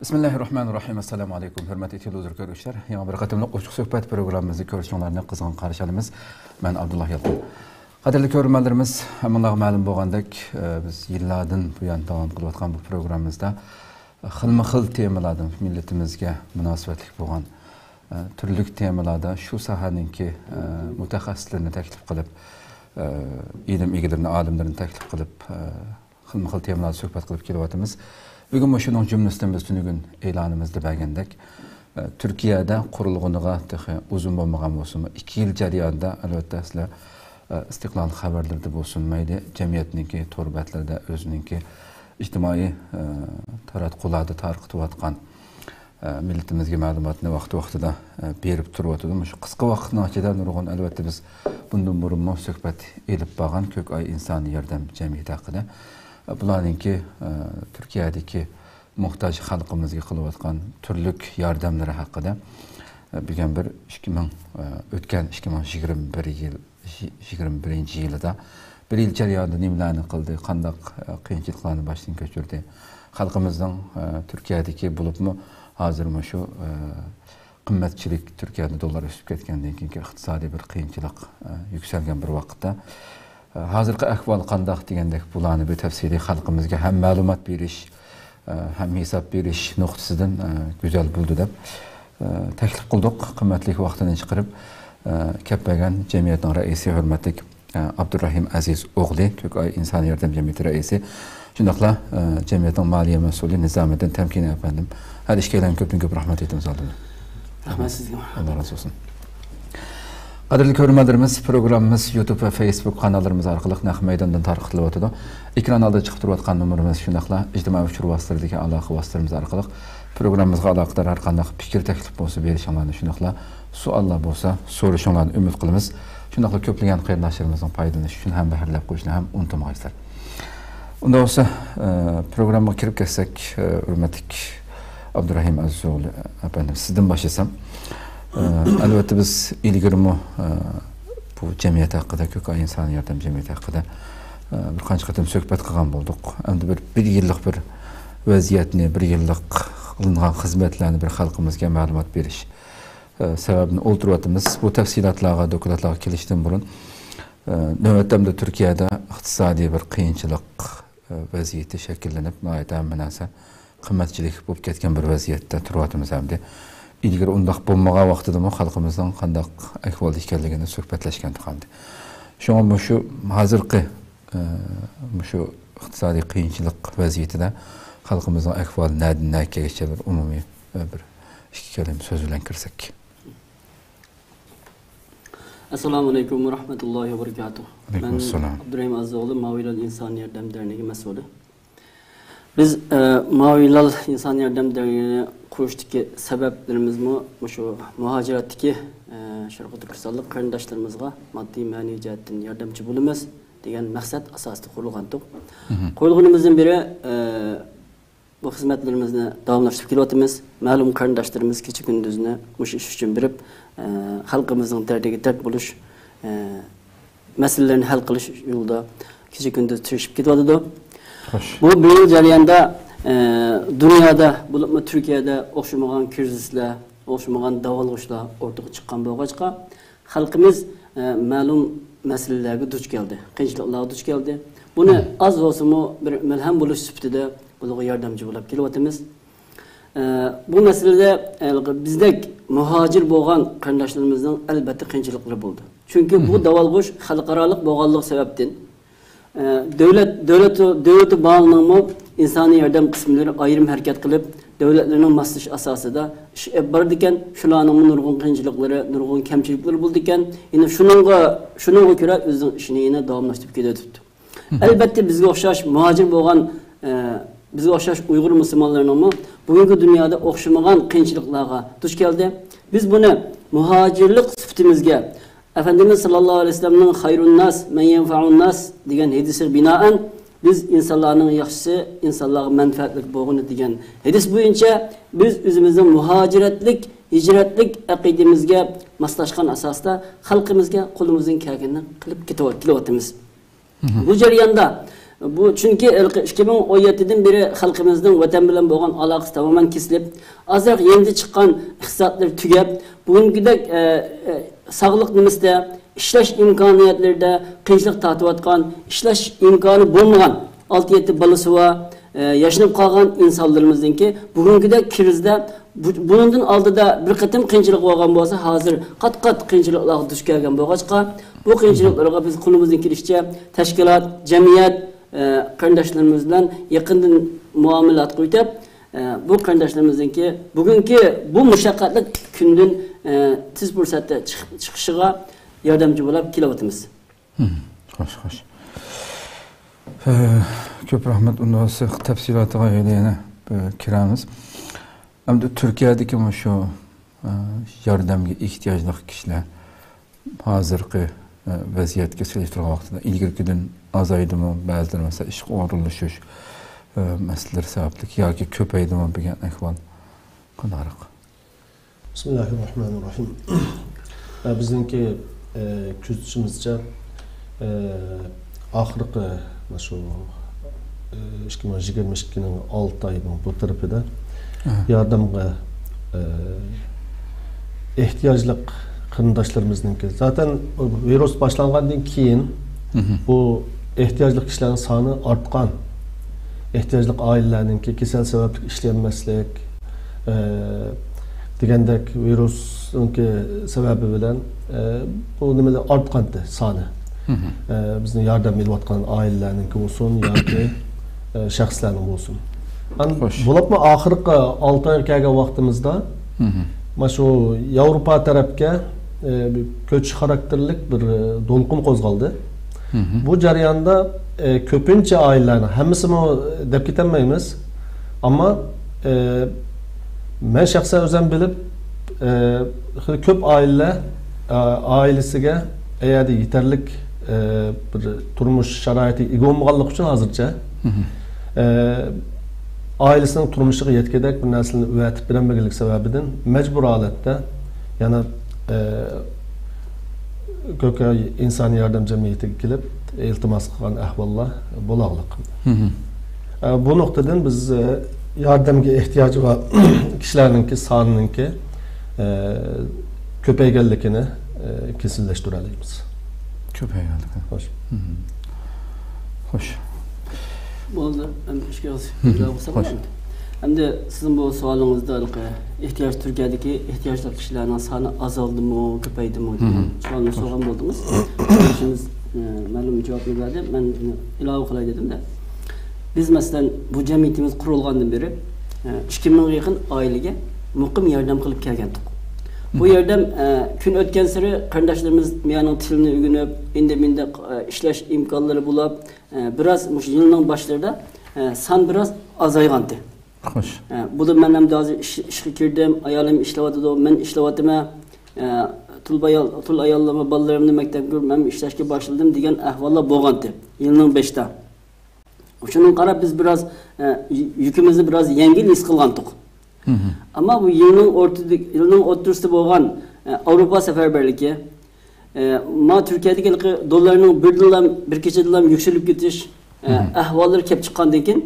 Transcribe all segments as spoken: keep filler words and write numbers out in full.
بىسمىللاھىررەھمانىررەھىم. ئەسسالامۇ ئەلەيكۇم، ھۆرمەتلىك تېلېۋىزور كۆرۈشلەر. يېڭى بىر قېتىملىق ئوچۇق سۆھبەت پروگراممىمىزنى كۆرۈشۈڭلارنى قىزغىن قارشى ئالىمىز. مەن ئابدۇللا يالقۇن. قەدىرلىك كۆرۈرمەنلىرىمىز، ھەممىڭلارغا مەلۇم بولغاندەك، ئە، بىز يىللاردىن بۇيان داۋام قىلىۋاتقان بۇ پروگراممىمىزدا، ئە، خىلمۇ خىل تېمىلاردا مىللىتىمىزگە مۇناسىۋەتلىك بولغان، ئە، تۈرلۈك تېمىلاردا شۇ ساھەنىڭكى، ئە، مۇتەخەسسىسلىرىنى تەكلىپ قىلىپ، ئە، ئىلىم ئىگىلىرىنى، ئالىملىرىنى تەكلىپ قىلىپ، ئە، خىلمۇ خىل تېمىلاردا سۆھبەت قىلىپ كېلىۋاتىمىز. بۈگۈنمۇ شۇنىڭ جۈملىسىدىن بىز تۈنۈگۈن ئېلانىمىزدا بەرگەندەك، ئە، تۈركىيەدە قۇرۇلغىنىغا تېخى ئۇزۇن بولمىغان بولسىمۇ، ئىككى يىل جەريانىدا، ئەلۋەتتە، سىلەر، ئە، ئىستىقلال خەۋەرلىرىدە بولسۇن، مەيلى جەمئىيەتنىڭكى تور بەتلىرىدە، ئۆزىنىڭكى ئىجتىمائىي، ئە، تاراتقۇلاردا تارقىتىۋاتقان، ئە، مىللىتىمىزگە مەلۇماتنى ۋاقتى-ۋاقتىدا، ئە، بېرىپ تۇرۇۋاتىدۇ. مۇشۇ قىسقا ۋاقىتنىڭ ئىچىدە نۇرغۇن، ئەلۋەتتە، بىز بۇندىن بۇرۇنمۇ سۆھبەت ئېلىپ بارغان كۆك ئاي ئىنسانىي ياردەم جەمئىيىتى ھەققىدە، ئە، بۇلارنىڭكى، ئە، تۈركىيەدىكى موھتاج خەلقىمىزگە قىلىۋاتقان تۈرلۈك ياردەملىرى ھەققىدە، ئە، بۈگۈن بىر ئىككى مىڭ، ئە، ئۆتكەن ئىككى مىڭ يىگىرمە بىر يىل، يىگىرمە بىرىنچى يىلىدا، بىر يىل جەريانىدا نېمىلەرنى قىلدى، قانداق، ئە، قىيىنچىلىقلارنى باشتىن كەچۈردى؟ خەلقىمىزنىڭ، ئە، تۈركىيەدىكى، بولۇپمۇ ھازىر مۇشۇ، ئە، قىممەتچىلىك، تۈركىيەدە دوللار ئۆسۈپ كەتكەندىن كېيىنكى ئىقتىسادىي بىر قىيىنچىلىق، ئە، يۈكسەلگەن بىر ۋاقىتتا، ئە، ھازىرقى ئەھۋال قانداق دېگەندەك، بۇلارنى بىر تەپسىلىي خەلقىمىزگە ھەم مەلۇمات بېرىش، ئە، ھەم ھېساب بېرىش نۇقتىسىدىن، ئە، گۈزەل بولىدۇ دەپ، ئە، تەكلىپ قىلدۇق. قىممەتلىك ۋاقتىنى چىقىرىپ، ئە، كەپ بەرگەن جەمئىيەتنىڭ رەئىسى، ھۆرمەتلىك، ئە، ئابدۇرەھىم ئەزىز ئوغلى، كۆك ئاي ئىنسانىي ياردەم جەمئىيىتى رەئىسى، شۇنداقلا، ئە، جەمئىيەتنىڭ مالىيە مەسئۇلى نىزامىدىن تەمكىنى ئەپەندىم. ھەر ئىككىيلەنگە كۆپتىن كۆپ رەھمەت ئېيتىمىز ئالدىدا. رەھمەت سىزگە. ئاللا رازى بولسۇن. قەدىرلىك كۆرۈرمەنلىرىمىز، پروگراممىمىز يۇتۇب ۋە فېيسبۇك قاناللىرىمىز ئارقىلىق نەق مەيداندىن تارقىتىلىۋاتىدۇ. ئېكران ئالدىدا چىقىپ تۇرۇۋاتقان نومۇرىمىز، شۇنداقلا ئىجتىمائىي ئۇچۇر ۋاسىتىلىرىدىكى ئالاقە ۋاسىتىلىرىمىز ئارقىلىق پروگراممىمىزغا ئالاقىدار ھەر قانداق پىكىر، تەكلىپ بولسا بېرىشىڭلارنى، شۇنداقلا سوئاللار بولسا سورىشىڭلارنى ئۈمىد قىلىمىز. شۇنداقلا كۆپلىگەن قېرىنداشلىرىمىزنىڭ پايدىلىنىشى ئۈچۈن ھەم بەھرىلەپ قويۇشنى ھەم ئۇنتۇمىغايسىلەر. ئۇنداق بولسا، ئە، پروگراممىغا كىرىپ كەتسەك، ئە، ھۆرمەتلىك ئابدۇرەھىم ئەزىز ئوغلى ئەپەندىم، سىزدىن باشلىسام. ئە، ئەلۋەتتە، بىز ئىلگىرىمۇ، ئە، بۇ جەمئىيەت ھەققىدە، كۆك ئاي ئىنسانىي ياردەم جەمئىيىتى ھەققىدە، ئە، بىر قانچە قېتىم سۆھبەت قىلغان بولدۇق. ئەمدى بىر، بىر يىللىق بىر ۋەزىيەتنى، بىر يىللىق قىلىنغان خىزمەتلەرنى بىر خەلقىمىزگە مەلۇمات بېرىش، ئە، سەۋەبىدىن ئولتۇرۇۋاتىمىز. بۇ تەپسىلاتلارغا، دوكلاتلارغا كېلىشتىن بۇرۇن، ئە، نۆۋەتتە ئەمدى تۈركىيەدە ئىقتىسادىي بىر قىيىنچىلىق، ئە، ۋەزىيىتى شەكىللىنىپ، ناھايىتى ھەممە نەرسە قىممەتچىلىك بولۇپ كەتكەن بىر ۋەزىيەتتە تۇرۇۋاتىمىز ئەمدى. ئىلگىرى ئۇنداق بولمىغان ۋاقتىدىمۇ خەلقىمىزنىڭ قانداق ئەھۋالدا ئىكەنلىكىنى سۆھبەتلەشكەنتۇق ئەمدى. شۇڭا مۇشۇ ھازىرقى، ئە، مۇشۇ ئىقتىسادىي قىيىنچىلىق ۋەزىيىتىدە خەلقىمىزنىڭ ئەھۋالى نەدىن نەگىچە بىر ئومۇمىي، ئە، بىر ئىككى كەلىمە سۆز بىلەن كىرسەك. ئەسسالامۇ ئەلەيكۇم ۋە رەھمەتۇللاھى ۋە بەرىكاتۇھ. ئەلەيكۇم مەن ئەسسالام. ئابدۇرەھىم ئەزىز ئوغلى، ماۋى ھىلال ئىنسانىي ياردەم دەرنىكى مەسئۇلى. بىز، ئە، ماۋى ھىلال ئىنسانىي ياردەم دەرنىكىنى قۇرۇشتىكى سەۋەبلىرىمىزمۇ مۇشۇ مۇھاجىرەتتىكى، ئە، شەرقىي تۈركىستانلىق قېرىنداشلىرىمىزغا ماددىي، مەنىۋى جەھەتتىن ياردەمچى بولىمىز دېگەن مەقسەت ئاساسىدا قۇرۇلغانتۇق. مھم. قۇرۇلغىنىمىزدىن بېرى، ئە، بۇ خىزمەتلىرىمىزنى داۋاملاشتۇرۇپ كېلىۋاتىمىز. مەلۇم قېرىنداشلىرىمىز كېچە-كۈندۈزنى مۇشۇ ئىش ئۈچۈن بېرىپ، ئە، خەلقىمىزنىڭ دەردىگە دەرد بولۇش، ئە، مەسىلىلىرىنى ھەل قىلىش يولىدا كېچە-كۈندۈز تىرىشىپ كېتىۋاتىدۇ. خوش. بۇ بىر يىل جەريانىدا، ئە، دۇنيادا، بولۇپمۇ تۈركىيەدە ئوخشىمىغان كىرىزىسلەر، ئوخشىمىغان داۋالغۇشلار ئورتىغا چىققان بولغاچقا، خەلقىمىز، ئە، مەلۇم مەسىلىلەرگە دۇچ كەلدى، قىيىنچىلىقلارغا دۇچ كەلدى. بۇنى مم. ئاز بولسىمۇ بىر مەلھەم بولۇش سۈپىتىدە بۇلارغا ياردەمچى بولۇپ كېلىۋاتىمىز. ئە، بۇ مەسىلىدە، ئە، بىزدەك مۇھاجىر بولغان قېرىنداشلىرىمىزنىڭ ئەلبەتتە قىيىنچىلىقلىرى بولدى. چۈنكى بۇ مم. داۋالغۇش خەلقئارالىق بولغانلىقى سەۋەبتىن، ئە، دۆلەت، دۆلەت، دۆلىتى بارلىقىنىڭمۇ ئىنسانىي ياردەم قىسىملىرى ئايرىم ھەرىكەت قىلىپ، دۆلەتلىرىنىڭ ماسلىشىش ئاساسىدا ئىش ئېلىپ بارىدىكەن، شۇلارنىڭمۇ نۇرغۇن قىيىنچىلىقلىرى، نۇرغۇن كەمچىلىكلىرى بولىدىكەن. يەنە شۇنىڭغا، شۇنىڭغا كۆرە ئۆزىنىڭ ئىشىنى يەنە داۋاملاشتۇرۇپ كېلىۋېتىپتۇ. مم. ئەلبەتتە، بىزگە ئوخشاش مۇھاجىر بولغان، ئە، بىزگە ئوخشاش ئۇيغۇر مۇسۇلمانلىرىنىڭمۇ بۈگۈنكى دۇنيادا ئوخشىمىغان قىيىنچىلىقلارغا دۇچ كەلدى. بىز بۇنى مۇھاجىرلىق سۈپىتىمىزگە، ئەپەندىمىز ساللاللاھۇ ئەلەيھى ۋەسەللەمنىڭ «خەيرۇنناس مەن يەنفەئۇنناس» دېگەن ھەدىسىگە بىنائەن، بىز ئىنسانلارنىڭ ياخشىسى، ئىنسانلارغا مەنپەئەتلىك بولغىنى دېگەن ھەدىس بويىچە بىز ئۆزىمىزنىڭ مۇھاجىرەتلىك، ھىجرەتلىك ئەقىدىمىزگە ماسلاشقان ئاساستا خەلقىمىزگە قولىمىزدىن كەلگىنىنى قىلىپ كېتىۋ-، كېلىۋاتىمىز. مھم. بۇ جەرياندا، بۇ چۈنكى ھېلىقى ئىككى مىڭ ئون يەتتىدىن بېرى خەلقىمىزنىڭ ۋەتەن بىلەن بولغان ئالاقىسى تامامەن كېسىلىپ، ئازراق يېنىدىن چىققان ئىقتىسادلىرى تۈگەپ، بۈگۈنكىدەك، ئە، ئە، ساغلىق نېمىسىدە، ئىشلەش ئىمكانىيەتلىرىدە قىيىنچىلىق تارتىۋاتقان، ئىشلەش ئىمكانى بولمىغان، ئالتە يەتتە بالىسى بار، ئە، ياشىنىپ قالغان ئىنسانلىرىمىزنىڭكى بۈگۈنكىدەك كىرىزدە بۇ-، بۇنىڭدىن ئالدىدا بىر قېتىم قىيىنچىلىق بولغان بولسا، ھازىر قات-قات قىيىنچىلىقلارغا دۇچ كەلگەن بولغاچقا، بۇ قىيىنچىلىقلارغا بىز قولىمىزدىن كېلىشىچە تەشكىلات، جەمئىيەت، ئە، قېرىنداشلىرىمىز بىلەن يېقىندىن مۇئامىلە قىلىۋېتىپ، ئە، بۇ قېرىنداشلىرىمىزنىڭكى بۈگۈنكى بۇ مۇشەققەتلىك كۈندىن، ئە، تېز پۇرسەتتە چىق-، چىقىشىغا ياردەمچى بولاپ كېلىۋاتىمىز. مم، خوش، خوش. ئە، كۆپ رەھمەت. ئۇنداق بولسا تەپسىلاتىغا ئەمدى يەنە، ئە، كىرەمىز. ئەمدى تۈركىيەدىكى مۇشۇ، ئە، ياردەمگە ئېھتىياجلىق كىشىلەر ھازىرقى، ئە، ۋەزىيەتكە سېلىشتۇرغان ۋاقتىدا ئىلگىرىكىدىن ئازايدىمۇ، بەزىلىرى مەسىلەن ئىشقا ئورۇنلىشىش، ئە، مەسىلىلىرى سەۋەبلىك ياكى كۆپەيدىمۇ دېگەن ئەھۋال قانداقراق؟ بىسمىللاھىررەھمانىررەھىم. ئە، بىزنىڭكى، ئە، كۆزىتىشىمىزچە، ئە، ئاخىرقى مانا شۇ، ئە، ئىككى مىڭ يىگىرمە ئىككىنىڭ ئالتە ئاينىڭ بۇ تەرىپىدە ئاھا. ياردەمگە، ئە، ئېھتىياجلىق قېرىنداشلىرىمىزنىڭكى، زاتەن ۋىرۇس باشلانغاندىن كېيىن مھم. بۇ ئېھتىياجلىق كىشىلەرنىڭ سانى ئارتقان. ئېھتىياجلىق ئائىلىلەرنىڭكى كېسەل سەۋەبلىك ئىشلىيەلمەسلىك، ئە، دېگەندەك ۋىرۇسنىڭكى سەۋەبى بىلەن، ئە، بۇ نېمىلەر ئارتقانتى سانى. مھم. ئە، بىزنىڭ ياردەم ئېلىۋاتقان ئائىلىلەرنىڭكى بولسۇن ياكى، ئە، شەخسلەرنىڭ بولسۇن. ئەن خوش. بولۇپمۇ ئاخىرقى ئالتە ئايغا كەلگەن ۋاقتىمىزدا مھم. مانا شۇ ياۋروپا تەرەپكە، ئە، بىر كۆچۈش خاراكتېرلىك بىر، ئە، دولقۇن قوزغالدى. مھم. بۇ جەرياندا، ئە، كۆپىنچە ئائىلىلەرنىڭ، ھەممىسىمۇ دەپ كېتەلمەيمىز. ئەمما، ئە، مەن شەخسەن ئۆزۈم بىلىپ، ئە، خېلى كۆپ ئائىلىلەر، ئە، ئائىلىسىگە ئەگەردە يېتەرلىك، ئە، بىر تۇرمۇش شارائىتىگە ئىگە بولمىغانلىقى ئۈچۈن ھازىرچە، مھم. ئە، ئائىلىسىنىڭ تۇرمۇشىغا يەتكۈدەك بىر نەرسىلەرنى ئەۋەتىپ بېرەلمىگەنلىك سەۋەبىدىن مەجبۇرىي ھالەتتە يەنە، ئە، كۆكرەك ئىنسانىي ياردەم جەمئىيىتىگە كېلىپ ئىلتىماس قىلغان ئەھۋاللار بولاغلىق. مھم. ئە، بۇ نۇقتىدىن بىز، ئە، ياردەمگە ئېھتىياجى بار كىشىلەرنىڭكى سانىنىڭكى، ئە، كۆپەيگەنلىكىنى، ئە، كېسىنلەشتۈرەلەيمىز. كۆپەيگەنلىكى. خوش. مھم. خوش. بولدى. ئەمدى ئىككى ئاغزى مھم. جاۋاب قىلسام خوش. بولامدۇ؟ ئەمدى سىزنىڭ بۇ سوئالىڭىزدا ھېلىقى ئېھتىياج، تۈركىيەدىكى ئېھتىياجلىق كىشىلەرنىڭ سانى ئازالدىمۇ، كۆپەيدىمۇ دېگەن مھم. سوئالنى سورىغان بولدىڭىز. قېرىندىشىمىز، ئە، مەلۇم جاۋابنى بەردى. مەن بۇنى ئىلاۋە قىلاي دېدىم-دە. بىز، مەسىلەن، بۇ جەمئىيىتىمىز قۇرۇلغاندىن بېرى، ئە، ئىككى مىڭغا يېقىن ئائىلىگە مۇقىم ياردەم قىلىپ كەلگەنتۇق. بۇ مھم. ياردەم، ئە، كۈن ئۆتكەنسېرى قېرىنداشلىرىمىز مىيانىڭ تىلىنى ئۆگىنىپ، ئىندى-مىندە، ئە، ئىشلەش ئىمكانلىرى بولۇپ، ئە، بىراز مۇشۇ يىلنىڭ باشلىرىدا، ئە، سان بىراز ئازايغانتى. خوش. ئە، بۇدا مەن ئەمدى ھازىر ئىش، ئىشقا كىردىم، ئايالىم ئىشلەۋاتىدۇ، مەن ئىشلەۋاتىمەن. ئە، تۇل بايال-، تۇل ئاياللىرىمنى، بالىلىرىمنى مەكتەپكە كىرىپ، مەن ئىشلەشكە باشلىدىم دېگەن ئەھۋاللار بولغانتى يىلنىڭ بېشىدا. شۇنىڭغا قاراپ بىز بىراز، ئە، يۈ-، يۈكىمىزنى بىراز يەڭگىل ھېس قىلغانتۇق. مھم. ئەمما بۇ يىلنىڭ ئورتىدىكى، يىلنىڭ ئوتتۇرىسىدا بولغان، ئە، ئاۋروپا سەپەرۋەرلىكى، ئە، ما تۈركىيەدىكى ھېلىقى دوللارنىڭ بىردىنلا، بىر كېچىدىلا يۈكسىلىپ كېتىش، ئە، مھم. ئەھۋاللىرى كېلىپ چىققاندىن كېيىن،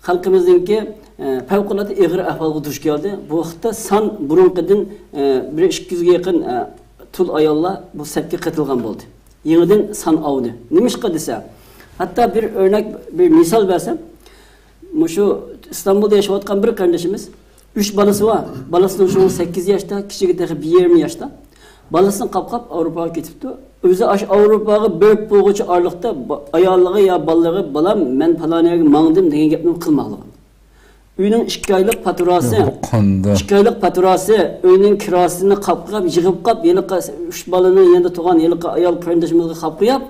خەلقىمىزنىڭكى، ئە، پەۋقۇلئاددە ئېغىر ئەھۋالغا دۇچ كەلدى. بۇ ۋاقىتتا سان بۇرۇنقىدىن، ئە، بىر ئىككى يۈزگە يېقىن، ئە، تۇل ئاياللار بۇ سەپكە قېتىلغان بولدى. يېڭىدىن سان ئاۋدى. نېمىشقا دېسە، ھەتتا بىر ئۆرنەك، بىر مىسال بەرسەم، مۇشۇ ئىستانبۇلدا ياشاۋاتقان بىر قېرىندىشىمىز، ئۈچ بالىسى بار. بالىسىنىڭ شۇ سەككىز ياشتا، كىچىكى تېخى بىر يېرىم ياشتا. بالىسىنى قاپقاپ ئاۋروپاغا كېتىپتۇ. ئۆزى ئاشۇ ئاۋروپاغا بېرىپ بولغۇچە ئارىلىقتا با-، ئايالىغا يا بالىلىرىغا، «بالام، مەن پالان يەرگە ماڭدىم» دېگەن گەپنى قىلماغلىغان. ئۆينىڭ ئىككى ئايلىق پاتۇراسى، بۇ قانداق؟ ئىككى ئايلىق پاتۇراسى، ئۆينىڭ كىراسىنى قاپقاپ، يىغىپ قاپ، ھېلىقى ئۈچ بالىنىڭ يېنىدا تۇرغان ھېلىقى ئايال قېرىندىشىمىزغا قاپقۇياپ،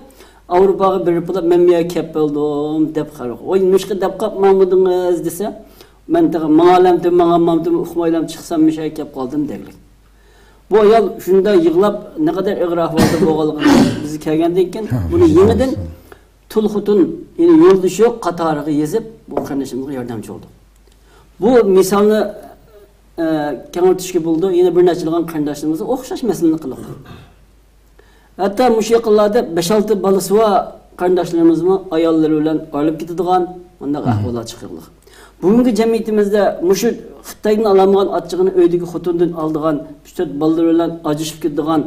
«ئاۋروپاغا بېرىپ بولۇپ، مەن بۇ يەرگە كەپ بولدۇم» دەپ قارىغان. «ۋاي، نېمىشقا دەپ قاپ ماڭمىدىڭىز؟» دېسە، «مەن تېخى ماڭالامتىم، ماڭالمامتىم، ئۇقمايلام، چىقسام مۇشۇ يەرگە كەپ قالدىم» دەگلىك. بۇ ئايال شۇنداق يىغلاپ، نەقەدەر ئېغىر ئەھۋالدا بولغانلىقىنى بىز كەلگەندىن كېيىن، بۇنى يېڭىدىن تۇل خوتۇن، يەنى يولدىشى يوق قاتارىغا يېزىپ، بۇ قېرىندىشىمىزغا ياردەمچى بولدۇق. بۇ مىسالنى، ئە، كەڭرى تۇتۇشقا بولىدۇ. يەنە بىر نەچچىلىغان قېرىنداشلىرىمىزغا ئوخشاش مەسىلىنى قىلدۇق. ھەتتا مۇشۇ يېقىنلاردا بەش-ئالتە بالىسى بار قېرىنداشلىرىمىزمۇ ئاياللىرى بىلەن ئايرىلىپ كېتىدىغان مۇنداق ئەھۋاللار چىقىرىقلىق. بۈگۈنكى جەمئىيىتىمىزدە مۇشۇ خىتايدىن ئالالمىغان ئاچچىقىنى ئۆيدىكى خوتۇنىدىن ئالىدىغان، ئۈچ تۆت بالىلىرى بىلەن ئاجرىشىپ كېتىدىغان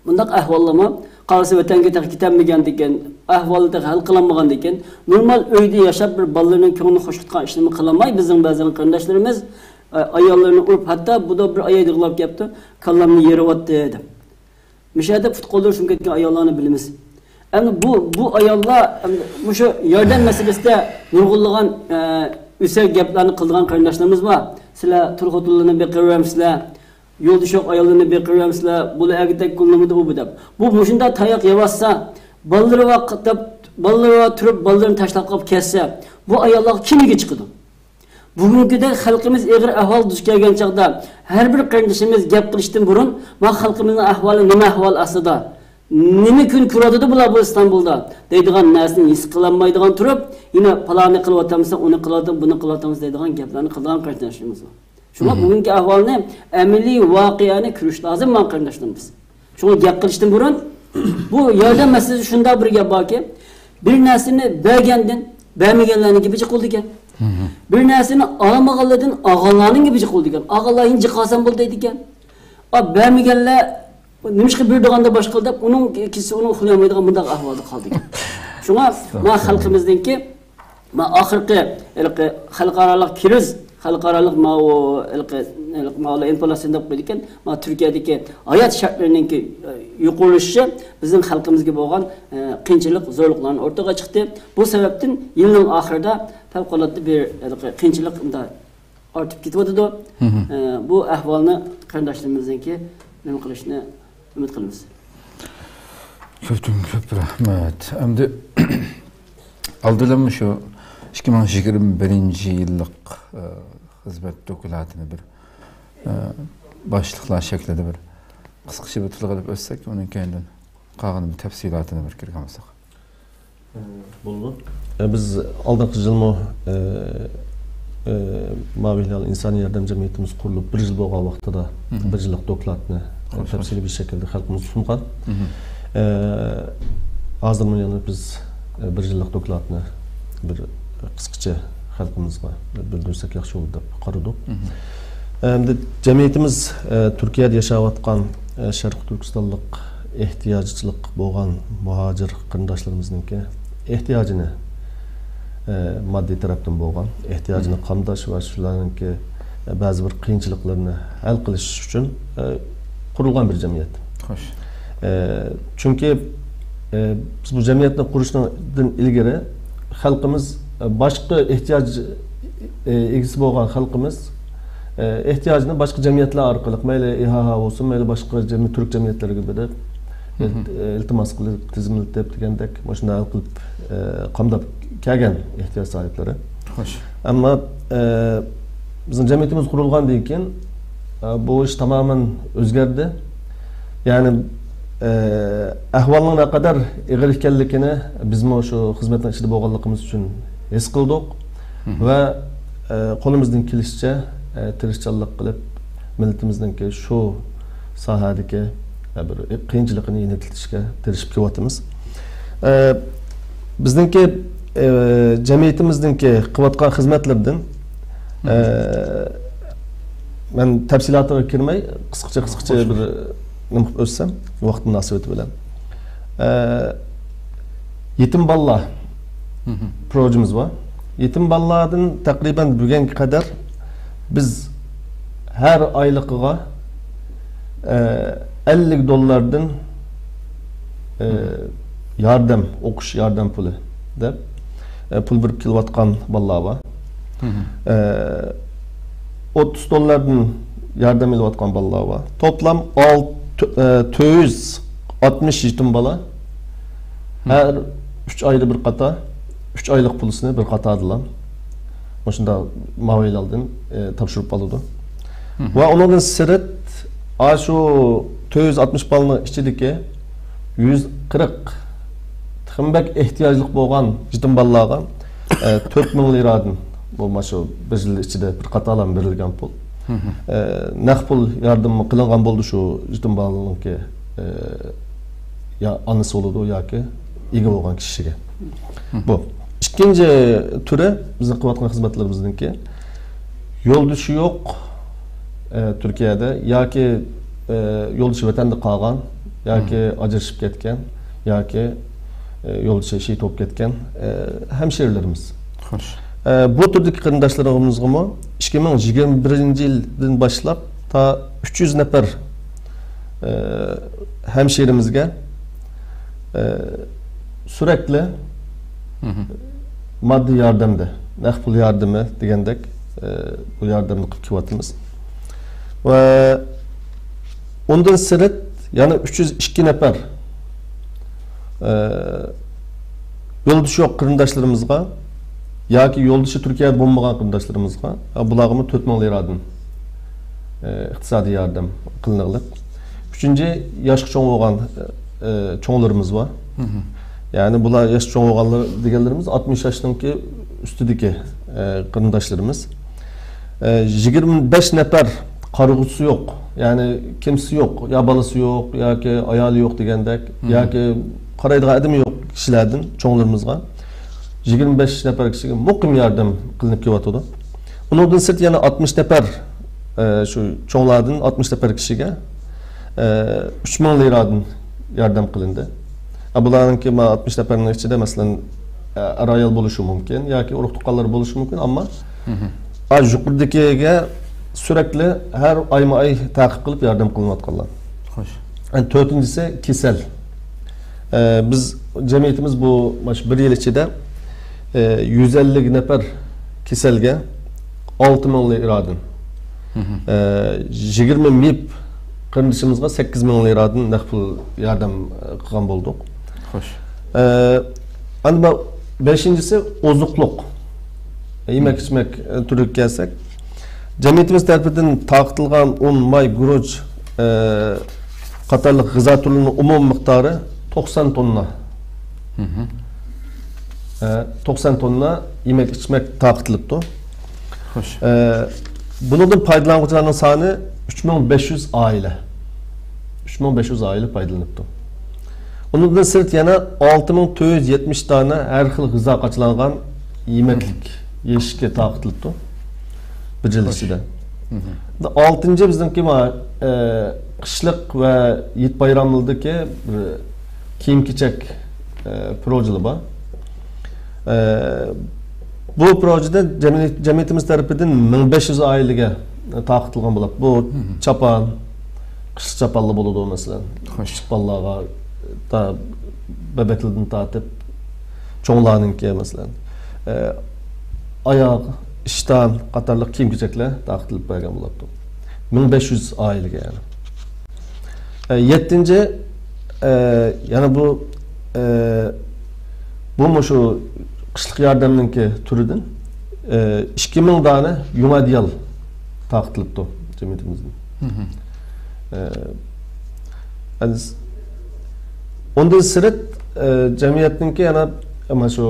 بۇنداق ئەھۋاللارمۇ، قالسا ۋەتەنگە تېخى كېتەلمىگەندىكىن، ئەھۋالى تېخى ھەل قىلالمىغاندىكىن، نورمال ئۆيدە ياشاپ، بىر بالىلىرىنىڭ كۆڭلىنى خۇش تۇتقان ئىشنىمۇ قىلالماي بىزنىڭ بەزى قېرىنداشلىرىمىز، ئاياللىرىنى ئۇرۇپ، ھەتتا بۇدا بىر ئايال يىغلاپ كەپتۇ، كاللامنى يېرىۋەتتى دەپ. مۇشۇ يەردە پۇت-قوللىرى سۇنۇپ كەتكەن ئاياللارنى بىلىمىز. ئەمدى بۇ، بۇ ئاياللار، ئەمدى مۇشۇ ياردەم مەسىلىسىدە نۇرغۇنلىغان، ئە، ئۆسەك گەپلەرنى قىلىدىغان قېرىنداشلىرىمىز بار. سىلەر تۇر خوتۇنلىرىنى بېقىۋېرەمسىلەر، يولدىشى يوق ئاياللىرىنى بېقىۋېرەمسىلەر، بۇلا ئەگىتەك گۈللىمىدى ئۇ بۇ دەپ. بۇ مۇشۇنداق تاياق يەۋاتسا، بالىلىرى بار دەپ، بالىلىرى بار تۇرۇپ، بالىلىرىنى تاشلاپ قاپ كەتسە، بۇ ئاياللارغا كىم ئىگە چىقىدۇ؟ بۈگۈنكىدەك خەلقىمىز ئېغىر ئەھۋالغا دۇچ كەلگەن چاغدا، ھەر بىر قېرىندىشىمىز گەپ قىلىشتىن بۇرۇن، ما خەلقىمىزنىڭ ئەھۋالى نىمە ئەھۋال ئاستىدا؟ نېمە كۈن كۆرۈۋاتىدۇ بۇلار بۇ ئىستانبۇلدا؟ دەيدىغان نەرسىنى ھېس قىلالمايدىغان تۇرۇپ، يەنە پالانى قىلىۋاتامسەن، ئۇنى قىلىۋاتامسەن، بۇنى قىلىۋاتامسەن دەيدىغان گەپلەرنى قىلىدىغان قېرىنداشلىرىمىز بار. شۇڭا بۈگۈنكى ئەھۋالنى، ئەمەلىي ۋەقەنى كۆرۈش لازىم ماڭا قېرىنداشلىرىمىز. شۇڭا گەپ قىلىشتىن بۇرۇن، بۇ ياردەم مەسىلىسىدە شۇنداق بىر گەپ باركى، بىر نەرسىنى بەرگەندىن بەرمىگەنلەرنىڭ گېپى جىق بولىدىكەن. بىر نەرسىنى ئالمىغانلاردىن ئالغانلارنىڭ گېپى جىق بولىدىكەن. ئالغانلار يەنە جىق ئالسام بولدى دەيدىكەن. ئا، بەرمىگەنلەر نېمىشقا بېرىدىغاندا باشقىلار دەپ، ئۇنىڭ كېسىسى ئۇنى ئۇخلىيالمايدىغان مۇنداق ئەھۋالدا قالدىكەن. شۇڭا ما خەلقىمىزنىڭكى ما ئاخىرقى ھېلىقى خەلقئارالىق كىرىز، خەلقئارالىق ماۋۇ ھېلىقى، ھېلىقى ماۋۇ ئىنفلياتسىيە دەپ قويىدىكەن، ما تۈركىيەدىكى ھايات شەرتلىرىنىڭكى، ئە، يۇقىرىلىشىشى بىزنىڭ خەلقىمىزگە بولغان، ئە، قىيىنچىلىق، زورلۇقلارنى ئورتىغا چىقتى. بۇ سەۋەبتىن يىلنىڭ ئاخىرىدا پەۋقۇلئاددە بىر ھېلىقى قىيىنچىلىق مۇنداق ئارتىپ كېتىۋاتىدۇ. ئە، بۇ ئەھۋالنى قېرىنداشلىرىمىزنىڭكى نېمە قىلىشىنى ئۈمىد قىلىمىز. كۆپتىن كۆپ رەھمەت. ئەمدى ئالدىلىمۇ شۇ ئىككى مىڭ يىگىرمە بىرىنچى يىللىق، ئە، خىزمەت دوكلاتىنى بىر، ئە، باشلىقلار شەكلىدە بىر قىسقىچە بىر تىلغا ئېلىپ ئۆتسەك، ئۇنىڭ كەينىدىن قالغىنى بىر تەپسىلاتىنى بىر كىرگەن بولساق. بولىدۇ. ئە، بىز ئالدىنقى يىلمۇ، ئە، ئە، ماۋى ھىلال ئىنسانىي ياردەم جەمئىيىتىمىز قۇرۇلۇپ بىر يىل بولغان ۋاقتىدا بىر يىللىق دوكلاتنى، ئە، تەپسىلىي بىر شەكىلدە خەلقىمىزگە سۇنغان. ئە، ھازىرمۇ يەنە بىز، ئە، بىر يىللىق دوكلاتنى بىر قىسقىچە خەلقىمىزگە بىلدۈرسەك ياخشى بولىدۇ دەپ قارىدۇق. ئە، ئەمدى جەمئىيىتىمىز، ئە، تۈركىيەدە ياشاۋاتقان، ئە، شەرقىي تۈركىستانلىق ئېھتىياجچىلىق بولغان مۇھاجىر قېرىنداشلىرىمىزنىڭكى ئېھتىياجىنى، ئە، ماددىي تەرەپتىن بولغان ئېھتىياجىنى قامداش ۋە شۇلارنىڭكى، ئە، بەزى بىر قىيىنچىلىقلىرىنى ھەل قىلىش ئۈچۈن، ئە، قۇرۇلغان بىر جەمئىيەت. خوش. ئە، چۈنكى، ئە، بىز بۇ جەمئىيەتنى قۇرۇشتىن ئىلگىرى خەلقىمىز، ئە، باشقا ئېھتىياج، ئە، ئىگىسى بولغان خەلقىمىز، ئە، ئېھتىياجىنى باشقا جەمئىيەتلەر ئارقىلىق، مەيلى ئىھاھا بولسۇن، مەيلى باشقا جەمئىيەت، تۈرك جەمئىيەتلىرىگە بېرىپ، ئىلت-، ئىلتىماس قىلىپ، تىزىملىتىپ دېگەندەك، مۇشۇنداق ھەل قىلىپ، ئە، قامداپ كەلگەن ئېھتىياج ساھىبلىرى. خوش. ئەمما، ئە، بىزنىڭ جەمئىيىتىمىز قۇرۇلغاندىن كېيىن، ئە، بۇ ئىش تامامەن ئۆزگەردى. يەنى، ئە، ئەھۋالنىڭ نەقەدەر ئېغىر ئىكەنلىكىنى بىزمۇ شۇ خىزمەتنىڭ ئىچىدە بولغانلىقىمىز ئۈچۈن ھېس قىلدۇق. ۋە، ئە، قولىمىزدىن كېلىشىچە، ئە، تىرىشچانلىق قىلىپ، مىللىتىمىزنىڭكى شۇ ساھەدىكى، ئە، بىر قىيىنچىلىقىنى يېنىكلىتىشكە تىرىشىپ كېلىۋاتىمىز. ئە، بىزنىڭكى، ئە، جەمئىيىتىمىزنىڭكى قىلىۋاتقان خىزمەتلىرىدىن، ئە، مەن تەپسىلاتىغا كىرمەي، قىسقىچە، قىسقىچە بىر نېمە قىلىپ ئۆتسەم، ۋاقىت مۇناسىۋىتى بىلەن. ئە، يېتىم بالىلار پروژىمىز بار. يېتىم بالىلاردىن تەقرىبەن بۈگۈنگە قەدەر بىز ھەر ئايلىقىغا، ئە، ئەللىك دوللاردىن، ئە، ياردەم، ئوقۇش ياردەم پۇلى دەپ، ئە، پۇل بېرىپ كېلىۋاتقان بالىلار بار. ئە، ئوتتۇز دوللاردىن ياردەم ئېلىۋاتقان بالىلار بار. توپلام ئالتە، ئە، تۆت يۈز ئاتمىش يېتىم بالا. ھەر ئۈچ ئايدا بىر قاتا، ئۈچ ئايلىق پۇلىسىنى بىر قاتاردىلا مۇشۇنداق ماۋى ھىلالدىن، ئە، تاپشۇرۇپ ئالىدۇ. ۋە ئۇنىڭدىن سىرت، ئاشۇ تۆت يۈز ئاتمىش بالىنىڭ ئىچىدىكى يۈز قىرىق تېخىمۇ بەك ئېھتىياجلىق بولغان يېتىم بالىلارغا، ئە، تۆت مىڭ لىرادىن، بولمىسا شۇ بىر يىل ئىچىدە بىر قاتارلام بېرىلگەن پۇل. ئە، نەق پۇل ياردىمى قىلىنغان بولدى شۇ يېتىم بالىنىڭكى، ئە، يا ئانىسى بولىدۇ ياكى ئىگە بولغان كىشىگە. بۇ. ئىككىنچى تۈرى بىزنىڭ قىلىۋاتقان خىزمەتلىرىمىزنىڭكى يولدىشى يوق، ئە، تۈركىيەدە ياكى، ئە، يولدىشى ۋەتەندە قالغان ياكى ئاجرىشىپ كەتكەن ياكى، ئە، يولدىشى شېھىت بولۇپ كەتكەن، ئە، ھەمشىرىلىرىمىز. خوش. ئە، بۇ تۈردىكى قېرىنداشلىرىمىزغىمۇ ئىككى مىڭ يىگىرمە بىرىنچى يىلدىن باشلاپ تا ئۈچ يۈز نەپەر، ئە، ھەمشىرىمىزگە، ئە، سۈرەتلى ماددىي ياردەمدە، نەق پۇل ياردىمى دېگەندەك، ئە، بۇ ياردەمنى قىلىپ كېلىۋاتىمىز. ۋە ئۇندىن سىرت يەنە ئۈچ يۈز ئىككى نەپەر، ئە، يولدىشى يوق قېرىنداشلىرىمىزغا ياكى يولدىشى تۈركىيەدە بولمىغان قېرىنداشلىرىمىزغا، ئە، بۇلارغىمۇ تۆت مىڭ لىرادىن، ئە، ئىقتىسادىي ياردەم قىلىنىغلىق. ئۈچىنچى، ياشقا چوڭ بولغان، ئە، چوڭلىرىمىز بار. يەنى بۇلار ياش چوڭ بولغانلار دېگەنلىرىمىز ئاتمىش ياشنىڭكى ئۈستىدىكى، ئە، قېرىنداشلىرىمىز. ئە، يىگىرمە بەش نەپەر قارىغۇسى يوق، يەنى كىمسىسى يوق، يا بالىسى يوق ياكى ئايالى يوق دېگەندەك، ياكى قارايدىغان ئادىمى يوق كىشىلەردىن چوڭلىرىمىزغا يىگىرمە بەش نەپەر كىشىگە مۇقىم ياردەم قىلىنىپ كېلىۋاتىدۇ. ئۇنىڭدىن سىرت يەنە ئاتمىش نەپەر، ئە، شۇ چوڭلاردىن ئاتمىش نەپەر كىشىگە، ئە، ئۈچ مىڭ لىرادىن ياردەم قىلىندى. ئە، بۇلارنىڭكى ما ئاتمىش نەپەرنىڭ ئىچىدە، مەسىلەن، ئە، ئەر-ئايال بولۇشى مۇمكىن ياكى ئۇرۇق-تۇغقانلار بولۇشى مۇمكىن، ئەمما ئا، يۇقىرىدىكىگە سۈرەتلى ھەر ئايمۇ-ئاي تەقىب قىلىپ ياردەم قىلىنىۋاتقانلار. خوش. ئەنە تۆتىنچىسى كېسەل. ئە، بىز، جەمئىيىتىمىز بۇ، مانا شۇ بىر يىل ئىچىدە، ئە، يۈز ئەللىك نەپەر كېسەلگە ئالتە مىڭ لىرادىن، ئە، يىگىرمە مىپ قېرىندىشىمىزغا سەككىز مىڭ لىرادىن نەق پۇل ياردەم، ئە، قىلغان بولدۇق. خوش. ئە، ئەنە بۇ بەشىنچىسى ئوزۇقلۇق. يېمەك-ئىچمەك، ئە، تۈرىگە كەلسەك، جەمئىيىتىمىز تەرىپىدىن تارقىتىلغان ئۇن، ماي، گۈرۈچ، ئە، قاتارلىق غىزا تۈرلىرىنىڭ ئومۇمىي مىقدارى توقسان توننا. ئە، توقسان توننا يېمەك-ئىچمەك تارقىتىلىپتۇ. خوش. ئە، بۇنىڭدىن پايدىلانغۇچىلارنىڭ سانى ئۈچ مىڭ بەش يۈز ئائىلە. ئۈچ مىڭ بەش يۈز ئائىلە پايدىلىنىپتۇ. ئۇنىڭدىن سىرت يەنە ئالتە مىڭ تۆت يۈز يەتمىش دانە ھەر خىل غىزا قاچىلانغان يېمەكلىك يېيىشكە تارقىتىلىپتۇ بىر يىل ئىچىدە. ئالتىنچى بىزنىڭكى ما-، ئە، قىشلىق ۋە ھېيت بايراملىرىدىكى بىر كىيىم-كېچەك، ئە، پروژىلىرى بار. ئە، بۇ پروژىدە جەمئىي-، جەمئىيىتىمىز تەرىپىدىن مىڭ بەش يۈز ئائىلىگە تارقىتىلغان بولۇپ، بۇ چاپان، قىشلىق چاپانلار بولىدۇ، مەسىلەن، كىچىك بالىلارغا تا-، بەبەكلىرىدىن تارتىپ، چوڭلارنىڭكى، مەسىلەن، ئە، ئاياغ، ئىشتان قاتارلىق كىيىم-كېچەكلەر تارقىتىلىپ بەرگەن بولۇپتۇ. مىڭ بەش يۈز ئائىلىگە، يەنى. ئە، يەتتىنچى، ئە، يەنە بۇ، ئە، بۇمۇ شۇ قىشلىق ياردەمنىڭكى تۈرىدىن، ئە، ئىككى مىڭ دانە يۇڭ ئەدىيال تارقىتىلىپتۇ جەمئىيىتىمىزدىن. ئە، ئەنس-، ئۇندىن سىرت، ئە، جەمئىيەتنىڭكى يەنە، مانا شۇ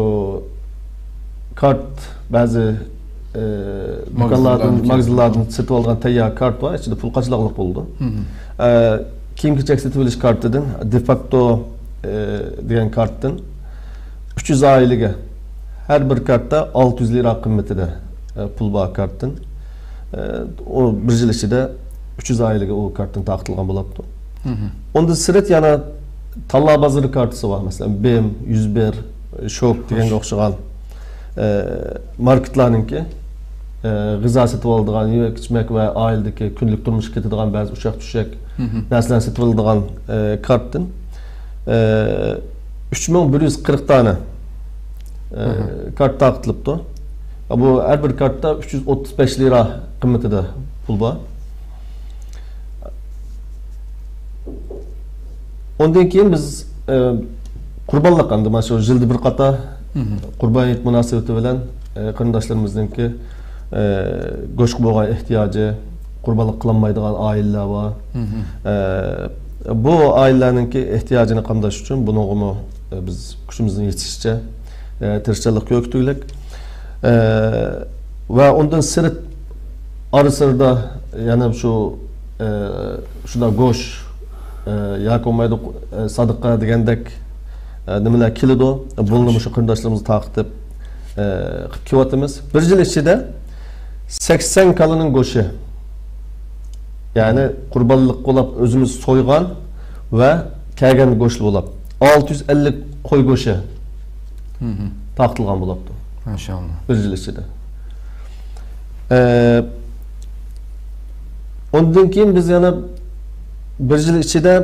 كارت، بەزى، ئە، دۇكانلاردىن، ماگىزىنلاردىن ماگىزىنلاردىن سېتىۋالغان تەييار كارت بار، ئىچىدە پۇل قاچىلاقلىق بولىدۇ. ئە، كىيىم-كېچەك سېتىۋېلىش كارتىدىن، دېفاكتو، ئە، دېگەن كارتتىن ئۈچ يۈز ئائىلىگە ھەر بىر كارتتا ئالتە يۈز لىرا قىممىتىدە، ئە، پۇل بار كارتتىن. ئە، ئۇ بىر يىل ئىچىدە ئۈچ يۈز ئائىلىگە ئۇ كارتتىن تارقىتىلغان بولۇپتۇ. ئۇندىن سىرت يەنە تاللا بازىرى كارتىسى بار، مەسىلەن، بىم، يۈز بىر، شوك دېگەنگە ئوخشىغان، ئە، ماركېتلارنىڭكى، ئە، غىزا سېتىۋالىدىغان، يېمەك-ئىچمەك ۋە ئائىلىدىكى كۈندىلىك تۇرمۇشقا كېتىدىغان بەزى ئۇششاق-چۈششەك نەرسىلەرنى سېتىۋالىدىغان، ئە، كارتتىن، ئە، ئۈچ مىڭ بىر يۈز قىرىق دانە، ئە، كارت تارقىتىلىپتۇ. بۇ ھەر بىر كارتتا ئۈچ يۈز ئوتتۇز بەش لىرا قىممىتىدە پۇل بار. ئۇندىن كېيىن بىز، ئە، قۇربانلىق، ئەمدى مانا شۇ يىلدا بىر قاتا قۇربان ھېيت مۇناسىۋىتى بىلەن، ئە، قېرىنداشلىرىمىزنىڭكى، ئە، گۆشكە بولغان ئېھتىياجى، قۇربانلىق قىلالمايدىغان ئائىلىلەر بار. ئە، بۇ ئائىلىلەرنىڭكى ئېھتىياجىنى قامداش ئۈچۈن بۇنىڭغىمۇ، ئە، بىز كۈچىمىزنىڭ يېتىشىچە، ئە، تىرىشچانلىق كۆرسىتىۋاتىمىز. ئە، ۋە ئۇندىن سىرت ئارا-سىرىدا يەنە شۇ، ئە، شۇنداق گۆش، ئە، ياكى بولمىسا، ئە، سادىقا دېگەندەك ئە، نېمىلەر كېلىدۇ، بۇنى مۇشۇ قېرىنداشلىرىمىزغا تارقىتىپ، ئە، قىلىپ كېلىۋاتىمىز. بىر يىل ئىچىدە سەكسەن كالىنىڭ گۆشى، يەنى قۇربانلىق بولاپ ئۆزىمىز سويغان ۋە كەلگەن گۆشلەر بولاپ، ئالتە يۈز ئەللىك قوي گۆشى تارقىتىلغان بولاپتۇ. ماشائاللا. بىر يىل ئىچىدە. ئە، ئۇندىن كېيىن بىز يەنە بىر يىل ئىچىدە،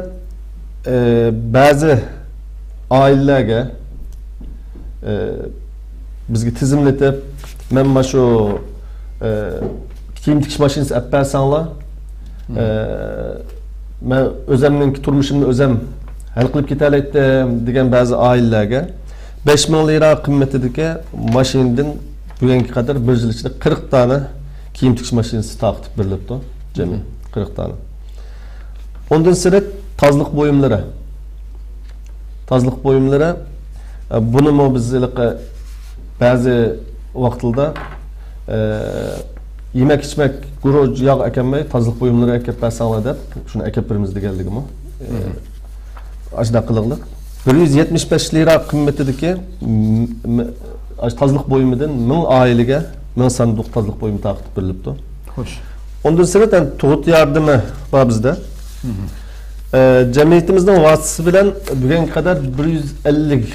ئە، بەزى ئائىلىلەرگە، ئە، بىزگە تىزىملىتىپ، مەن مانا شۇ، ئە، كىيىم تىكىش ماشىنىسى ئەپ بەرسەڭلار، ئە، مەن ئۆزەمنىڭكى تۇرمۇشۇمنى ئۆزەم ھەل قىلىپ كېتەلەيتتىم دېگەن بەزى ئائىلىلەرگە بەش مىڭ لىرا قىممىتىدىكى ماشىنىدىن بۈگۈنگە قەدەر بىر يىل ئىچىدە قىرىق دانە كىيىم تىكىش ماشىنىسى تارقىتىپ بېرىلىپتۇ. جەمئىي قىرىق دانە. ئۇندىن سىرت تازىلىق بۇيۇملىرى. تازىلىق بۇيۇملىرى، ئە، بۇنىمۇ بىز ھېلىقى بەزى ۋاقىتلاردا، ئە، يېمەك-ئىچمەك، گۇرۇچ، ياغ ئەكەلمەي، تازىلىق بۇيۇملىرى ئەكەپ بەرسەڭلار دەپ، شۇنى ئەكەپ بېرىمىز دېگەنلىكىمۇ، ئە، ئاشۇنداق قىلىقلىق. بىر يۈز يەتمىش بەش لىرا قىممىتىدىكى، م-، م-، ئاشۇ تازىلىق بۇيۇمىدىن مىڭ ئائىلىگە مىڭ ساندۇق تازىلىق بۇيۇمى تارقىتىپ بېرىلىپتۇ. خوش. ئۇندىن سىرت، يەنە تۇغۇت ياردىمى بار بىزدە. ئە، جەمئىيىتىمىزنىڭ ۋاسىتىسى بىلەن بۈگۈنگە قەدەر بىر يۈز ئەللىك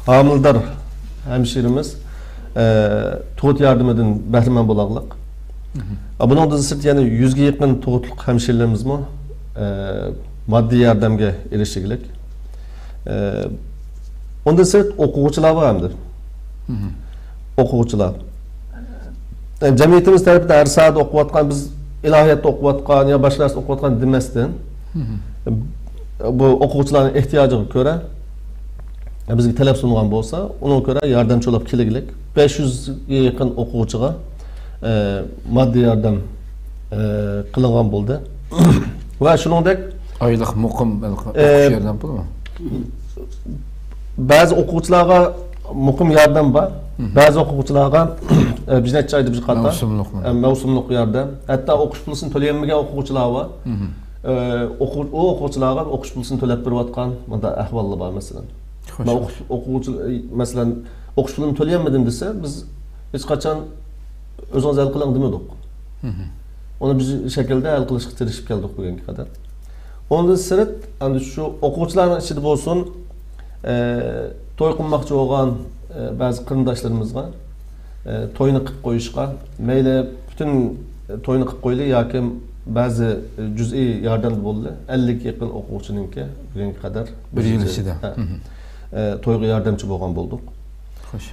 ھامىلىدار ھەمشىرىمىز، ئە، تۇغۇت ياردىمىدىن بەھرىمەن بولاغلىق. ئە، بۇنىڭدىن سىرت يەنە يۈزگە يېقىن تۇغۇتلۇق ھەمشىرىلىرىمىزمۇ، ئە، ماددىي ياردەمگە ئېرىشىگلىك. ئە، ئۇندىن سىرت ئوقۇغۇچىلار بار ئەمدى. ئوقۇغۇچىلار. جەمئىيىتىمىز تەرىپىدىن ھەر ساھەدە ئوقۇۋاتقان، بىز ئىلاھىياتتا ئوقۇۋاتقان يا باشقا نەرسە ئوقۇۋاتقان دېمەستىن، بۇ ئوقۇغۇچىلارنىڭ ئېھتىياجىغا كۆرە بىزگە تەلەپ سۇنغان بولسا، ئۇنىڭغا كۆرە ياردەمچى بولۇپ كېلىگلىك بەش يۈزگە يېقىن ئوقۇغۇچىغا، ئە، ماددىي ياردەم، ئە، قىلىنغان بولدى. ۋە شۇنىڭدەك ئايلىق مۇقىم ئە، ئوقۇش ياردەم پۇلىمۇ؟ بەزى ئوقۇغۇچىلارغا مۇقىم ياردەم بار. بەزى ئوقۇغۇچىلارغا، ئە، بىر نەچچە ئايدا بىر قاتار، مەۋسۇملۇق ئە، مەۋسۇملۇق ياردەم. ھەتتا ئوقۇش پۇلىسىنى تۆلىيەلمىگەن ئوقۇغۇچىلار بار. ئە، ئوقۇ-، ئۇ ئوقۇغۇچىلارغا ئوقۇش پۇلىسىنى تۆلەپ بېرىۋاتقان مۇنداق ئەھۋاللار بار، مەسىلەن. خوش. مەن ئوقۇش-، ئوقۇغۇچى، مەسىلەن، ئوقۇش پۇلىنى تۆلىيەلمىدىم دېسە، بىز ھېچقاچان ئۆزىڭىز ھەل قىلىڭ دېمىدۇق. ئۇنى بىر شەكىلدە ھەل قىلىشقا تىرىشىپ كەلدۇق بۈگۈنگە قەدەر. ئۇندىن سىرت، ئەمدى شۇ ئوقۇغۇچىلارنىڭ ئىچىدە بولسۇن، ئە، توي قىلماقچى بولغان، ئە، بەزى قېرىنداشلىرىمىزغا، ئە، توينى قىلىپ قويۇشقا، مەيلى پۈتۈن توينى قىلىپ قويىلى ياكى بەزى جۈزئىي ياردەمدە بولىلى، ئەللىككە يېقىن ئوقۇغۇچىنىڭكى بۈگۈنگە قەدەر بىر يىل ئىچىدە. ھە. ئە، تويغا ياردەمچى بولغان بولدۇق. خوش.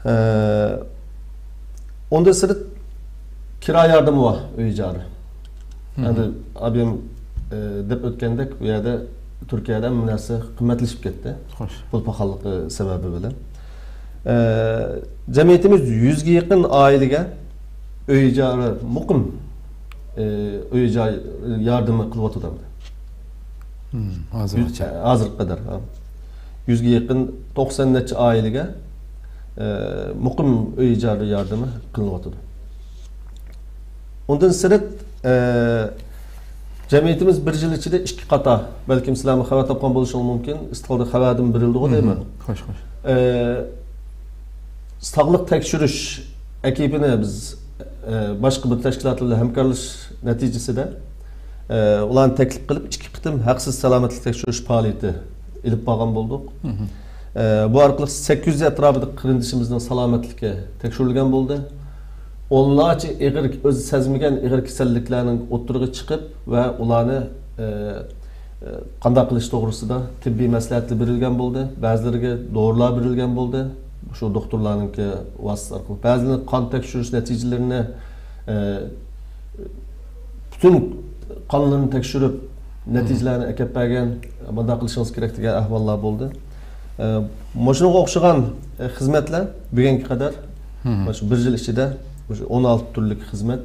ئە، ئۇندىن سىرت كىرا ياردىمى بار، ئۆي ئىجارە. ئەمدى ئابىم، ئە، دەپ ئۆتكەندەك، بۇ يەردە تۈركىيەدە ھەممە نەرسە قىممەتلىشىپ كەتتى. خوش. پۇل پاخاللىقى سەۋەبى بىلەن. ئە، جەمئىيىتىمىز يۈزگە يېقىن ئائىلىگە ئۆي ئىجارە مۇقىم، ئە، ئۆي ئىجارە ياردىمى قىلىۋاتىدۇ ئەمدى. ھازىرغىچە. ھازىرغا قەدەر، ھە. يۈزگە يېقىن، توقسان نەچچە ئائىلىگە، ئە، مۇقىم ئۆي ئىجارە ياردىمى قىلىنىۋاتىدۇ. ئۇندىن سىرت، ئە، جەمئىيىتىمىز بىر يىل ئىچىدە ئىككى قاتا، بەلكىم سىلەرمۇ خەۋەر تاپقان بولۇشۇڭلار مۇمكىن، ئىستىلدا خەۋەردىن بېرىلدىغۇ دەيمەن. خوش، خوش. ئە، ساغلىق تەكشۈرۈش ئەكىپىنى بىز، ئە، باشقا بىر تەشكىلات بىلەن ھەمكارلىشىش نەتىجىسىدە، ئە، ئۇلارنى تەكلىپ قىلىپ، ئىككى قېتىم ھەقسىز سالامەتلىك تەكشۈرۈش پائالىيىتى ئېلىپ بارغان بولدۇق. ئە، بۇ ئارقىلىق سەككىز يۈز ئەتراپىدا قېرىندىشىمىزنىڭ سالامەتلىكى تەكشۈرۈلگەن بولدى. ئونلارچە ئېغىر، ئۆزى سەزمىگەن ئېغىر كېسەللىكلەرنىڭ ئوتتۇرىغا چىقىپ ۋە ئۇلارنى، ئە، ئە، قانداق قىلىش توغرىسىدا تېببىي مەسلىھەتلەر بېرىلگەن بولدى. بەزىلىرىگە دورىلار بېرىلگەن بولدى، شۇ دوختۇرلارنىڭكى ۋاسىتىسى ئارقىلىق. بەزىلىرىنى قان تەكشۈرۈش نەتىجىلىرىنى، ئە، پۈتۈن قانلىرىنى تەكشۈرۈپ، نەتىجىلەرنى ئەكەپ بەرگەن، مۇنداق قىلىشىڭىز كېرەك دېگەن ئەھۋاللار بولدى. ئە، مۇشۇنىڭغا ئوخشىغان، ئە، خىزمەتلەر بۈگۈنگە قەدەر، مم. مۇشۇ بىر يىل ئىچىدە مۇشۇ ئون ئالتە تۈرلۈك خىزمەت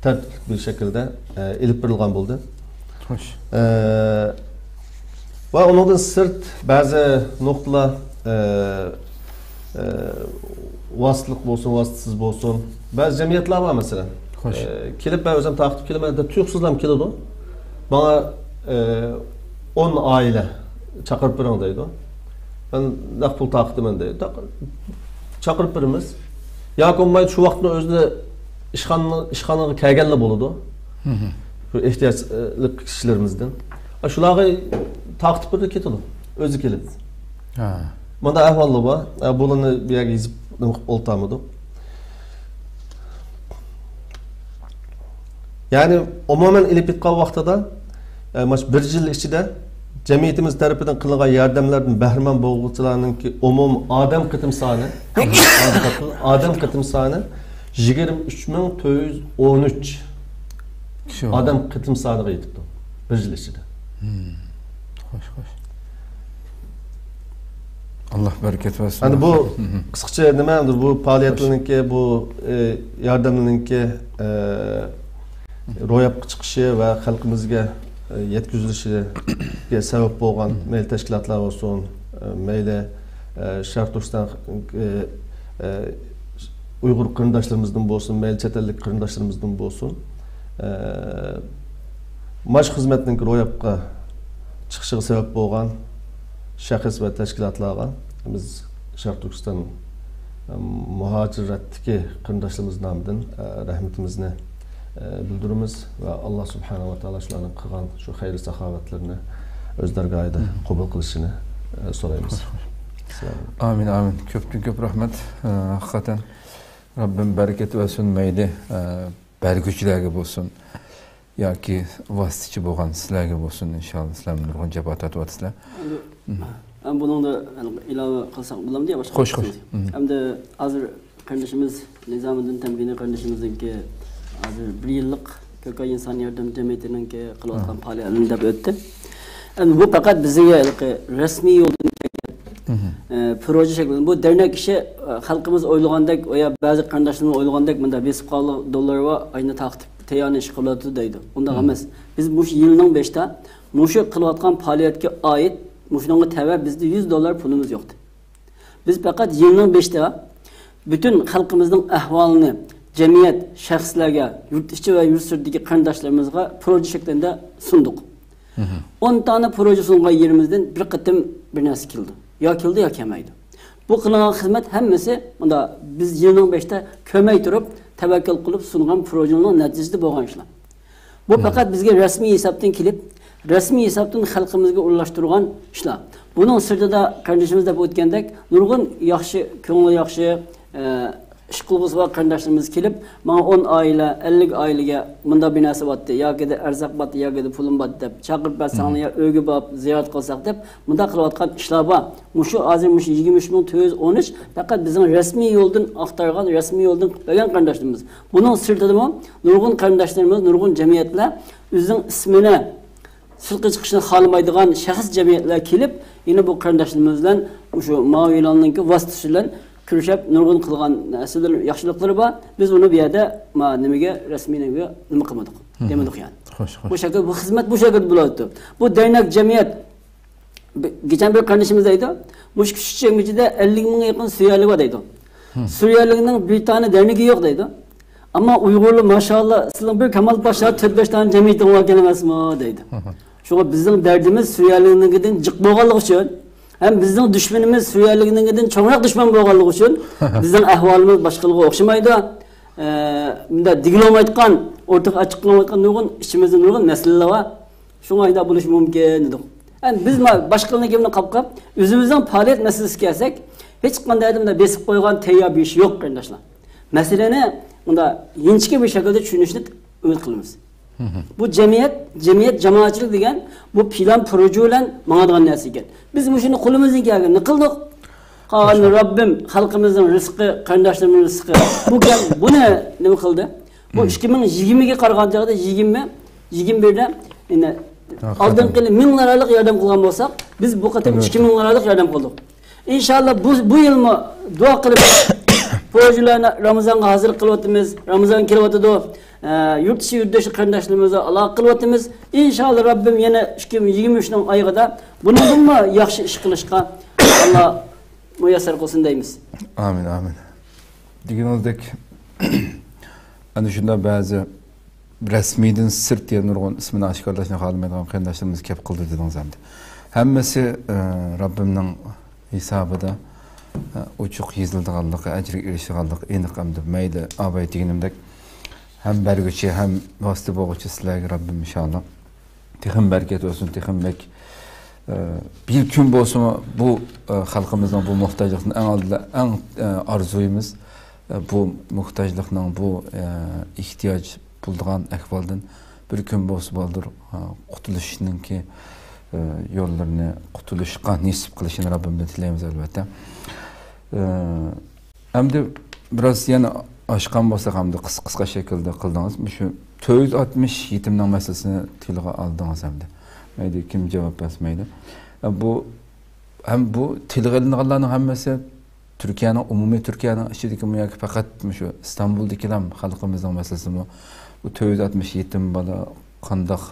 تەرتىپلىك بىر شەكىلدە، ئە، ئېلىپ بېرىلغان بولدى. خوش. ئە، ۋە ئۇنىڭدىن سىرت بەزى نۇقتىلار، ئە، ئە، ۋاسىتىلىق بولسۇن، ۋاسىتىسىز بولسۇن، بەزى جەمئىيەتلەر بار، مەسىلەن. خوش. ئە، كېلىپ، مەن ئۆزۈم تارقىتىپ كېلىمەن دەپ، تۇيۇقسىزلام كېلىدۇ. ماڭا، ئە، ئون ئائىلە چاقىرىپ بېرىڭ دەيدۇ. مەن نەق پۇل تارقىتىمەن دەيدۇ. چاقىرىپ بېرىمىز. ياكى بولمايدۇ، شۇ ۋاقىتنىڭ ئۆزىدە ئىشخانا، ئىشخانىغا كەلگەنلا بولىدۇ. شۇ ئېھتىياجلىق كىشىلىرىمىزدىن. شۇلارغا تارقىتىپ بېرىدۇ، كېتىدۇ. ئۆزى كېلىپ. ھە. مۇنداق ئەھۋاللار بار. بۇلارنى بۇ يەرگە يېزىپ نېمە قىلىپ ئولتۇرمىدۇق. يەنى ئومۇمەن ئېلىپ ئېيتقان ۋاقتىدا، ئە، مانا شۇ بىر يىل ئىچىدە جەمئىيىتىمىز تەرىپىدىن قىلىنغان ياردەملەردىن بەھرىمەن بولغۇچىلارنىڭكى ئومۇمىي ئادەم قېتىم سانى، ئادەم قېتىم سانى يىگىرمە ئۈچ مىڭ تۆت يۈز ئون ئۈچ كىشى بولدى. ئادەم قېتىم سانىغا يېتىپتۇ بىر يىل ئىچىدە. خوش، خوش. ئاللا بەرىكەت بەرسۇن. ئەمدى بۇ قىسقىچە نېمە، ئەمدى بۇ پائالىيەتلەرنىڭكى، بۇ، ئى، ياردەملەرنىڭكى، ئى، روياپقا چىقىشى ۋە خەلقىمىزگە، ئى، يەتكۈزۈلۈشىگە سەۋەب بولغان مەيلى تەشكىلاتلار بولسۇن، ئى، مەيلى، ئى، شەرقىي تۈركىستان، ئى، ئى، ئۇيغۇر قېرىنداشلىرىمىزدىن بولسۇن، مەيلى چەت ئەللىك قېرىنداشلىرىمىزدىن بولسۇن، ئى، مانا شۇ خىزمەتنىڭ روياپقا چىقىشىغا سەۋەب بولغان شەخس ۋە تەشكىلاتلارغا بىز شەرقىي تۈركىستان، ئى، مۇھاجىرەتتىكى قېرىنداشلىرىمىز نامىدىن، ئى، رەھمىتىمىزنى، ئى، بىلدۈرىمىز ۋە ئاللا سۇبھانەھۇ ۋە تائالا شۇلارنىڭ قىلغان شۇ خەير ساخاۋەتلىرىنى ئۆز دەرگاھىدا قوبۇل قىلىشىنى، ئى، سورايمىز. ئامىن، ئامىن. كۆپتىن كۆپ رەھمەت. ئى، ھەقىقەتەن رەببىم بەرىكەت بەرسۇن، مەيلى، ئى، بەرگۈچىلەرگە بولسۇن ياكى ۋاسىتىچى بولغان سىلەرگە بولسۇن، ئىنشاللا سىلەر نۇرغۇن جاپا تارتىۋاتىسىلەر. ئەمدى، ئەمدى بۇنىڭدا ئىلاۋە قىلساق بولامدۇ يا باشقا؟ خوش، خوش. ئەمدى ھازىر قېرىندىشىمىز نىزامىدىن تەمكىنى قېرىندىشىمىزنىڭكى ھازىر بىر يىللىق كۆكاي ئىنسان ياردەم جەمئىيىتىنىڭكى قىلىۋاتقان پائالىيەتلىرىنى دەپ ئۆتتى. ئەمدى بۇ پەقەت بىزگە ھېلىقى رەسمىي يولدىن كەلگەن، ئە، پروژە شەكلىدە. بۇ دەرنەك ئىشى، ئە، خەلقىمىز ئويلىغاندەك، يا بەزى قېرىنداشلىرىمىز ئويلىغاندەك مۇنداق بېسىپ قالغان دوللار بار، ئاينى تارقىتىپ تەييارنى ئىش قىلىۋاتىدۇ دەيدۇ. ئۇنداق ئەمەس. بىز مۇشۇ يىلنىڭ بېشىدا مۇشۇ قىلىۋاتقان پائالىيەتكە ئائىت مۇشۇنىڭغا تەۋە بىزدە يۈز دوللار پۇلىمىز يوقتى. بىز پەقەت يىلنىڭ بېشىدا پۈتۈن خەلقىمىزنىڭ ئەھۋالىنى جەمئىيەت، شەخسلەرگە، يۇرت ئىچى ۋە يۇرت سىرتىدىكى قېرىنداشلىرىمىزغا پروژە شەكلىدە سۇندۇق. ئون دانە پروژە سۇنغان يېرىمىزدىن بىر قېتىم بىر نەرسە كېلىدۇ. يا كېلىدۇ، يا كەلمەيدۇ. بۇ قىلىنغان خىزمەت ھەممىسى مۇنداق بىز يىلنىڭ بېشىدا كۆرمەي تۇرۇپ تەۋەككۈل قىلىپ سۇنغان پروژىنىڭ نەتىجىسىدە بولغان ئىشلار. بۇ پەقەت بىزگە رەسمىي ھېسابتىن كېلىپ، رەسمىي ھېسابتىن خەلقىمىزگە ئورۇنلاشتۇرغان ئىشلار. بۇنىڭ سىرتىدا قېرىندىشىمىز دەپ ئۆتكەندەك، نۇرغۇن ياخشى، كۆڭلى ياخشى، ئە، ئىش قىلغۇسى بار قېرىنداشلىرىمىز كېلىپ، ماڭا ئون ئائىلە، ئەللىك ئائىلىگە مۇنداق بىر نەرسە باتتى، ياكى ئەرزاق باتتى، ياكى پۇلۇم باتتى دەپ چاقىرىپ بەرسەڭلار يا ئۆيگە باپ زىيارەت قىلساق دەپ مۇنداق قىلىۋاتقان ئىشلار بار. مۇشۇ ھازىر مۇشۇ يىگىرمە ئۈچ مىڭ تۆت يۈز ئون ئۈچ پەقەت بىزنىڭ رەسمىي يولدىن ئاختارغان، رەسمىي يولدىن قىلىپ بەرگەن قېرىنداشلىرىمىز. بۇنىڭ سىرتىدىمۇ نۇرغۇن قېرىنداشلىرىمىز، نۇرغۇن جەمئىيەتلەر ئۆزىنىڭ ئىسمىنى سىرتقا چىقىشنى خالىمايدىغان شەخس جەمئىيەتلەر كېلىپ، يەنە بۇ قېرىنداشلىرىمىز بىلەن مۇشۇ ماۋۇ ئېلاننىڭكى ۋاسىتىسى بىلەن كۆرۈشۈپ، نۇرغۇن قىلغان نەرسىلىرى، ياخشىلىقلىرى بار. بىز ئۇنى بۇ يەردە، ما، نېمىگە، رەسمىي نېمىگە نېمە قىلمىدۇق، دېمىدۇق يەنى. خوش، خوش. بۇ شەكىل، بۇ خىزمەت بۇ شەكىلدە بولۇۋاتىدۇ. بۇ دەرنەك جەمئىيەت بى-، گېچە بىر قېرىندىشىمىز دەيدۇ، مۇشۇ كىچىك جەمئىيىتىدە ئەللىك مىڭغا يېقىن سۈرىيەلىك بار دەيدۇ. سۈرىيەلىكنىڭ بىر دانە دەرنىكى يوق دەيدۇ. ئەمما ئۇيغۇرلار ماشائاللا، سىزنىڭ بىر كامال پاشا تۆت بەش دانە جەمئىيىتىڭىز بار ئىكەن ئەمەسمۇ دەيدۇ. شۇڭا بىزنىڭ دەردىمىز سۈرىيەلىكنىڭكىدىن جىق بولغانلىقى ئۈچۈن ھەم بىزنىڭ دۈشمىنىمىز سۈرىيەلىكنىڭكىدىن چوڭراق دۈشمەن بولغانلىقى ئۈچۈن بىزنىڭ ئەھۋالىمىز باشقىلارغا ئوخشىمايدۇ. ئە، مۇنداق دېگىلى بولمايدىغان، ئورتىغا ئاچىققىلى بولمايدىغان نۇرغۇن ئىچىمىزدە نۇرغۇن مەسىلىلەر بار. شۇڭا شۇنداق بولۇشى مۇمكىن دېدۇق. ئەمدى بىز ما-، باشقىلارنىڭ گېپىنى قاپ-قاپ، ئۆزىمىزنىڭ پائالىيەت مەسىلىسىگە كەلسەك، ھېچقانداق يەردە مۇنداق بېسىپ قويغان تەييار بىر ئىش يوق، قېرىنداشلار. مەسىلىنى مۇنداق يىنچىكە بىر شەكىلدە چۈشىنىشنى ئۈمىد قىلىمىز. بۇ جەمئىيەت، جەمئىيەت جامائەتچىلىك دېگەن بۇ پىلان پروژە بىلەن ماڭىدىغان نەرسە ئىكەن. بىز مۇشۇنى قولىمىزدىن كەلگىنىنى قىلدۇق. قالغىنى رەببىم، خەلقىمىزنىڭ رىزقى، قېرىنداشلىرىمىزنىڭ رىزقى. بۇ گەپ بۇنى نېمە قىلدى؟ بۇ ئىككى مىڭ يىگىرمىگە قارىغان چاغدا يىگىرمە، يىگىرمە بىردە، يەنى ئالدىنقى يىلى مىڭلار ئارىلىق ياردەم قىلغان بولساق، بىز بۇ قېتىم ئىككى مىڭلار ئارىلىق ياردەم قىلدۇق. ئىنشاللا بۇ، بۇ يىلمۇ دۇئا قىلىپ، پروژىلارنى رامىزانغا ھازىرلىق قىلىۋاتىمىز. رامىزان كېلىۋاتىدۇ. ئە، يۇرت ئىچى، يۇرت تەشقى قېرىنداشلىرىمىز بىلەن ئالاقە قىلىۋاتىمىز. ئىنشاللا رەببىم يەنە ئىككى مىڭ يىگىرمە ئۈچنىڭ ئايىغىدا بۇنىڭدىنمۇ ياخشى ئىش قىلىشقا ئاللا مۇيەسسەر قىلسۇن دەيمىز. ئامىن، ئامىن. دېگىنىڭىزدەك، ئەنە شۇنداق بەزى رەسمىيدىن سىرت يەنە نۇرغۇن ئىسمىنى ئاشكارىلاشنى خالىمايدىغان قېرىنداشلىرىمىز كەپ قىلدى دېدىڭىز ئەمدى. ھەممىسى، ئە، رەببىمنىڭ ھېسابىدا، ئە، ئوچۇق يېزىلىدىغانلىقى، ئەجىرگە ئېرىشىدىغانلىقى ئېنىق ئەمدى. مەيلى، ئاباي دېگىنىمدەك، ھەم بەرگۈچى، ھەم ۋاسىتە بولغۇچى سىلەرگە رەببىم ئىنشائاللا تېخىمۇ بەرىكەت بەرسۇن، تېخىمۇ بەك، ئە، بىر كۈن بولسىمۇ بۇ، ئە، خەلقىمىزنىڭ بۇ موھتاجلىقىنى ئەڭ ئالدىدا، ئەڭ، ئە، ئارزۇيمىز. ئە، بۇ موھتاجلىقنىڭ، بۇ، ئە، ئېھتىياج بولىدىغان ئەھۋالدىن بىر كۈن بولسا بالدۇر، ئە، قۇتۇلۇشنىڭكى، ئە، يوللىرىنى، قۇتۇلۇشقا نېسىپ قىلىشىنى رەببىمدىن تىلەيمىز، ئەلۋەتتە. ئە، ئەمدى بىراز يەنە ئاشقان بولساق، ئەمدى قىس-، قىسقا شەكىلدە قىلدىڭىز. مۇشۇ تۆت يۈز ئاتمىش يېتىمنىڭ مەسىلىسىنى تىلغا ئالدىڭىز ئەمدى. مەيلى، كىم جاۋاب بەرسە مەيلى. ئە، بۇ ھەم بۇ تىلغا ئېلىنغانلارنىڭ ھەممىسى تۈركىيەنىڭ، ئومۇمىي تۈركىيەنىڭ ئىچىدىكىمۇ ياكى پەقەت مۇشۇ ئىستانبۇلدىكىلا خەلقىمىزنىڭ مەسىلىسىمۇ؟ بۇ تۆت يۈز ئاتمىش يېتىم بالا قانداق،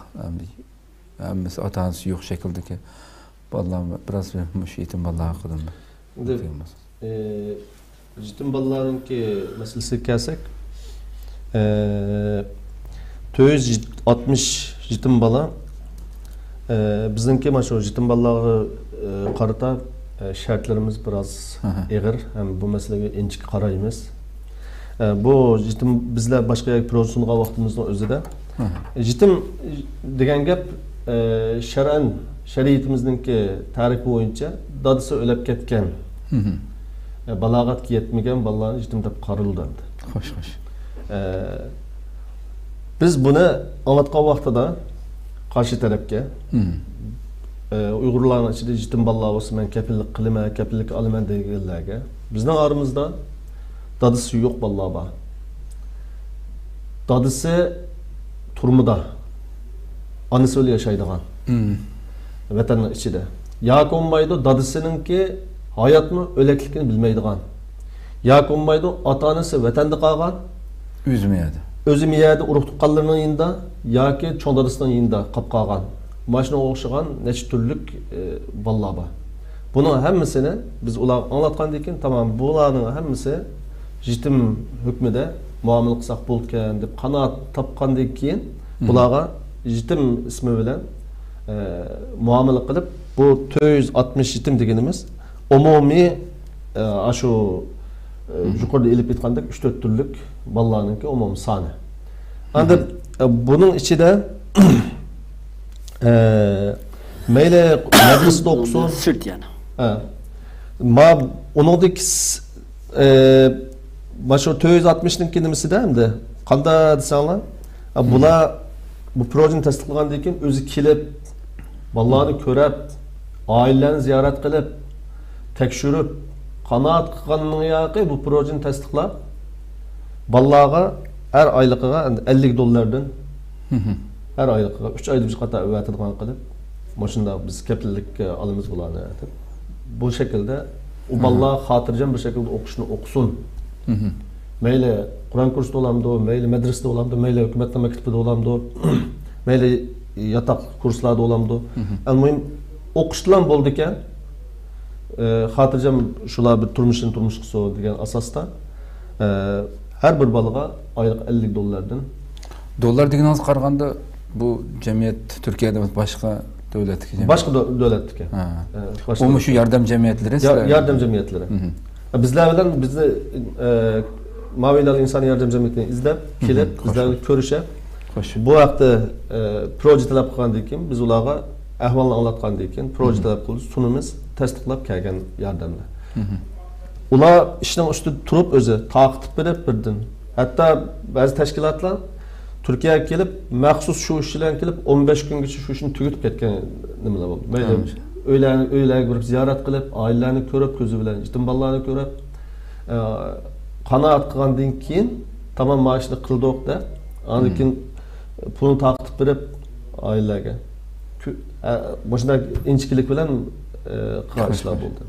ھەممىسى ئاتا-ئانىسى يوق شەكىلدىكى بالىلار، بىراز مۇشۇ يېتىم بالىلار ھەققىدە ئېندى، ئە، يېتىم بالىلارنىڭكى مەسىلىسىگە كەلسەك، ئە، تۆت يۈز ئاتمىش يېتىم بالا، ئە، بىزنىڭكى مانا شۇ يېتىم بالىلارغا، ئە، قارىتا، ئە، شەرتلىرىمىز بىراز ئېغىر ھەم بۇ مەسىلىگە ئىنچىكە قارايمىز. ئە، بۇ يېتىم، بىزلەر باشقا يەرگە پروژە سۇنغان ۋاقتىمىزنىڭ ئۆزىدە، يېتىم دېگەن گەپ، ئە، شەرئەن، شەرىئىتىمىزنىڭكى تەرىپى بويىچە دادىسى ئۆلۈپ كەتكەن، ئە، بالاغەتكە يەتمىگەن بالىلارنى يېتىم دەپ قارىلىدۇ ئەمدى. خوش، خوش. ئە، بىز بۇنى ئاڭلاتقان ۋاقتىدا قارشى تەرەپكە، ئە، ئۇيغۇرلارنىڭ ئىچىدە يېتىم بالىلار بولسا، مەن كەپىللىك قىلىمەن، كەپىللىك ئالىمەن دېگەنلەرگە، بىزنىڭ ئارىمىزدا دادىسى يوق بالىلار بار. دادىسى تۈرمىدە، ئانىسى بىلەن ياشايدىغان، ۋەتەننىڭ ئىچىدە. ياكى بولمايدۇ، دادىسىنىڭكى ھاياتمۇ ئۆلەكلىكىنى بىلمەيدىغان. ياكى بولمايدۇ، ئاتا-ئانىسى ۋەتەندە قالغان، ئۆزىمۇ يەردە، ئۆزىمۇ يەردە، ئۇرۇق-تۇغقانلىرىنىڭ يېنىدا ياكى چوڭ دادىسىنىڭ يېنىدا قاپ قالغان. مانا شۇنىڭغا ئوخشىغان نەچچە تۈرلۈك، ئە، بالىلار بار. بۇنىڭ ھەممىسىنى بىز ئۇلارغا ئاڭلاتقاندىن كېيىن، تامام، بۇلارنىڭ ھەممىسى يېتىم ھۆكمىدە مۇئامىلە قىلساق بولىدىكەن دەپ قانائەت تاپقاندىن كېيىن، بۇلارغا يېتىم ئىسمى بىلەن، ئە، مۇئامىلە قىلىپ، بۇ تۆت يۈز ئاتمىش يېتىم دېگىنىمىز ئومۇمىي، ئە، ئاشۇ، ئە، يۇقىرىدا ئېلىپ ئېيتقاندەك ئۈچ تۆت تۈرلۈك بالىلارنىڭكى ئومۇمىي سانى. ئەمدى، ئە، بۇنىڭ ئىچىدە، ئە، مەيلى مەدرىسىدە ئوقۇسۇن، سىرت يەنە. ئە، ما، ئۇنىڭدىكى س-، ئە، ما شۇ تۆت يۈز ئاتمىشنىڭكى نېمىسىدە ئەمدى قانداق دېسەڭلار، ئە، بۇلار بۇ پروژېنى تەستىقلىغاندىن كېيىن ئۆزى كېلىپ، بالىلارنى كۆرۈپ، ئائىلىلەرنى زىيارەت قىلىپ، تەكشۈرۈپ، قانائەت قىلغاننىڭ ياقى بۇ پروژېنى تەستىقلاپ، بالىلارغا ھەر ئايلىقىغا ئەللىك دوللاردىن، ھەر ئايلىقىغا ئۈچ ئايدا بىر قېتىم ئەۋەتىدىغان قىلىپ، مۇشۇنداق بىز كەپىللىككە ئالىمىز بۇلارنى دەپ، بۇ شەكىلدە ئۇ بالىلار خاتىرجەم بىر شەكىلدە ئوقۇشنى ئوقۇسۇن. مەيلى قۇرئان كۇرسىدا بولامدۇ، مەيلى مەدرىسىدە بولامدۇ، مەيلى ھۆكۈمەتنىڭ مەكتىپىدە بولامدۇ، مەيلى ياتاق كۇرسلاردا بولامدۇ. ئەلمۇھىم، ئوقۇشتىلام بولىدىكەن. ئە، خاتىرجەم شۇلار بىر تۇرمۇشىنى تۇرمۇشقا سۇ دېگەن ئاساستا، ئە، ھەر بىر بالىغا ئايلىق ئەللىك دوللاردىن. دوللار دېگىنىڭىزگە قارىغاندا، بۇ جەمئىيەت تۈركىيەدە باشقا دۆلەتتىكى جەمئىيەت؟ باشقا دۆ-، دۆلەتتىكى. ھە. ئە، باشقا ئۇمۇ شۇ دۆلەتتىكى. ياردەم جەمئىيەتلىرى يا-، سىلەر؟ ياردەم جەمئىيەتلىرى. ئە، بىزلەر بىلەن بىزنى، ئە، ماۋى ھىلال ئىنسانىي ياردەم جەمئىيىتىنى ئىزدەپ كېلىپ، بىزلەر بىلەن كۆرۈشۈپ، بۇ ھەقتە، ئە، پروژە تەلەپ قىلغاندىن كېيىن، بىز ئۇلارغا ئەھۋالنى ئاڭلاتقاندىن كېيىن، پروژە تەلەپ قىلىمىز، سۇنىمىز، تەستىقلاپ كەلگەن ياردەملەر. ئۇلار ئىشنىڭ ئۈستىدە تۇرۇپ ئۆزى تارقىتىپ بېرىپ بىردىن. ھەتتا بەزى تەشكىلاتلار تۈركىيەگە كېلىپ، مەخسۇس شۇ ئىش بىلەن كېلىپ، ئون بەش كۈنگىچە شۇ ئىشنى تۈگىتىپ كەتكەن نېمىلەر بولدى. مەيلى، ئۆيلەرنى، ئۆيلەرگە بېرىپ زىيارەت قىلىپ، ئائىلىلەرنى كۆرۈپ، كۆزى بىلەن يېتىم بالىلارنى كۆرۈپ، ئە، قانائەت قىلغاندىن كېيىن، تامام، مانا شۇنى قىلدۇق دەپ، ئاندىن كېيىن پۇلنى تارقىتىپ بېرىپ ئائىلىلەرگە. كۆ-، ئە، مۇشۇنداق ئىنچىكىلىك بىلەن، ئە، قىلغان ئىشلار بولدى.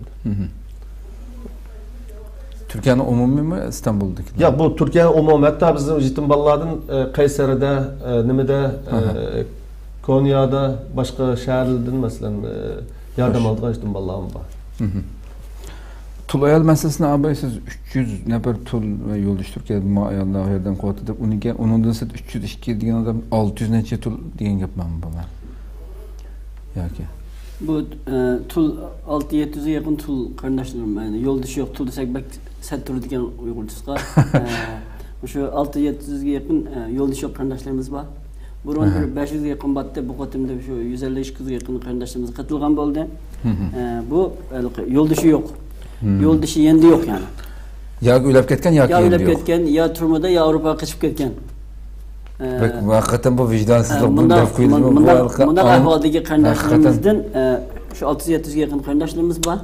تۈركىيەنىڭ ئومۇمىيمۇ، ئىستانبۇلدىكى؟ ياق، بۇ تۈركىيەنىڭ ئومۇمىي. ھەتتا بىزنىڭ يېتىم بالىلاردىن، ئە، قەيسەرىدە، ئە، نېمىدە، ئە، كونيادا، باشقا شەھەرلەردىن، مەسىلەن، ئە، ياردەم ئالىدىغان يېتىم بالىلارمۇ بار. تۇل ئايال مەسىلىسىنى، ئاباي، سىز ئۈچ يۈز نەپەر تۇل ۋە يولدىشى تۈركىيەدە ما ئاياللارغا ياردەم قىلىۋاتىدۇ دەپ، ئۇنىڭكى، ئۇنىڭدىن سىرت ئۈچ يۈز ئىككى دېگەن ئادەم، ئالتە يۈز نەچچە تۇل دېگەن گەپ مانا بۇ؟ ياكى؟ بۇ، ئە، تۇل، ئالتە يەتتە يۈزگە يېقىن تۇل قېرىنداشلىرىم، يەنى يولدىشى يوق، تۇل دېسەك بەك سەت تۇرىدىكەن ئۇيغۇرچىسىغا. ئە، مۇشۇ ئالتە يەتتە يۈزگە يېقىن، ئە، يولدىشى يوق قېرىنداشلىرىمىز بار. بۇرۇن بىر بەش يۈزگە يېقىن بارتى، بۇ قېتىمدا شۇ يۈز ئەللىك، ئىككى يۈزگە يېقىن قېرىنداشلىرىمىز قېتىلغان بولدى. ئە، بۇ ھېلىقى يولدىشى يوق. يولدىشى يېنىدا يوق يەنى. ياكى ئۆلۈپ كەتكەن، ياكى يا يېنىدا ئۆلۈپ يوق. كەتكەن، يا تۈرمىدە، يا ئاۋروپاغا قېچىپ كەتكەن. ئە، بەك، ھەقىقەتەن بۇ ۋىجدانسىزلىق، ئە، بۇنى مۇنداق، دەپ قويىمىز، مۇن-، بۇ مۇنداق، ھېلىقى مۇنداق ئاڭ-، ئەھۋالدىكى ھەقىقەتەن. قېرىنداشلىرىمىزدىن، ئە، شۇ ئالتە يۈز يەتتە يۈزگە يېقىن قېرىنداشلىرىمىز بار.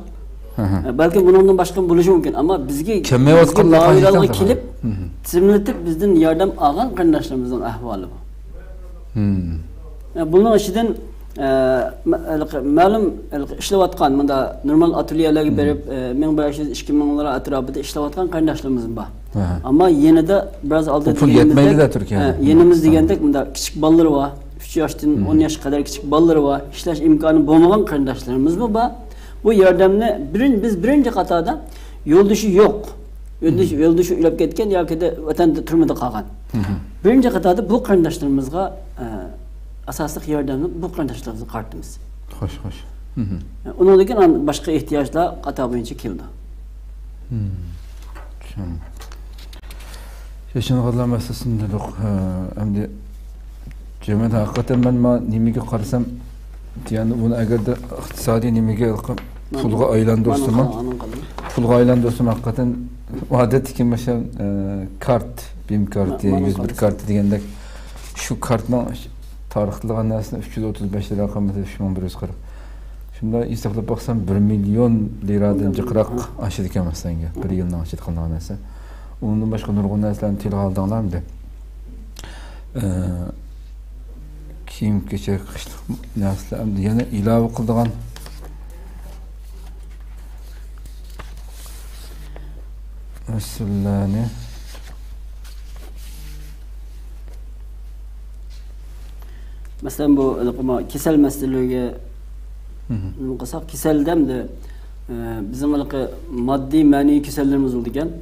ئە، بەلكىم بۇنىڭدىن باشقا بولۇشى مۇمكىن، ئەمما بىزگە، بىزگە كەلمەيۋاتقانلار ماۋۇ يەرلەرگە قايسى كېلىپ، تىزىملىتىپ بىزدىن ياردەم ئالغان قېرىنداشلىرىمىزنىڭ ئەھۋالى بۇ. ئە، بۇنىڭ ئىچىدىن، ئە، مە-، ھېلىقى مەلۇم، ھېلىقى ئىشلەۋاتقان، مۇندا نورمال ئاتېليېلەرگە بېرىپ، ئە، مىڭ بەش يۈز، ئىككى مىڭلار ئەتراپىدا ئىشلەۋاتقان قېرىنداشلىرىمىز بار. ئەمما يېنىدا بىراز ئالدىن پۇل دېگىنىمىزدەك، يەتمەيدۇ-دە تۈركىيەگە. ئە، يېنىمىز دېگەندەك، مۇندا كىچىك بالىلىرى بار، ئۈچ ياشتىن ئون ياشقا قەدەر كىچىك بالىلىرى بار، ئىشلەش ئىمكانى بولمىغان قېرىنداشلىرىمىزمۇ بار. بۇ ياردەمنى بىرىن-، بىز بىرىنچى قاتاردا يولدىشى يوق، يولدىشى، يولدىشى ئۆلۈپ كەتكەن ياكى ۋەتەندە تۈرمىدە قالغان. بىرىنچى قاتاردا بۇ قېرىنداشلىرىمىزغا، ئە، ئاساسلىق ياردەمنى بۇ قېرىنداشلىرىمىزغا قارىتىمىز. خوش، خوش. ئۇنىڭدىن كېيىن باشقا ئېھتىياجلار قاتار بويىچە كېلىدۇ. چۈشەندىم. ياشانغانلار مەسىلىسىنى دېدۇق. ئەمدى جەمئىيەت ھەقىقەتەن مەن ما نېمىگە قارىسام، يەنى بۇنى ئەگەردە ئىقتىسادىي نېمىگە، پۇلغا ئايلاندۇرسىمۇ، پۇلغا ئايلاندۇرسىمۇ ھەقىقەتەن ئادەتتىكى مەسىلەن، ئە، كارت، بىم كارتى، يۈز بىر كارتى دېگەندەك شۇ كارتنىڭ تارقىتىلغان نەرسىنى ئۈچ يۈز ئوتتۇز بەش لىرا قىممىتى ئۈچ مىڭ بىر يۈز قىرىق. شۇنداق ھېسابلاپ باقسام، بىر مىليون لىرادىن جىقراق ئاشىدىكەن مەسىلەنگە، بىر يىلنىڭ ئىچىدە قىلىنغان نەرسە. ئۇنىڭدىن باشقا نۇرغۇن نەرسىلەرنى تىلغا ئالدىڭلارمىدى؟ ئە، كىيىم-كېچەك، قىشلىق نەرسىلەر، ئەمدى يەنە ئىلاۋە قىلىدىغان مەسىلىلەرنى. مەسىلەن، بۇ ھېلىقى ما-، كېسەل مەسىلىلىرىگە نېمە قىلساق، كېسەلدە ئەمدى، ئە، بىزنىڭ ھېلىقى ماددىي، مەنىۋى كېسەللىرىمىز بولىدىكەن.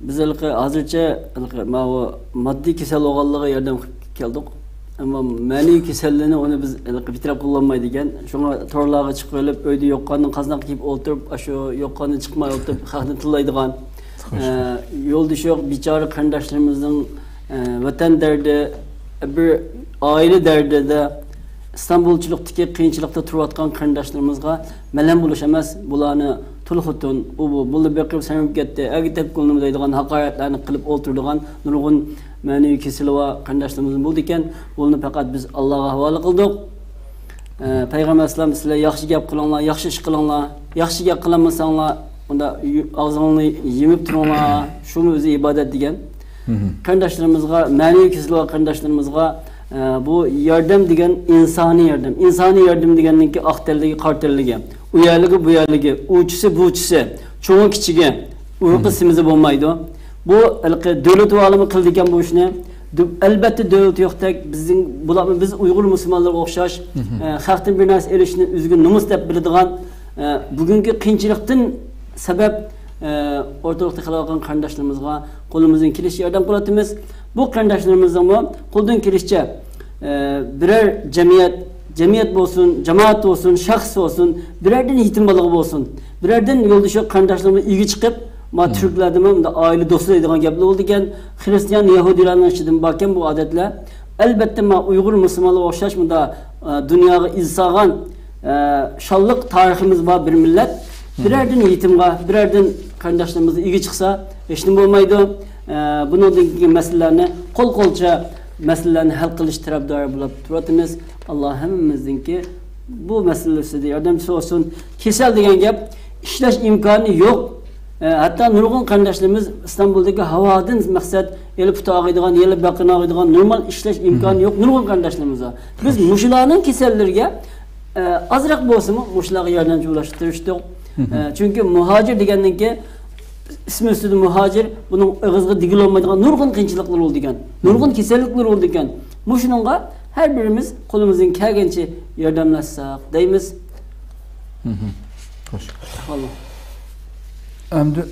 بىز ھېلىقى ھازىرچە ھېلىقى ماۋۇ ماددىي كېسەل بولغانلىرىغا ياردەم قىلىپ كەلدۇق. ئەمما مەنىۋى كېسەللىرىنى ئۇنى بىز ھېلىقى ئېتىراپ قىلالمايدىكەن. شۇڭا تورلارغا چىقىۋېلىپ، ئۆيدە يوقاننى قازناق كىيىپ ئولتۇرۇپ، ئاشۇ يوقاننى چىقماي ئولتۇرۇپ، خەقنى تىللايدىغان، ئە، يولدىشى يوق بىچارە قېرىنداشلىرىمىزنىڭ، ئە، ۋەتەن دەردى، بىر ئائىلە دەردىدە، ئىستانبۇلچىلىقتىكى قىيىنچىلىقتا تۇرۇۋاتقان قېرىنداشلىرىمىزغا مەلھەم بولۇش ئەمەس، بۇلارنى تۇل خوتۇن، ئۇ بۇ، بۇلار بېقىپ سەمرىپ كەتتى، ئەگىتەپ كۆڭلۈم دەيدىغان ھاقارەتلەرنى قىلىپ ئولتۇرىدىغان نۇرغۇن مەنىۋى كېسىلى بار قېرىنداشلىرىمىز بولىدىكەن، بۇلارنى پەقەت بىز ئاللاغا ھاۋالە قىلدۇق. ئە، پەيغەمبەر ئەلەيھىسسالام، سىلەر ياخشى گەپ قىلىڭلار، ياخشى ئىش قىلىڭلار، ياخشى گەپ قىلالمىساڭلار، ئۇندا يۇ-، ئاغزىڭلارنى يېمىپ تۇرۇڭلار، شۇمۇ ئۆزى ئىبادەت دېگەن. قېرىنداشلىرىمىزغا، مەنىۋى كېسىلى بار قېرىنداشلىرىمىزغا، ئە، بۇ ياردەم دېگەن ئىنسانىي ياردەم. ئىنسانىي ياردەم دېگەننىڭكى ئاق تەنلىكى، قارا تەنلىكى، ئۇ يەرلىكى، بۇ يەرلىكى، ئۇچىسى، بۇچىسى، چوڭى، كىچىكى، ئۇرۇقى، سېمىزى بولمايدۇ. بۇ ھېلىقى دۆلىتى بارلىرىمۇ قىلىدىكەن بۇ ئىشنى. دۆ-، ئەلبەتتە دۆلىتى يوقتەك، بىزنىڭ، بۇلارمۇ بىز ئۇيغۇر مۇسۇلمانلىرىغا ئوخشاش، ئە، خەقتىن بىر نەرسە ئېلىشنى ئۆزىگە نومۇس دەپ بىلىدىغان، ئە، بۈگۈنكى قىيىنچىلىقتىن سەۋەب، ئە، ئورتىلىقتا قېلىۋاتقان قېرىنداشلىرىمىزغا قولىمىزدىن كېلىشىچە ياردەم قىلىۋاتىمىز. بۇ قېرىنداشلىرىمىزنىڭمۇ قولىدىن كېلىشىچە، ئە، بىرەر جەمئىيەت، جەمئىيەت بولسۇن، جامائەت بولسۇن، شەخس بولسۇن، بىرەردىن يېتىم بالىغا بولسۇن، بىرەردىن يولدىشى يوق قېرىنداشلىرىمىز ئىگە چىقىپ، ما تۈركلەردىمۇ مۇنداق ئائىلە دوستى دەيدىغان گەپلەر بولىدىكەن، خىرىستىيان، يەھۇدىيلارنىڭ ئىچىدىمۇ باركەن بۇ ئادەتلەر. ئەلبەتتە، ما ئۇيغۇر مۇسۇلمانلارغا ئوخشاش مۇنداق، ئە، دۇنياغا ئىز سالغان، ئە، شانلىق تارىخىمىز بار بىر مىللەت. بىرەردىن يېتىمغا، بىرەردىن قېرىنداشلىرىمىزغا ئىگە چىقسا، ھېچنېمە بولمايدۇ. ئە، بۇنىڭدىن كېيىنكى مەسىلىلەرنى قول قولچە مەسىلىلەرنى ھەل قىلىش تەرەپدارى بولۇپ تۇرۇۋاتىمىز. ئاللا ھەممىمىزنىڭكى بۇ مەسىلە ئۈستىدە ياردەمچىسى بولسۇن. كېسەل دېگەن گەپ، ئىشلەش ئىمكانى يوق. ئە، ھەتتا نۇرغۇن قېرىنداشلىرىمىز ئىستانبۇلدىكى ھاۋادىن مەقسەت، يەنە پۇتى ئاغرىيدىغان، يەنە بېقىنى ئاغرىيدىغان، نورمال ئىشلەش ئىمكانى يوق نۇرغۇن قېرىنداشلىرىمىز بار. بىز مۇشۇلارنىڭ كېسەللىرىگە، ئە، ئازراق بولسىمۇ مۇشۇلارغا ياردەمچى بولۇشقا تىرىشتۇق. ئە، چۈنكى مۇھاجىر دېگەننىڭكى ئىسمى ئۈستىدە مۇھاجىر، بۇنىڭ ئېغىزغا دېگىلى بولمايدىغان نۇرغۇن قىيىنچىلىقلىرى بولىدىكەن، نۇرغۇن كېسەللىكلىرى بولىدىكەن. مۇشۇنىڭغا ھەر بىرىمىز قولىمىزدىن كەلگەنچە ياردەملەشسەك دەيمىز. خوش. ئەمدى،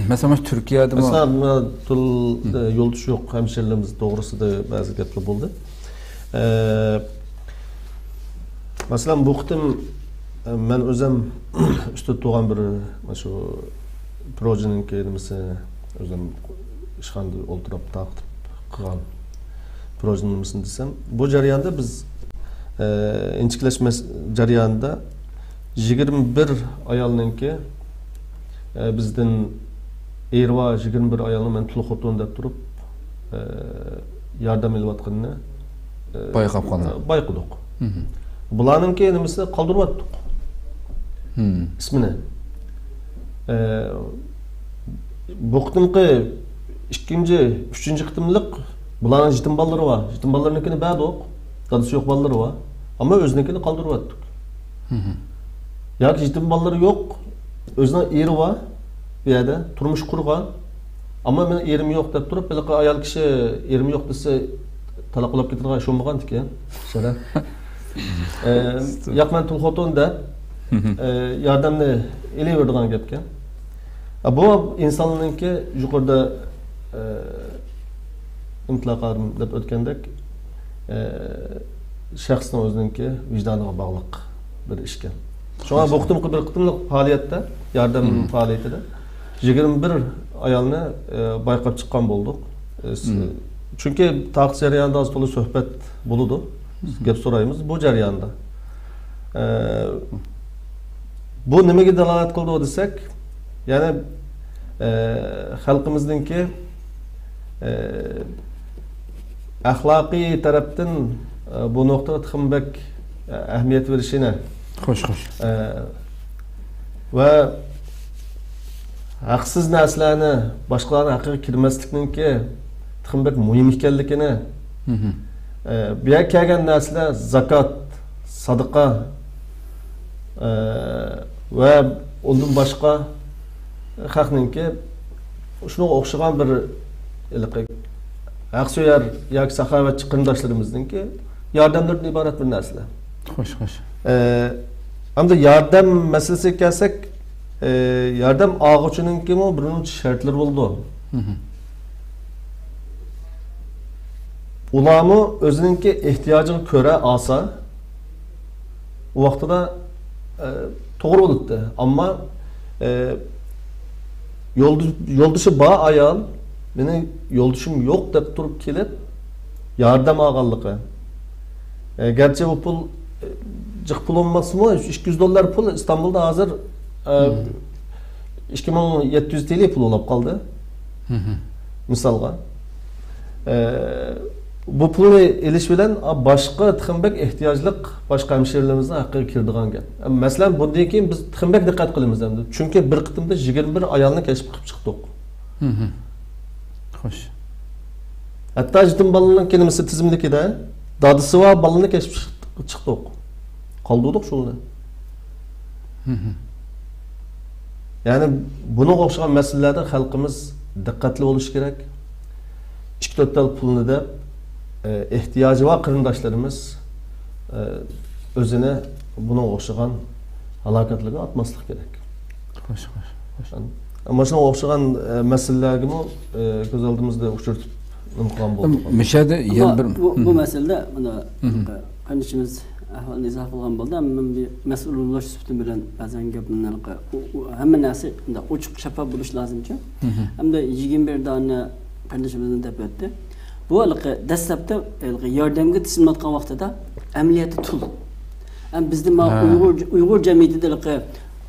مەسىلەن، مۇشۇ تۈركىيەدىمۇ مەسىلەن، مانا تۇل، ئە، يولدىشى يوق ھەمشىرىلىرىمىز توغرىسىدا بەزى گەپلەر بولدى. ئە، مەسىلەن، بۇ قېتىم، ئە، مەن ئۆزۈم ئۈستىدە تۇرغان بىر، مانا شۇ پروژېنىڭكى نېمىسى، ئۆزۈم ئىشخانىدا ئولتۇرۇپ تارقىتىپ قىلغان پروژېنىڭ نېمىسىنى دېسەم، بۇ جەرياندا بىز، ئە، ئىنچىكىلەش مەس-، جەريانىدا يىگىرمە بىر ئايالنىڭكى، ئە، بىزدىن ئېرى بار يىگىرمە بىر ئايالنى مەن تۇل خوتۇن دەپ تۇرۇپ، ئە، ياردەم ئېلىۋاتقىنىنى، ئە، بايقاپ قالدى. بايقىدۇق. مھم. بۇلارنىڭكى نېمىسىنى قالدۇرۇۋەتتۇق. مھم. ئىسمىنى. ئە، بۇ قېتىمقى ئىككىنچى، ئۈچىنچى قېتىملىق بۇلارنىڭ يېتىم بالىلىرى بار. يېتىم بالىلىرىنىڭكىنى بەردۇق. دادىسى يوق بالىلىرى بار. ئەمما ئۆزىنىڭكىنى قالدۇرۇۋەتتۇق. مھم. ياكى يېتىم بالىلىرى يوق، ئۆزىنىڭ ئېرى بار، بۇ يەردە تۇرمۇش قۇرغان. ئەمما مېنىڭ ئېرىم يوق دەپ تۇرۇپ، ھېلىقى ئايال كىشى ئېرىم يوق دېسە، تالاق بولاپ كېتىدىغان ئىش بولمىغانتىكەن. شۇنداق. ئە، ياق، مەن تۇل خوتۇن دەپ، مھم. ئە، ياردەمنى ئېلىۋېرىدىغان گەپكەن. ئە، بۇ ئىنساننىڭكى يۇقىرىدا، ئە، ئىمتىلا قارىم دەپ ئۆتكەندەك، ئە، شەخسنىڭ ئۆزىنىڭكى ۋىجدانىغا باغلىق بىر ئىشكەن. شۇڭا بۇ قېتىمقى بىر قېتىملىق پائالىيەتتە، ياردەم مھم. پائالىيىتىدە يىگىرمە بىر ئايالنى، ئە، بايقاپ چىققان بولدۇق. ئە، س-، مھم. چۈنكى تارقىتىش جەريانىدا ئاز تولا سۆھبەت بولىدۇ. مھم. گەپ سورايمىز بۇ جەرياندا. ئە، بۇ نېمىگە دالالەت قىلىدۇ دېسەك، يەنى، ئە، خەلقىمىزنىڭكى، ئە، ئەخلاقىي تەرەپتىن، ئە، بۇ نۇقتىغا تېخىمۇ بەك، ئە، ئەھمىيەت بېرىشىنى، خوش، خوش. ئە، ۋە ھەقسىز نەرسىلەرنى، باشقىلارنىڭ ھەققىگە كىرمەسلىكنىڭكى تېخىمۇ بەك مۇھىم ئىكەنلىكىنى، مھم. ئە، بۇ يەرگە كەلگەن نەرسىلەر زاكات، سادىقە، ئە، ۋە ئۇندىن باشقا خەقنىڭكى شۇنىڭغا ئوخشىغان بىر ھېلىقى ھەقسۆيەر ياكى ساخاۋەتچى قېرىنداشلىرىمىزنىڭكى ياردەملىرىدىن ئىبارەت بىر نەرسىلەر. خوش، خوش. ئە، ئەمدى ياردەم مەسىلىسىگە كەلسەك، ئە، ياردەم ئالغۇچىنىڭكىمۇ بىر نەچچە شەرتلىرى بولىدۇ. مھم. ئۇلارمۇ ئۆزىنىڭكى ئېھتىياجىغا كۆرە ئالسا، ۋاقتىدا، ئە، توغرا بولاتتى. ئەمما، ئە، يولدا-، يولدىشى بار ئايال، مېنىڭ يولدىشىم يوق دەپ تۇرۇپ كېلىپ، ياردەم ئالغانلىقى. ئە، گەرچە بۇ پۇل، ئە، جىق پۇل بولمىسىمۇ، ئىككى يۈز دوللار پۇل ئىستانبۇلدا ھازىر، ئە، مم. ئىككى مىڭ يەتتە يۈز تىيىن پۇل بولاپ قالدى. مم. مىسالغا. ئە، بۇ پۇلنى ئېلىش بىلەن، ئا، باشقا تېخىمۇ بەك ئېھتىياجلىق باشقا ھەمشىرىلىرىمىزنىڭ ھەققىگە كىرىدىغان گەپ. مەسىلەن، بۇندىن كېيىن بىز تېخىمۇ بەك دىققەت قىلىمىز ئەمدى. چۈنكى بىر قېتىمدا يىگىرمە بىر ئايالنى كەشىپ قىلىپ چىقتۇق. مم. خوش. ھەتتا يېتىم بالىنىڭ كېلىمىسى تىزىملىكىدە دادىسى بار بالىنى كەشىپ چىق-، چىقتۇق. قالدۇردۇق شۇنى. مم. يەنى بۇنىڭغا ئوخشىغان مەسىلىلەردە خەلقىمىز دىققەتلىك بولۇشى كېرەك. ئىككى تۆت تال پۇلنى دەپ، ئە، ئېھتىياجى بار قېرىنداشلىرىمىز، ئە، ئۆزىنى بۇنىڭغا ئوخشىغان ھالاكەتلەرگە ئاتماسلىق كېرەك. خوش، خوش، خوش. مانا شۇنىڭغا ئوخشىغان، ئە، مەسىلىلەرگىمۇ، ئە، كۆز ئالدىمىزدا ئۇچرىتىپ نېمە قىلغان بولدۇق. مۇشۇ يەردە يەنە بىر، بۇ، بۇ مەسىلىدە مانا قېرىندىشىمىز ئەھۋالنى ئىزاھ قىلغان بولدى. ئەمما مەن بىر مەسئۇل بولۇش سۈپىتىم بىلەن بەزەن گەپنى ھېلىقى، ئۇ، ئۇ ھەممە نەرسە مۇنداق ئوچۇق، شەپپاپ بولۇشى لازىمچۇ. ئەمدى يىگىرمە بىر دانە قېرىندىشىمىزنى دەپ ئۆتتى. بۇ ھېلىقى دەسلەپتە ھېلىقى ياردەمگە تىزىملاتقان ۋاقتىدا ئەمەلىيەتتە تۇل. ئەم بىزدە ما ئۇيغۇر، ئۇيغۇر جەمئىيىتىدە ھېلىقى،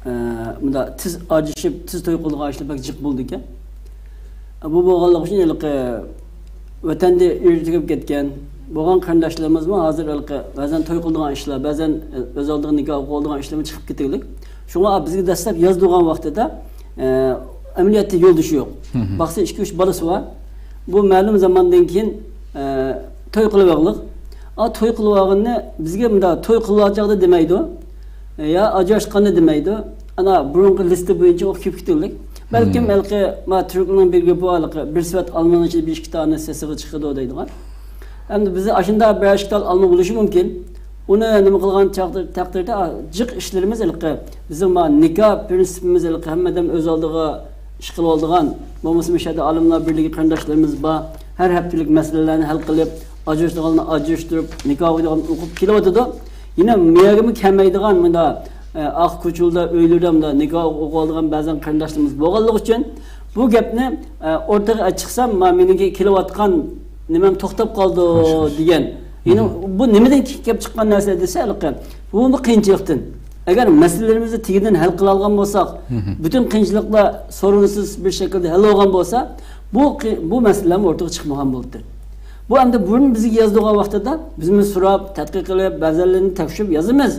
ئە، مۇنداق تېز ئاجرىشىپ، تېز توي قىلىدىغان ئىشلار بەك جىق بولىدىكەن. بۇ بولغانلىقى ئۈچۈن ھېلىقى ۋەتەندە ئېرى تۈگەپ كەتكەن بولغان قېرىنداشلىرىمىزمۇ ھازىر ھېلىقى بەزەن توي قىلىدىغان ئىشلار، بەزەن ئۆز ئالدىغا نىكاھ ئوقۇۋالىدىغان ئىشلارمۇ چىقىپ كېتىۋېلىك. شۇڭا بىزگە دەسلەپ يازدۇرغان ۋاقتىدا، ئە، ئەمەلىيەتتە يولدىشى يوق. باقسا ئىككى-ئۈچ بالىسى بار. بۇ مەلۇم زاماندىن كېيىن، ئە، توي قىلىۋالغىلىق. ئا، توي قىلىۋالغىنىنى بىزگە مۇنداق توي قىلىۋالغان چاغدا دېمەيدۇ. يا ئاجراشقاندا دېمەيدۇ. ئانا بۇرۇنقى لىستە بويىچە ئۇ كېلىپ كېتىۋېلىك. بەلكىم ھېلىقى، ما، تۈركلەرنىڭ بىر گېپى بار، ھېلىقى بىر سېۋەت ئالمىنىڭ ئىچىدە بىر ئىككى دانە سېسىغا چىقىدۇ دەيدىغان. ئەمدى بىزدە ئاشۇنداق بىر ئىككى تال ئالما بولۇشى مۇمكىن. ئۇنى نېمە قىلغان چاغدا، تەقدىردە، جىق ئىشلىرىمىز ھېلىقى، بىزنىڭ ما نىكاھ پىرىنسىپىمىز ھېلىقى ھەممە ئادەم ئۆز ئالدىغا ئىش قىلىۋالىدىغان، بولمىسا مۇشۇ يەردە ئالىملار بىرلىكى قېرىنداشلىرىمىز بار، ھەر ھەپتىلىك مەسىلىلەرنى ھەل قىلىپ، ئاجرىشىدىغانلارنى ئاجرىشتۇرۇپ، نىكاھ ئوقۇيدىغاننى ئوقۇپ كېلىۋاتىدۇ. يەنە مېيەگىمۇ كەلمەيدىغان مۇندا، ئە، ئاق كوچۇلدا ئۆيلىرىدە مۇندا نىكاھ ئوقۇۋالىدىغان بەزەن قېرىنداشلىرىمىز بولغانلىقى ئۈچۈن بۇ گەپنى، ئە، ئورتىغا چىقسام، ما مېنىڭكى كېلىۋاتقان نېمەم توختاپ قالدى دېگەن. يەنە بۇ نېمىدىن كېلىپ چىققان نەرسە دېسە، ھېلىقى بۇ، بۇ قىيىنچىلىقتىن. ئەگەر مەسىلىلىرىمىزنى تېگىدىن ھەل قىلالىغان بولساق، پۈتۈن قىيىنچىلىقلار سورۇنسىز بىر شەكىلدە ھەل بولغان بولسا، بۇ قى-، بۇ مەسىلىلەرمۇ ئورتىغا چىقمىغان بولاتتى. بۇ ئەمدى بۇرۇن بىزگە يازدۇرغان ۋاقتىدا بىزمۇ سوراپ، تەتقىق قىلىپ، بەزەنلىرىنى تەكشۈرۈپ يازىمىز.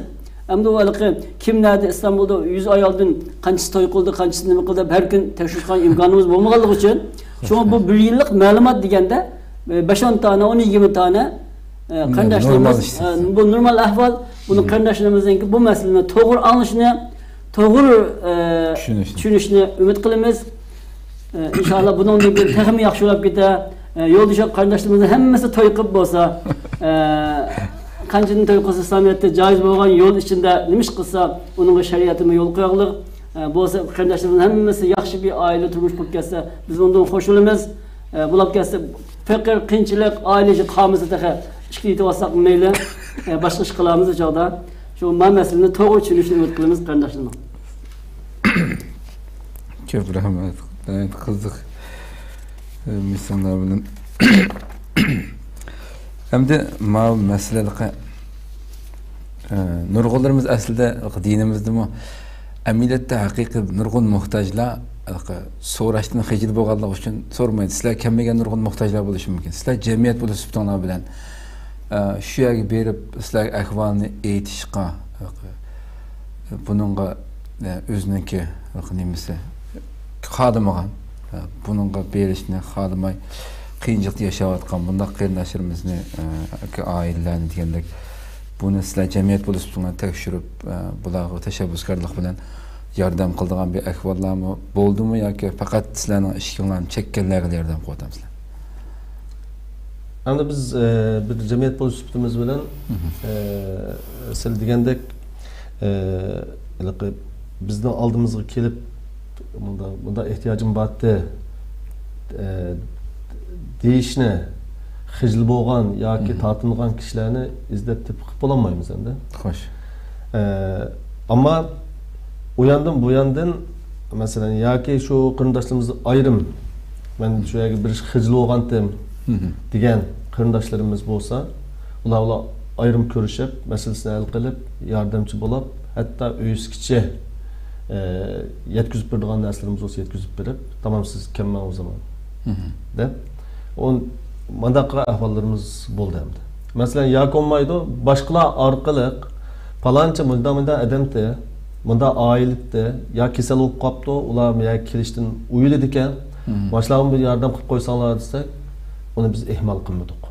ئەمدى ئۇ ھېلىقى كىم نەدە ئىستانبۇلدا يۈز ئايالدىن قانچىسى توي قىلدى، قانچىسى نېمە قىلدى دەپ ھەر كۈن تەكشۈرۈپ چىققان ئىمكانىمىز بولمىغانلىقى ئۈچۈن، شۇڭا بۇ بىر يىللىق مەلۇمات دېگەندە، ئە، بەش ئون دانە، ئون يىگىرمە دانە، ئە، قېرىنداشلىرىمىز، ئە، بۇ نورمال ئەھۋال. بۇنى قېرىنداشلىرىمىزنىڭكى بۇ مەسىلىنى توغرا ئاڭلىشىنى، توغرا، ئە، چۈشىنىشىنى ئۈمىد قىلىمىز. ئە، ئىنشاللا بۇنىڭدىن كېيىن تېخىمۇ ياخشى بولۇپ كېتە. ئە، يولدىشى قېرىنداشلىرىمىزنىڭ ھەممىسى توي قىلىپ بولسا، ئە، قانچىدىن توي قىلسا ئىسلامىيەتتە جايىز بولغان يول ئىچىدە نېمە ئىش قىلسا، ئۇنىڭغا شەرىئەتمۇ يول قويغلىق. ئە، بولسا قېرىنداشلىرىمىز ھەممىسى ياخشى بىر ئائىلە تۇرمۇش قۇرۇپ كەتسە، بىز ئۇنىڭدىن خوش بولىمىز. ئە، بولۇپ كەتسە، پېقىر، قىيىنچىلىق، ئائىلە ئىچى قالمىسا تېخى ئىشقا يېتىۋالساق مەيلى. ئە، باشقا ئىش قىلامىز ئۇ چاغدا. شۇ ما مەسىلىنى توغرا چۈشىنىشىنى ئۈمىد قىلىمىز قېرىنداشلىرىمىز. كۆپ رەھمەت. ناھايىتى قىزىق، ئە، مىساللار بىلەن. ئەمدى ماۋۇ مەسىلىلەرگە، ئە، نۇرغۇنلىرىمىز ئەسلىدە دىنىمىزدىمۇ ئەمەلىيەتتە ھەقىقىي نۇرغۇن موھتاجلار سوراشتىن خىجىل بولغانلىقى ئۈچۈن سورىمايدۇ. سىلەر كەلمىگەن نۇرغۇن موھتاجلار بولۇشى مۇمكىن. سىلەر جەمئىيەت بولۇش سۈپىتىڭلار بىلەن، ئە، شۇ يەرگە بېرىپ سىلەرگە ئەھۋالنى ئېيتىشقا، بۇنىڭغا، ئە، ئۆزىنىڭكى نېمىسى خالىمىغان، ئە، بۇنىڭغا بېرىشنى خالىماي قىيىنچىلىقتا ياشاۋاتقان بۇنداق قېرىنداشلىرىمىزنى، ئە، ئائىلىلەرنى دېگەندەك، بۇنى سىلەر جەمئىيەت بولۇش سۈپىتىڭلار تەكشۈرۈپ، ئە، بۇلارغا تەشەببۇسكارلىق بىلەن ياردەم قىلىدىغان بىر ئەھۋاللارمۇ بولدىمۇ ياكى پەقەت سىلەرنىڭ ئىشىكىڭلارنى چەككەنلەرگىلا ياردەم قىلىۋاتامسىلەر؟ ئەمدى بىز، ئە، بىر جەمئىيەت بولۇش سۈپىتىمىز بىلەن، ئە، سىلەر دېگەندەك، ئە، ھېلىقى بىزنىڭ ئالدىمىزغا كېلىپ، مۇنداق، مۇنداق ئېھتىياجىم بارتى، ئە، دېيىشنى خىجىل بولغان ياكى تارتىنغان كىشىلەرنى ئىزدەپ تېپىپ بولالمايمىز ئەمدى. خوش. ئە، ئەمما ئۇ ياندىن، بۇ ياندىن، مەسىلەن، ياكى شۇ قېرىنداشلىرىمىز ئايرىم، مەن شۇ يەرگە بېرىشكە خىجىل بولغانتىم دېگەن قېرىنداشلىرىمىز بولسا، ئۇلار بىلەن ئايرىم كۆرۈشۈپ، مەسىلىسىنى ھەل قىلىپ، ياردەمچى بولاپ، ھەتتا ئۆيىسىگىچە، ئە، يەتكۈزۈپ بېرىدىغان نەرسىلىرىمىز بولسا يەتكۈزۈپ بېرىپ، تامام سىز كەلمەڭ ئۇ زامان دەپ، ئۇ مانداق ئەھۋاللىرىمىز بولدى ئەمدى. مەسىلەن، ياكى بولمايدۇ، باشقىلار ئارقىلىق پالانچى مۇنداق مۇنداق ئادەمتى، مۇنداق ئائىلىتى، يا كېسەل بولۇپ قاپتۇ، ئۇلار مۇ يەرگە كېلىشتىن ئۇيىلىدىكەن، ماشۇلارغا بىر ياردەم قىلىپ قويساڭلار دېسەك، ئۇنى بىز ئېھمال قىلمىدۇق.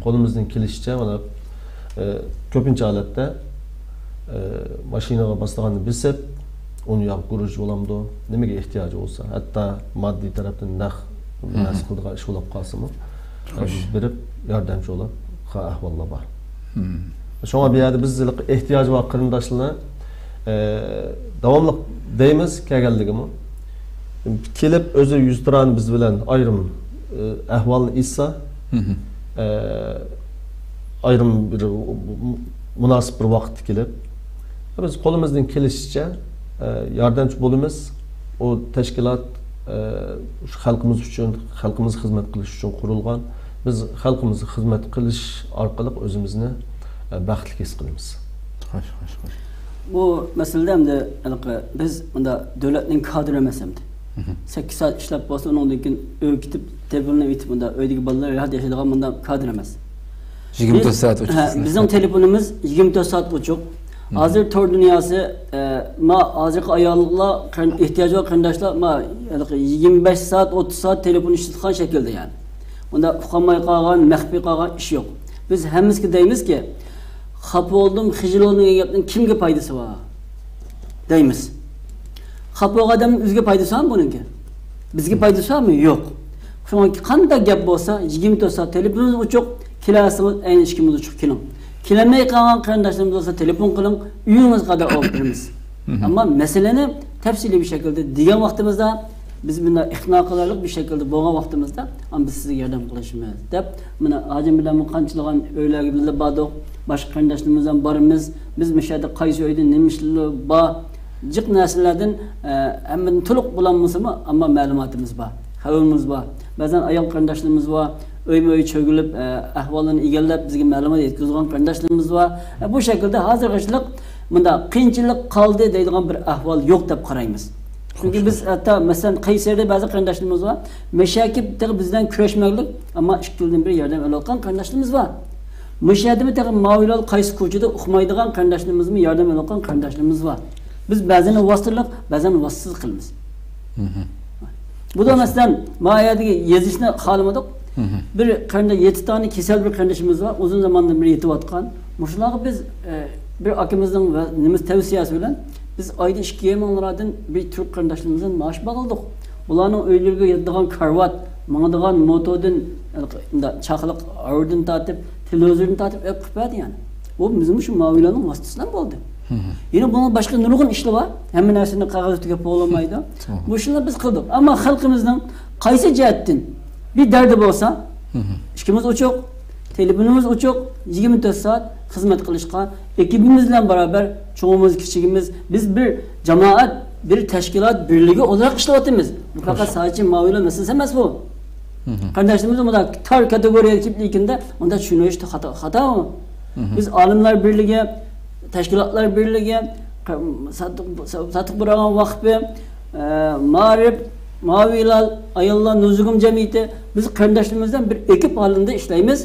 قولىمىزدىن كېلىشىچە، مانا، ئە، كۆپىنچە ھالەتتە، ئە، ماشىنىغا باسىدىغاننى بېسىپ، ئۇنى يا گۇرۇچ بولامدۇ، نېمىگە ئېھتىياجى بولسا، ھەتتا ماددىي تەرەپتىن نەق نەرسە قىلىدىغان ئىش بولۇپ قالسىمۇ، بىز بېرىپ ياردەمچى بولۇپ قىلغان ئەھۋاللار بار. شۇڭا بۇ يەردە بىز ھېلىقى ئېھتىياجى بار قېرىنداشلارنى، ئە، داۋاملىق دەيمىز، كەلگەنلىكىمۇ. كېلىپ ئۆزى يۈزتۇرانە بىز بىلەن ئايرىم، ئە، ئەھۋالنى ئېيتسا، ئە، ئايرىم بىر مۇناسىپ بىر ۋاقىتتا كېلىپ، بىز قولىمىزدىن كېلىشىچە، ئە، ياردەمچى بولىمىز. ئۇ تەشكىلات، ئە، شۇ خەلقىمىز ئۈچۈن، خەلقىمىزگە خىزمەت قىلىش ئۈچۈن قۇرۇلغان. بىز خەلقىمىزگە خىزمەت قىلىش ئارقىلىق ئۆزىمىزنى، ئە، بەختلىك ھېس قىلىمىز. خوش، خوش، خوش. بۇ مەسىلىدە ئەمدى ھېلىقى بىز مۇنداق دۆلەتنىڭ كادىرى ئەمەس ئەمدى. سەككىز سائەت ئىشلەپ بولسا، ئۇنىڭدىن كېيىن ئۆيگە كېتىپ، تېلېفوننى ئېتىپ، مۇنداق ئۆيدىكى بالىلار راھەت ياشايدىغان مۇنداق كادىر ئەمەس. يىگىرمە تۆت سائەت ئوچۇق. ھە، بىزنىڭ تېلېفونىمىز يىگىرمە تۆت سائەت ئوچۇق. ھازىر تور دۇنياسى، ئە، ما ھازىرقى ئاياللار، قېرىن-، ئېھتىياجى بار قېرىنداشلار، ما، ھېلىقى يىگىرمە بەش سائەت، ئوتتۇز سائەت تېلېفون ئىشلەتكەن شەكىلدە، يەنى. ئۇندا ئۇقالماي قالغان، مەخپىي قالغان ئىش يوق. بىز ھەممىسىگە دەيمىزكى، خاپا بولدۇم، خىجىل بولدۇم دېگەن گەپنىڭ كىمگە پايدىسى بار؟ دەيمىز. خاپا بولغان ئادەمنىڭ ئۆزىگە پايدىسى بارمۇ بۇنىڭكى؟ بىزگە پايدىسى بارمۇ؟ يوق. شۇڭا قانداق گەپ بولسا، يىگىرمە تۆت سائەت تېلېفونىمىز ئوچۇق، كېلەلىسىڭىز ئەينى ئىشىكىمىز ئوچۇق كېلىڭ. كېلەلمەي قالغان قېرىنداشلىرىمىز بولسا تېلېفون قىلىڭ، ئۆيىڭىزگە قەدەر ئاپىرىمىز. ئەمما مەسىلىنى تەپسىلىي بىر شەكىلدە دېگەن ۋاقتىمىزدا، بىز مۇنداق ئىقنا قىلارلىق بىر شەكىلدە بولغان ۋاقتىمىزدا، ئانا، بىز سىزگە ياردەم قىلىشىمىز دەپ، مانا، ھاجىم بىلەن قانچىلىغان ئۆيلەرگە بىللە باردۇق، باشقا قېرىنداشلىرىمىز ھەم بارىمىز. بىز مۇشۇ يەردە قايسى ئۆيدە نېمە ئىشلار بار، جىق نەرسىلەردىن، ئە، ھەممىدىن تولۇق بولالمىسىمۇ، ئەمما مەلۇماتىمىز بار، خەۋىرىمىز بار. بەزەن ئايال قېرىنداشلىرىمىز بار، ئۆيمۇ ئۆي چۆگىلىپ، ئە، ئەھۋاللىرىنى ئىگىلەپ، بىزگە مەلۇمات يەتكۈزىدىغان قېرىنداشلىرىمىز بار. ئە، بۇ شەكىلدە ھازىرغىچىلىق مۇنداق قىيىنچىلىق قالدى دەيدىغان بىر ئەھۋال يوق دەپ قارايمىز. چۈنكى بىز ھەتتا، مەسىلەن، قەيسەردە بەزى قېرىنداشلىرىمىز بار، مەشەگە تېخى بىز بىلەن كۆرۈشمەكلىك، ئەمما ئىككى يىلدىن بېرى ياردەم ئېلىۋاتقان قېرىنداشلىرىمىز بار. مۇشۇ يەردىمۇ تېخى ماۋىلال قايسى كوچىدا ئۇقمايدىغان قېرىنداشلىرىمىزمۇ ياردەم ئېلىۋاتقان قېرىنداشلىرىمىز بار. بىز بەزىنى ۋاسىتىلىق، بەزەنى ۋاسىتىسىز قىلىمىز. بۇدا، مەسىلەن، ما يەردىكى يېزىشنى خالىمىدۇق. بىر قېرىنداش يەتتە دانە كېسەل بىر قېرىندىشىمىز بار، ئۇزۇن زاماندىن بېرى يېتىۋاتقان. مۇشۇلارغا بىز، ئە، بىر ئاكىمىزنىڭ ۋە نېمىسى تەۋسىيەسى بىلەن بىز ئايدا ئىككى يېرىم مىڭ لىرادىن بىر تۈرك قېرىنداشلىرىمىزدىن مائاش باغلىدۇق. بۇلارنىڭ ئۆيلىرىگە ياتىدىغان كارىۋات، ماڭىدىغان موتودىن، ئە، چاقلىق ئايرودىن تارتىپ، تېلېۋىزوردىن تارتىپ ئېلىپ قىلىپ بەردى، يەنى. ئۇ بىزمۇ شۇ ماۋىلارنىڭ ۋاسىتىسى بىلەن بولدى. يەنە بۇنىڭ باشقا نۇرغۇن ئىشلىرى بار. ھەممە نەرسىنى قەغەز ئۈستىگە پوۋلىمايدۇ. مۇشۇنى بىز قىلدۇق. ئەمما خەلقىمىزنىڭ قايسى جەھەتتىن بىر دەردى بولسا، ئىشىكىمىز ئوچۇق، تېلېفونىمىز ئوچۇق، يىگىرمە تۆت سائەت خىزمەت قىلىشقا، ئېكىپىمىز بىلەن بارابەر، چوڭىمىز، كىچىكىمىز، بىز بىر جامائەت، بىر تەشكىلات بىرلىكى ئوزراق ئىشلەۋاتىمىز. بۇ پەقەت سادىچە ماۋىلار مەسىلىسى ئەمەس بۇ. قېرىنداشلىرىمىز مۇنداق تار كاتېگورىيەگە كېلىپ كېلىندى، ئۇنداق چۈشىنىش خاتا، خاتا. بىز ئالىملار بىرلىكى، تەشكىلاتلار بىرلىكى، ساتىق، ساتىق بۇرغان ۋاقپى، ئە، مائارىپ، ماۋىلال، ئاياللار نۇزۇگۇم جەمئىيىتى، بىز قېرىنداشلىرىمىز بىلەن بىر ئېكىپ ھالىتىدە ئىشلەيمىز.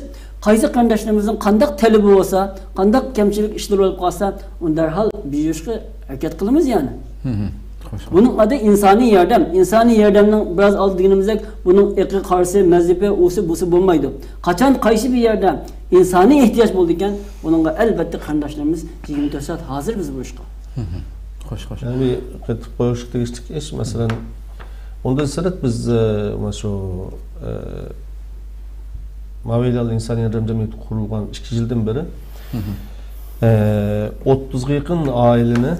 قايسى قېرىنداشلىرىمىزنىڭ قانداق تەلىپى بولسا، قانداق كەمچىلىك ئىشلىرى بولۇپ قالسا، ئۇنى دەرھال بېجىرىشقا ھەرىكەت قىلىمىز يەنى. خوش، خوش. بۇنىڭ ئادى ئىنسانىي ياردەم. ئىنسانىي ياردەمنىڭ بىراز ئالدى دېگىنىمىزدەك، بۇنىڭ ئېقى، قارىسى، مەزھىپى، ئۇسى، بۇسى بولمايدۇ. قاچان قايسى بىر ياردەم ئىنسانىي ئېھتىياج بولىدىكەن، ئۇنىڭغا ئەلۋەتتە قېرىنداشلىرىمىز يىگىرمە تۆت سائەت ھازىر بىز بۇ ئىشقا. خوش، خوش. يەنە بىر قېتىپ قويۇشقا تېگىشلىك ئىش، مەسىلەن، ئۇندىن سىرت بىز، ئە، مانا شۇ، ئە، ماۋىلال ئىنسانىي ياردەم جەمئىيىتى قۇرۇلغان ئىككى يىلدىن بېرى، ئە، ئوتتۇزغا يېقىن ئائىلىنى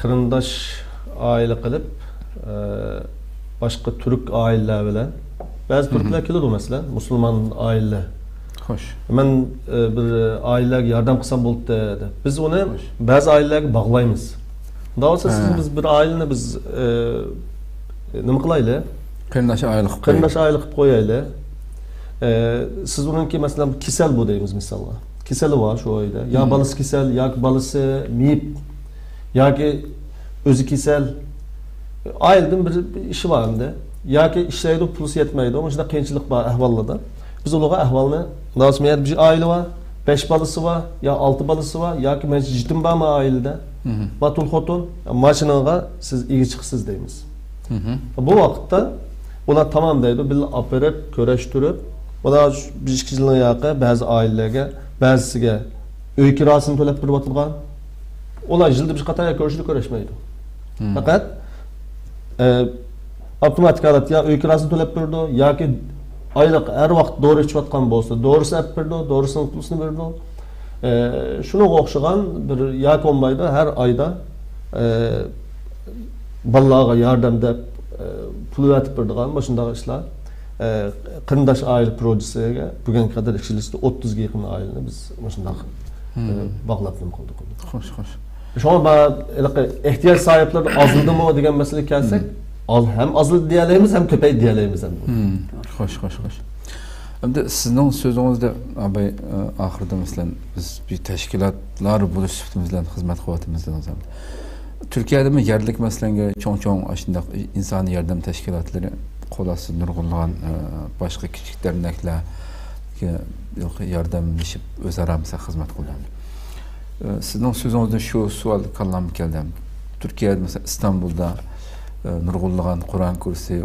قېرىنداش ئائىلە قىلىپ، ئە، باشقا تۈرك ئائىلىلەر بىلەن، بەزى تۈركلەر كېلىدۇ، مەسىلەن، مۇسۇلمان ئائىلىلەر. خوش. مەن، ئە، بىر ئائىلىلەرگە ياردەم قىلسام بولدى دەپ. بىز ئۇنى بەزى ئائىلىلەرگە باغلايمىز. ئۇنداق بولسا، سىز، بىز بىر ئائىلىنى بىز، ئە، نېمە قىلايلى؟ قېرىنداش ئائىلە قىلىپ قويايلى. قېرىنداش ئائىلە قىلىپ قويايلى. ئە، سىز ئۇنىڭكى، مەسىلەن، كېسەل بۇ دەيمىز مىسالغا. كېسەلى بار شۇ ئۆيدە. يا بالىسى كېسەل، ياكى بالىسى مېيىپ، ياكى ئۆزى كېسەل. ئائىلىدىن بىر ئىشى بار ئەمدى. ياكى ئىشلەيدۇ، پۇلسى يەتمەيدۇ. مۇشۇنداق قىيىنچىلىق بار ئەھۋاللاردا. بىز ئۇلارغا ئەھۋالنى، مۇناسىۋەت بىر ئائىلە بار، بەش بالىسى بار، يا ئالتە بالىسى بار، ياكى مەنچە يېتىم بارمۇ ئائىلىدە؟ بار تۇل خوتۇن، ماشىنىغا سىز ئىگە چىقىسىز دەيمىز. بۇ ۋاقىتتا ئۇلار تامام دەيدۇ، بىللە ئاپىرىپ، كۆرۈشتۈرۈپ، مانا شۇ بىر ئىككى يىلنىڭ ياقى بەزى ئائىلىلەرگە، بەزىسىگە ئۆي كىراسىنى تۆلەپ بېرىۋاتىدىغان، ئۇلار يىلدا بىر قېتىم كۆرۈشىدۇ، كۆرۈشمەيدۇ. پەقەت، ئە، ئاپتوماتىك ھالەتتە يا ئۆي كىراسىنى تۆلەپ بېرىدۇ، ياكى ئايلىق ھەر ۋاقىت دورا ئىچىۋاتقان بولسا، دورىسى ئەپ بېرىدۇ، دورىسىنىڭ پۇلىسىنى بېرىدۇ. ئە، شۇنىڭغا ئوخشىغان بىر، ياكى بولمايدۇ، ھەر ئايدا، ئە، بالىلارغا ياردەم دەپ، ئە، پۇل ئەۋەتىپ بېرىدىغان مۇشۇنداق ئىشلار، ئە، قېرىنداش ئائىلە پروژېكتىگە بۈگۈنگە قەدەر ئىككى يىل ئىچىدە ئوتتۇزغا يېقىن ئائىلىنى بىز مۇشۇنداق، ئە، باغلاپ نېمە قىلدۇق. خوش، خوش. شۇڭا مانا ھېلىقى ئېھتىياج ساھىبلىرى ئازلىدىمۇ دېگەن مەسىلىگە كەلسەك، ئاز، ھەم ئازلىدى دېيەلەيمىز، ھەم كۆپەيدى دېيەلەيمىز ھەم. خوش، خوش، خوش. ئەمدى سىزنىڭ سۆزىڭىزدە، ئاباي، ئە، ئاخىرىدا، مەسىلەن، بىز بىر تەشكىلاتلار بولۇش سۈپىتىمىز بىلەن خىزمەت قىلىۋاتىمىز دېدىڭىز ئەمدى. تۈركىيەدىمۇ يەرلىك، مەسىلەن، چوڭ-چوڭ ئاشۇنداق ئىنسانىي ياردەم تەشكىلاتلىرى قول ئاستىدا نۇرغۇنلىغان، ئە، باشقا كىچىك دەرنەكلەر، ياردەملىشىپ ئۆزئارا، مەسىلەن، خىزمەت قىلىدۇ. ئە، سىزنىڭ سۆزىڭىزدىن شۇ سوئال كاللامغا كەلدى. تۈركىيەدە، مەسىلەن، ئىستانبۇلدا، ئە، نۇرغۇنلىغان قۇرئان كۇرسى،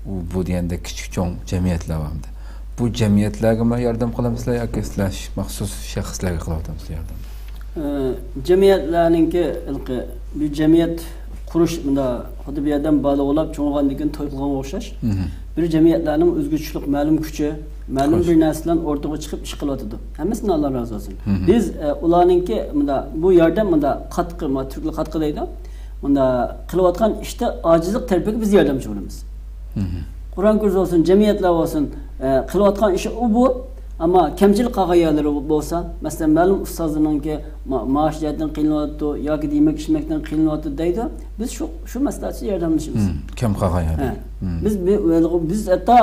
ئۇ، بۇ دېگەندەك كىچىك چوڭ جەمئىيەتلەر بار ئەمدى. بۇ جەمئىيەتلەرگىمۇ ياردەم قىلامسىلەر ياكى سىلەر مەخسۇس شەخسلەرگە قىلىۋاتامسىلەر ياردەم؟ ئە، جەمئىيەتلەرنىڭكى ھېلىقى بىر جەمئىيەت قۇرۇش، مۇنداق خۇددى بىر يەردىن بالا ئوۋلاپ چوڭ بولغاندىن كېيىن توي قىلغانغا ئوخشاش. بىر جەمئىيەتلەرنىڭ ئۆزىگە چۈشلۈك مەلۇم كۈچى، مەلۇم بىر نەرسە بىلەن ئوتتۇرىغا چىقىپ ئىش قىلىۋاتىدۇ. ھەممىسىدىن ئاللا رازى بولسۇن. بىز، ئە، ئۇلارنىڭكى مۇنداق، بۇ ياردەم مۇنداق قاتقى، ما، تۈركلەر قاتقى دەيدۇ. مۇندا قىلىۋاتقان ئىشتا ئاجىزلىق تەرىپىگە بىز ياردەمچى بولىمىز. قۇرئان كۇرس بولسۇن، جەمئىيەتلەر بولسۇن، ئە، قىلىۋاتقان ئىشى ئۇ بۇ. ئەمما كەمچىلىك قالغان يەرلىرى بولسا، مەسىلەن، مەلۇم ئۇستازلارنىڭكى ما-، مائاش جەھەتتىن قىينىلىۋاتىدۇ ياكى يېمەك ئىچمەكتىن قىينىلىۋاتىدۇ دەيدۇ. بىز شۇ، شۇ مەسلىھەتچى ياردەملىشىمىز. كەم قالغان يەردە. ھە. بىز، بىز ھەتتا،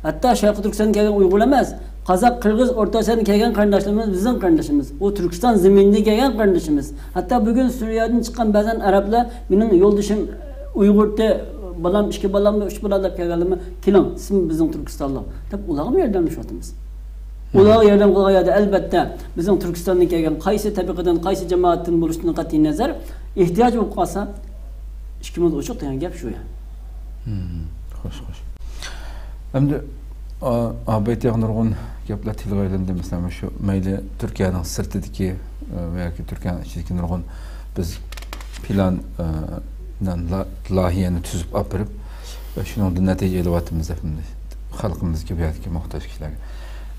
ھەتتا شەرقىي تۈركىستاندىن كەلگەن ئۇيغۇر ئەمەس، قازاق، قىرغىز، ئورتا ئاسىيادىن كەلگەن قېرىنداشلىرىمىز بىزنىڭ قېرىندىشىمىز. ئۇ تۈركىستان زېمىنىدىن كەلگەن قېرىندىشىمىز. ھەتتا بۈگۈن سۈرىيەدىن چىققان بەزەن ئەرەبلەر، مېنىڭ يولدىشىم ئۇيغۇرتى، بالام، ئىككى بالامدۇ، ئۈچ بالا دەپ كەلگەنلىرىمۇ، كېلىڭ، سىزمۇ بىزنىڭ تۈركىستانلىق دەپ ئۇلارغىمۇ ياردەملىشىۋاتىمىز. ئۇلارغا ياردەم قىلغان يەردە، ئەلبەتتە، بىزنىڭ تۈركىستاندىن كەلگەن قايسى تەبىقىدىن، قايسى جامائەتتىن بولۇشىدىن قەتئىينەزەر، ئېھتىياج بولۇپ قالسا، ئىشىكىمىز ئوچۇق دېگەن گەپ شۇ يا. خوش، خوش. ئەمدى، ئا، ئابايتى نۇرغۇن گەپلەر تىلغا ئېلىندى. مەسىلەن، شۇ مەيلى تۈركىيەنىڭ سىرتىدىكى، ئە، ۋە ياكى تۈركىيەنىڭ ئىچىدىكى نۇرغۇن بىز پىلان، ئە، نان لا-، لايىھەنى تۈزۈپ ئاپىرىپ، ۋە شۇنىڭدىن نەتىجە ئېلىۋاتىمىز دەپ خەلقىمىزگە، بۇ يەردىكى موھتاج كىشىلەرگە.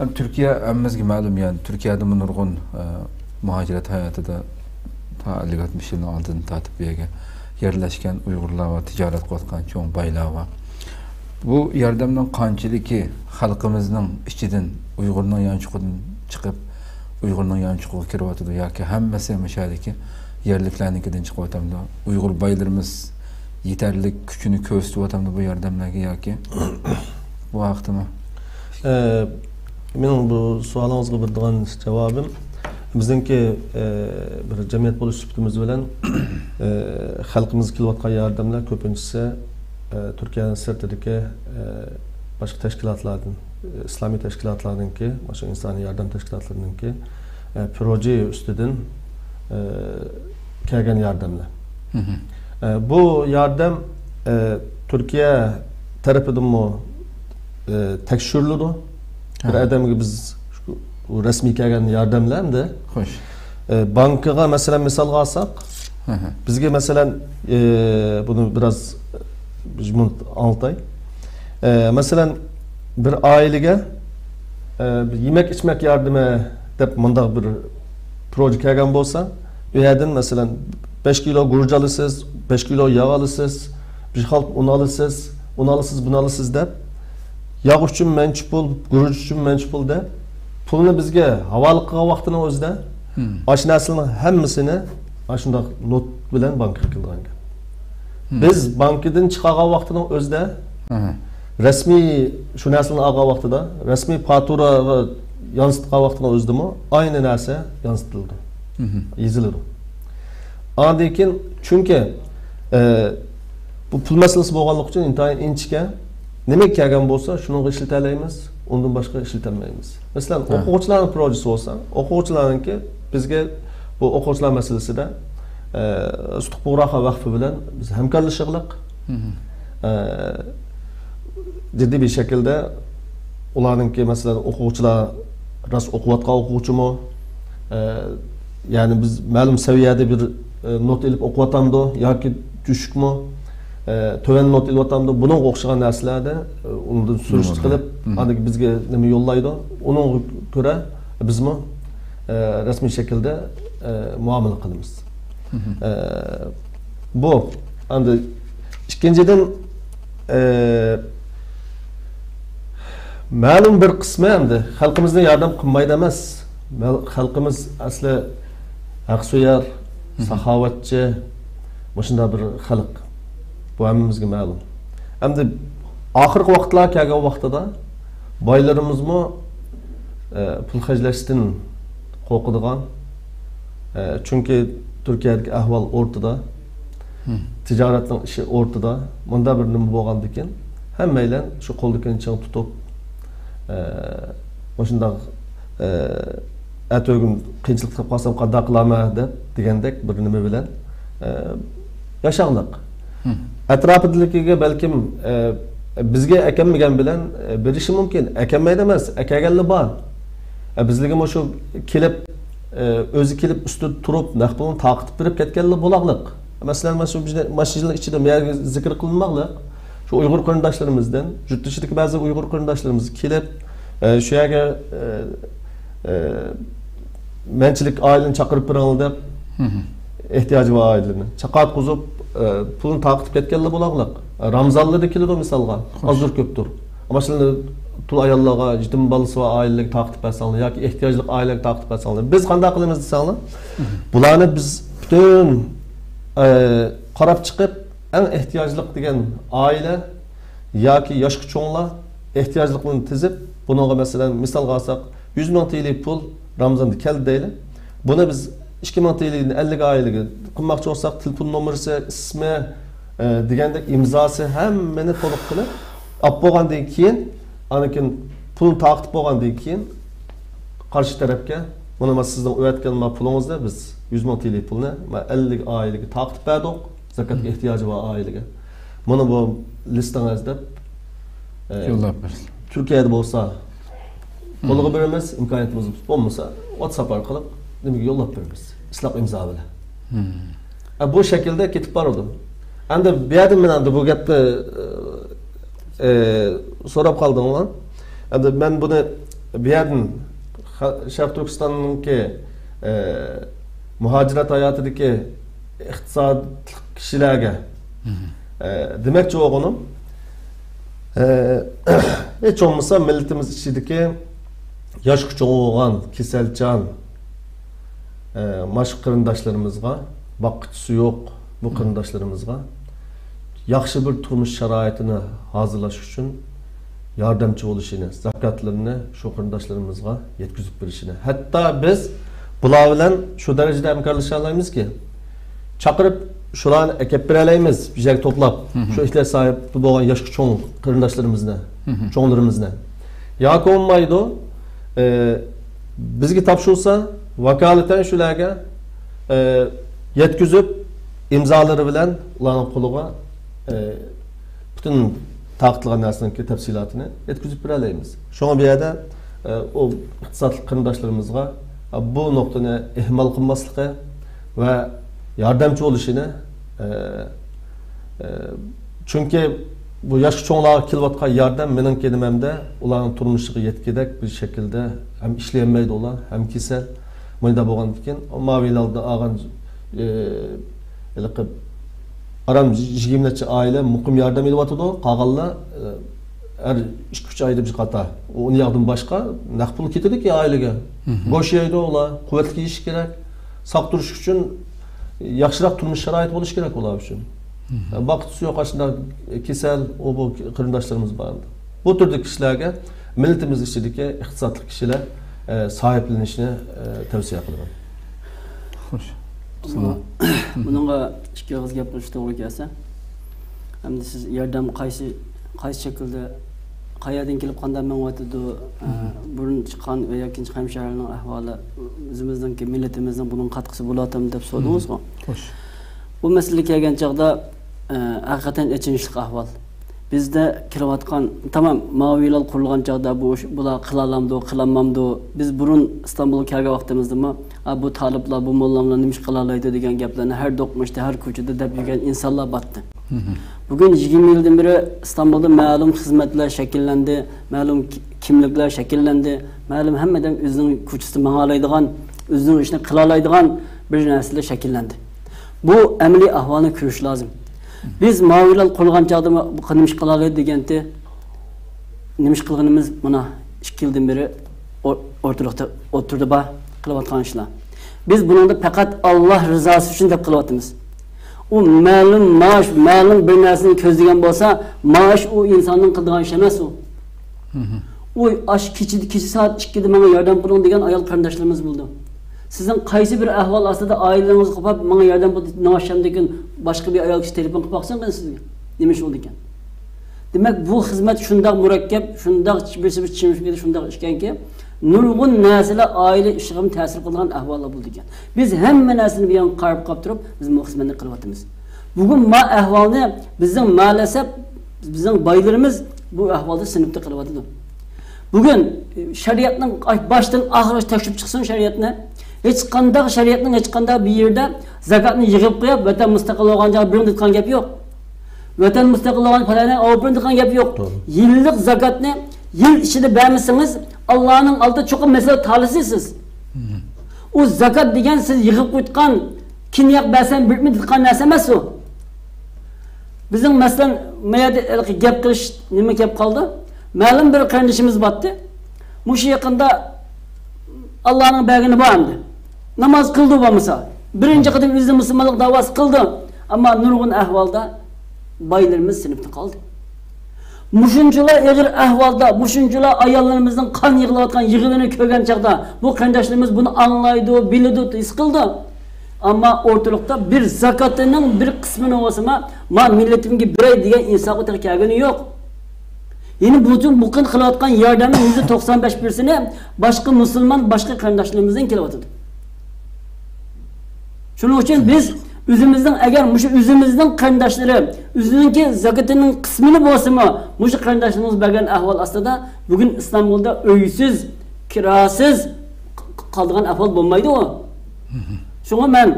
ئەمدى تۈركىيە ھەممىمىزگە مەلۇم، يەنى تۈركىيەدىمۇ نۇرغۇن، ئە، مۇھاجىرەت ھاياتىدا تا ئەللىك ئاتمىش يىلنىڭ ئالدىدىن تارتىپ بۇ يەرگە يەرلەشكەن ئۇيغۇرلار بار، تىجارەت قىلىۋاتقان چوڭ بايلار بار. بۇ ياردەمنىڭ قانچىلىكى خەلقىمىزنىڭ ئىچىدىن، ئۇيغۇرنىڭ يانچۇقىدىن چىقىپ، ئۇيغۇرنىڭ يانچۇقىغا كىرىۋاتىدۇ ياكى ھەممىسى مۇشۇ يەردىكى يەرلىكلەرنىڭكىدىن چىقىۋاتامدۇ؟ ئۇيغۇر بايلىرىمىز يېتەرلىك كۈچىنى كۆرسىتىۋاتامدۇ بۇ ياردەملەرگە ياكى بۇ ھەقتىمۇ؟ ئە، مېنىڭ بۇ سوئالىڭىزغا بېرىدىغان جاۋابىم، بىزنىڭكى، ئە، بىر جەمئىيەت بولۇش سۈپىتىمىز بىلەن، ئە، خەلقىمىزگە كېلىۋاتقان ياردەملەر كۆپىنچىسى، ئە، تۈركىيەنىڭ سىرتىدىكى، ئە، باشقا تەشكىلاتلاردىن، ئىسلامىي تەشكىلاتلارنىڭكى، باشقا ئىنسانىي ياردەم تەشكىلاتلىرىنىڭكى، ئە، پروژې ئۈستىدىن، ئە، كەلگەن ياردەملەر. ئە، بۇ ياردەم، ئە، تۈركىيە تەرىپىدىنمۇ، ئە، تەكشۈرۈلىدۇ. بىر ئادەمگە بىز شۇ رەسمىي كەلگەن ياردەملەر ئەمدى. خوش. ئە، بانكىغا، مەسىلەن، مىسالغا ئالساق، بىزگە، مەسىلەن، ئە، بۇنى بىراز، بىر مىنۇت ئاڭلىتاي. ئە، مەسىلەن، بىر ئائىلىگە، ئە، بىر يېمەك-ئىچمەك ياردىمى دەپ مۇنداق بىر پروژې كەلگەن بولسا، ئۇ يەردىن، مەسىلەن، بەش كىلو گۈرۈچ ئالىسىز، بەش كىلو ياغ ئالىسىز، بىر خالتا ئۇن ئالىسىز، ئۇن ئالىسىز، بۇنى ئالىسىز دەپ، ياغ ئۈچۈن مەنچە پۇل، گۈرۈچ ئۈچۈن مەنچە پۇل دەپ، پۇلنى بىزگە ھاۋالە قىلغان ۋاقتىنىڭ ئۆزىدە، ئاشۇ نەرسىلەرنىڭ ھەممىسىنى ئاشۇنداق نوت بىلەن بانكىغا كېلىدىغان گەپ. بىز بانكىدىن چىقارغان ۋاقتىنىڭ ئۆزىدە، رەسمىي شۇ نەرسىلەرنى ئالغان ۋاقتىدا، رەسمىي پاتۇراغا يانسىتقان ۋاقتىنىڭ ئۆزىدىمۇ ئاينى نەرسە يانسىتىلىدۇ، يېزىلىدۇ. ئاندىن كېيىن، چۈنكى، ئە، بۇ پۇل مەسىلىسى بولغانلىقى ئۈچۈن ئىنتايىن ئىنچىكە، نېمە كەلگەن بولسا، شۇنىڭغا ئىشلىتەلەيمىز، ئۇندىن باشقا ئىشلىتەلمەيمىز. مەسىلەن، ئوقۇغۇچىلارنىڭ پروژىسى بولسا، ئوقۇغۇچىلارنىڭكى بىزگە بۇ ئوقۇغۇچىلار مەسىلىسىدە، ئە، سۇتۇق بۇغراخان ۋەقپى بىلەن بىز ھەمكارلىشىغلىق. ئە، جىددىي بىر شەكىلدە ئۇلارنىڭكى، مەسىلەن، ئوقۇغۇچىلار راست ئوقۇۋاتقان ئوقۇغۇچىمۇ، ئە، يەنى بىز مەلۇم سەۋىيەدە بىر، ئە، نوت ئېلىپ ئوقۇۋاتامدۇ ياكى چۈشۈكمۇ، ئە، تۆۋەن نوت ئېلىۋاتامدۇ، بۇنىڭغا ئوخشىغان نەرسىلەردە، ئە، ئۇنىڭدىن سۈرۈشتە قىلىپ، ئاندىن بىزگە نېمە يوللايدۇ، ئۇنىڭغا كۆرە بىزمۇ، ئە، رەسمىي شەكىلدە، ئە، مۇئامىلە قىلىمىز. ئە، بۇ، ئەمدى ئىككىنچىدىن، ئە، مەلۇم بىر قىسمى ئەمدى خەلقىمىزنى ياردەم قىلمايدۇ ئەمەس. مەل-، خەلقىمىز ئەسلى ھەقسۆيەر، ساخاۋەتچى، مۇشۇنداق بىر خەلق. بۇ ھەممىمىزگە مەلۇم. ئەمدى ئاخىرقى ۋاقىتلار كەلگەن ۋاقتىدا بايلىرىمىزمۇ، ئە، پۇل خەجلەشتىن قورقىدىغان، ئە، چۈنكى تۈركىيەدىكى ئەھۋال ئورتىدا، تىجارەتنىڭ ئىشى ئورتىدا، مۇنداق بىر نېمە بولغاندىكىن، ھەممەيلەن شۇ قولدىكىنى چىڭ تۇتۇپ، ئە، مۇشۇنداق، ئە، ئەتىگۈن قىيىنچىلىق تېپىپ قالسام قانداق قىلارمەن دەپ دېگەندەك بىر نېمە بىلەن، ئە، ياشاغلىق. ئەتراپىدىكىگە بەلكىم، ئە، بىزگە ئەكەلمىگەن بىلەن، ئە، بېرىشى مۇمكىن. ئەكەلمەيدۇ ئەمەس، ئەكەلگەنلا بار. ئە، بىزلىرىگە مۇشۇ كېلىپ، ئە، ئۆزى كېلىپ ئۈستىدە تۇرۇپ، نەق پۇلنى تارقىتىپ بېرىپ كەتكەنلا بولاغلىق. مەسىلەن، مانا شۇ بىر نەچچە يىلنىڭ ئىچىدە بۇ يەرگە زىكىر قىلىنماقلىق. شۇ ئۇيغۇر قېرىنداشلىرىمىزدىن، يۇرت ئىچىدىكى بەزى ئۇيغۇر قېرىنداشلىرىمىز كېلىپ، ئە، شۇ يەرگە، ئە، ئە، مەنچىلىك ئائىلىنى چاقىرىپ بېرىڭلار دەپ، ئېھتىياجى بار ئائىلىنى چاقىرتقۇزۇپ، ئە، پۇلنى تارقىتىپ كەتكەنلەر بولاغلىق. ئە، رامزانلىرىدا كېلىدۇ مىسالغا. خوش. ئازدۇر كۆپتۇر. ئەمما شۇنى تۇل ئاياللارغا، يېتىم بالىسى بار ئائىلىلەرگە تارقىتىپ بەرسەڭلار ياكى ئېھتىياجلىق ئائىلىلەرگە تارقىتىپ بەرسەڭلار. بىز قانداق قىلىمىز دېسەڭلار، بۇلارنى بىز پۈتۈن، ئە، قاراپ چىقىپ، ئەڭ ئېھتىياجلىق دېگەن ئائىلە ياكى ياشقا چوڭلار ئېھتىياجلىقلىرىنى تىزىپ، بۇنىڭغا مەسىلەن، مىسالغا ئالساق، يۈز مىڭ تىيىلى پۇل رامزاندا كەلدى دەيلى. بۇنى بىز ئىككى مىڭ تىيىلىدىن ئەللىك ئائىلىگە قىلماقچى بولساق، تېلېفون نومۇرىسى، ئىسمى، ئە، دېگەندەك ئىمزاسى، ھەممىنى تولۇق قىلىپ ئاپ بولغاندىن كېيىن، ئاندىن كېيىن پۇلنى تارقىتىپ بولغاندىن كېيىن، قارشى تەرەپكە، مانا، مانا سىزنىڭ ئۆتكەن ما پۇلىڭىزنى، بىز يۈز مىڭ تىيىلى پۇلنى ما ئەللىك ئائىلىگە تارقىتىپ بەردۇق، زاكاتقا ئېھتىياجى بار ئائىلىگە. مانا بۇ لىستىڭىز دەپ، ئە، يوللاپ بېرىسىز. تۈركىيەدە بولسا قولىغا بېرىمىز، ئىمكانىيىتىمىز بولمىسا، ۋاتساپ ئارقىلىق نېمىگە يوللاپ بېرىمىز، ئىسلاق ئىمزا بىلەن. ئە، بۇ شەكىلدە كېتىپ بارىدۇ. ئەمدى بۇ يەردە مەن ئەمدى بۇ گەپنى، ئە، ئە، سوراپ قالدىڭلار. ئەمدى مەن بۇنى بۇ يەردىن خە-، شەرقىي تۈركىستاننىڭكى، ئە، مۇھاجىرەت ھاياتىدىكى ئىقتىسادلىق كىشىلەرگە، ئە، دېمەكچى بولغىنىم، ئە، ھېچ بولمىسا مىللىتىمىز ئىچىدىكى ياشقا چوڭ بولغان، كېسەلچان، ئە، ماشۇ قېرىنداشلىرىمىزغا، باققۇچىسى يوق بۇ قېرىنداشلىرىمىزغا ياخشى بىر تۇرمۇش شارائىتىنى ھازىرلاش ئۈچۈن ياردەمچى بولۇشىنى، زاكاتلىرىنى شۇ قېرىنداشلىرىمىزغا يەتكۈزۈپ بېرىشىنى. ھەتتا بىز بۇلار بىلەن شۇ دەرىجىدە ھەمكارلىشالايمىزكى، چاقىرىپ شۇلارنى ئەكەپ بېرەلەيمىز، بىر يەرگە توپلاپ، شۇ ئېھتىياج ساھىبى بولغان ياشقا چوڭ قېرىنداشلىرىمىزنى، چوڭلىرىمىزنى. ياكى بولمايدۇ، ئە، بىزگە تاپشۇرسا، ۋاكالىتەن شۇلارغا، ئە، يەتكۈزۈپ، ئىمزالىرى بىلەن ئۇلارنىڭ قولىغا، ئە، پۈتۈن تارقىتىلغان نەرسىنىڭكى تەپسىلاتىنى يەتكۈزۈپ بېرەلەيمىز. شۇڭا بۇ يەردە، ئە، ئۇ ئىقتىسادلىق قېرىنداشلىرىمىزغا، ئە، بۇ نۇقتىنى ئىھمال قىلماسلىقى ۋە ياردەمچى بولۇشىنى، ئە، ئە، چۈنكى بۇ ياشقا چوڭلارغا كېلىۋاتقان ياردەم، مېنىڭكى نېمەمدە، ئۇلارنىڭ تۇرمۇشىغا يەتكۈدەك بىر شەكىلدە ھەم ئىشلىيەلمەيدۇ ئۇلار، ھەم كېسەل. مۇنداق بولغاندىكىن، ماۋۇ ھېلىقى ئالغان، ئە، ھېلىقى ئاران يىگىرمە نەچچە ئائىلە مۇقىم ياردەم ئېلىۋاتىدۇ. قالغانلار، ئە، ھەر ئىككى، ئۈچ ئايدا بىر قاتا. ئۇنى ياغدىن باشقا نەق پۇل كېتىدۇكى ئائىلىگە. بوش يەيدۇ ئۇلار. قۇۋۋەتلىك يېيىشى كېرەك. ساق تۇرۇش ئۈچۈن ياخشىراق تۇرمۇش شارائىتى بولۇشى كېرەك ئۇلار ئۈچۈن. باققۇچىسى يوق ئاشۇنداق كېسەل، ئۇ بۇ قېرىنداشلىرىمىز بار. بۇ تۈردىكى كىشىلەرگە مىللىتىمىز ئىچىدىكى ئىقتىسادلىق كىشىلەر، ئە، ساھىبلىنىشنى، ئە، تەۋسىيە قىلىمەن. خوش. بۇنىڭغا ئىككى ئېغىز گەپ قىلىش توغرا كەلسە، ئەمدى سىز ياردەم قايسى، قايسى شەكىلدە، قەيەردىن كېلىپ قانداق مېڭىۋاتىدۇ، ئە، بۇرۇن چىققان ۋە يەككىنچى قەيەم شەھەرنىڭ ئەھۋالى، ئۆزىمىزنىڭكى مىللىتىمىزنىڭ بۇنىڭغا قاتقىسى بولاتامدۇ دەپ سورىدىڭىزغۇ. خوش. بۇ مەسىلىگە كەلگەن چاغدا، ئە، ھەقىقەتەن ئېچىنىشلىق ئەھۋال. بىزدە كېلىۋاتقان، تامام، ماۋۇ ھىلال قۇرۇلغان چاغدا بۇ ئىش، بۇلار قىلالامدۇ، قىلالمامدۇ؟ بىز بۇرۇن ئىستانبۇلغا كەلگەن ۋاقتىمىزدىمۇ، «ئا، بۇ تالىپلار، بۇ موللاملار نېمە ئىش قىلالايدۇ؟» دېگەن گەپلەرنى ھەر دوقمۇشتا، ھەر كوچىدا دەپ يۈرگەن ئىنسانلار باتتى. بۈگۈن يىگىرمە يىلدىن بېرى ئىستانبۇلدا مەلۇم خىزمەتلەر شەكىللەندى، مەلۇم كى-، كىملىكلەر شەكىللەندى، مەلۇم ھەممە ئادەم ئۆزىنىڭ كوچىسىدا ماڭالايدىغان، ئۆزىنىڭ ئىشىنى قىلالايدىغان بىر نەرسىلەر شەكىللەندى. بۇ ئەمەلىي ئەھۋالنى كۆرۈش لازىم. بىز ماۋۇ ھىلال قۇرۇلغان چاغدا ما-، بۇ نېمە ئىش قىلالايدۇ دېگەنتى، نېمە ئىش قىلغىنىمىز مانا ئىككى يىلدىن بېرى ئو-، ئوتتۇرىلىقتا ئوتتۇرىدا بار قىلىۋاتقان ئىشلار. بىز بۇنىڭدا پەقەت ئاللا رىزاسى ئۈچۈن دەپ قىلىۋاتىمىز. ئۇ مەلۇم مائاش، مەلۇم بىر نەرسىنى كۆزلىگەن بولسا، مائاش ئۇ ئىنساننىڭ قىلىدىغان ئىشى ئەمەس ئۇ. ئۇ ئاشۇ كېچىدە، كېچە سائەت ئىككىدە ماڭا ياردەم قىلىڭ دېگەن ئايال قېرىنداشلىرىمىز بولىدۇ. سىزنىڭ قايسى بىر ئەھۋال ئاستىدا ئائىلىڭىزگە قوپاپ، ماڭا ياردەم قىلدى، ناۋاز ئاخشامدىن كېيىن باشقا بىر ئايال كىشى تېلېفون قىلىپ باقسۇن قېنى سىزگە. نېمە ئىش بولىدىكەن؟ دېمەك، بۇ خىزمەت شۇنداق مۇرەككەپ، شۇنداق بىرسى بىر چىمىشمىدى، شۇنداق ئىشكەنكى، نۇرغۇن نەرسىلەر ئائىلە ئىشىغىمۇ تەسىر قىلىدىغان ئەھۋاللار بولىدىكەن. بىز ھەممە نەرسىنى بۇ يەرگە قايرىپ قاپ تۇرۇپ، بىز بۇ خىزمەتنى قىلىۋاتىمىز. بۈگۈن ما ئەھۋالنى بىزنىڭ مائەلەسەپ، بىزنىڭ بايلىرىمىز بۇ ئەھۋالدا سىنىپتا قىلىۋاتىدۇ. بۈگۈن شەرىئەتنىڭ باشتىن ئاخىرغىچە تەكشۈرۈپ چىقسۇن شەرىئەتنى. ھېچقانداق شەرىئەتنىڭ ھېچقانداق بىر يېرىدە زاكاتنى يىغىپ قويۇپ، ۋەتەن مۇستەقىل بولغان چاغدا بېرىڭ دەيدىغان گەپ يوق. ۋەتەن مۇستەقىل بولغان پالانى ئاۋۇپ بېرىڭ دەيدىغان گەپ يوق. توغرا. يىللىق زاكاتنى يىل ئىچىدە بەرمىسىڭىز، ئاللانىڭ ئالدىدا چوقۇم مەسىلە تالىسىسىز. ئۇ زاكات دېگەن سىز يىغىپ قويۇتقان، كېيىن ياق بەرسەم بىرمۇ دەيدىغان نەرسە ئەمەس ئۇ. بىزنىڭ، مەسىلەن، ما يەردە ھېلىقى گەپ قىلىش نېمە كەپ قالدى؟ مەلۇم بىر قېرىندىشىمىز بارتتى. مۇشۇ يېقىندا ئاللانىڭ بەرگىنى بار ئەمدى. ناماز قىلدى بولمىسا. بىرىنچى قېتىم ئۆزىنى مۇسۇلمانلىق داۋاسى قىلدى. ئەمما نۇرغۇن ئەھۋالدا بايلىرىمىز سىنىپتا قالدى. مۇشۇنچىلا ئېغىر ئەھۋالدا، مۇشۇنچىلا ئاياللىرىمىزنىڭ قان يىغلاۋاتقان يىغىنى كۆرگەن چاغدا، بۇ قېرىنداشلىرىمىز بۇنى ئاڭلايدۇ، بىلىدۇ، ھېس قىلىدۇ. ئەمما ئورتىلىقتا بىر زاكاتىنىڭ بىر قىسمىنى بولسىمۇ، ما مىللىتىمگە بېرەي دېگەن ئىنسانغا تېخى كەلگىنى يوق. يەنە بۇ، بۇ قىلىۋاتقان ياردەمنىڭ يۈزدە توقسان بەش پىرسەنتى باشقا مۇسۇلمان، باشقا قېرىنداشلىرىمىزدىن كېلىۋاتىدۇ. شۇنىڭ ئۈچۈن بىز ئۆزىمىزنىڭ، ئەگەر مۇشۇ ئۆزىمىزنىڭ قېرىنداشلىرى، ئۆزىنىڭكى زاكىتىنىڭ قىسمىنى بولسىمۇ، مۇشۇ قېرىنداشلىرىمىز بەرگەن ئەھۋال ئاستىدا، بۈگۈن ئىستانبۇلدا ئۆيسىز، كىراسىز ق-، ق-، قالىدىغان ئەھۋال بولمايدۇ. شۇڭا مەن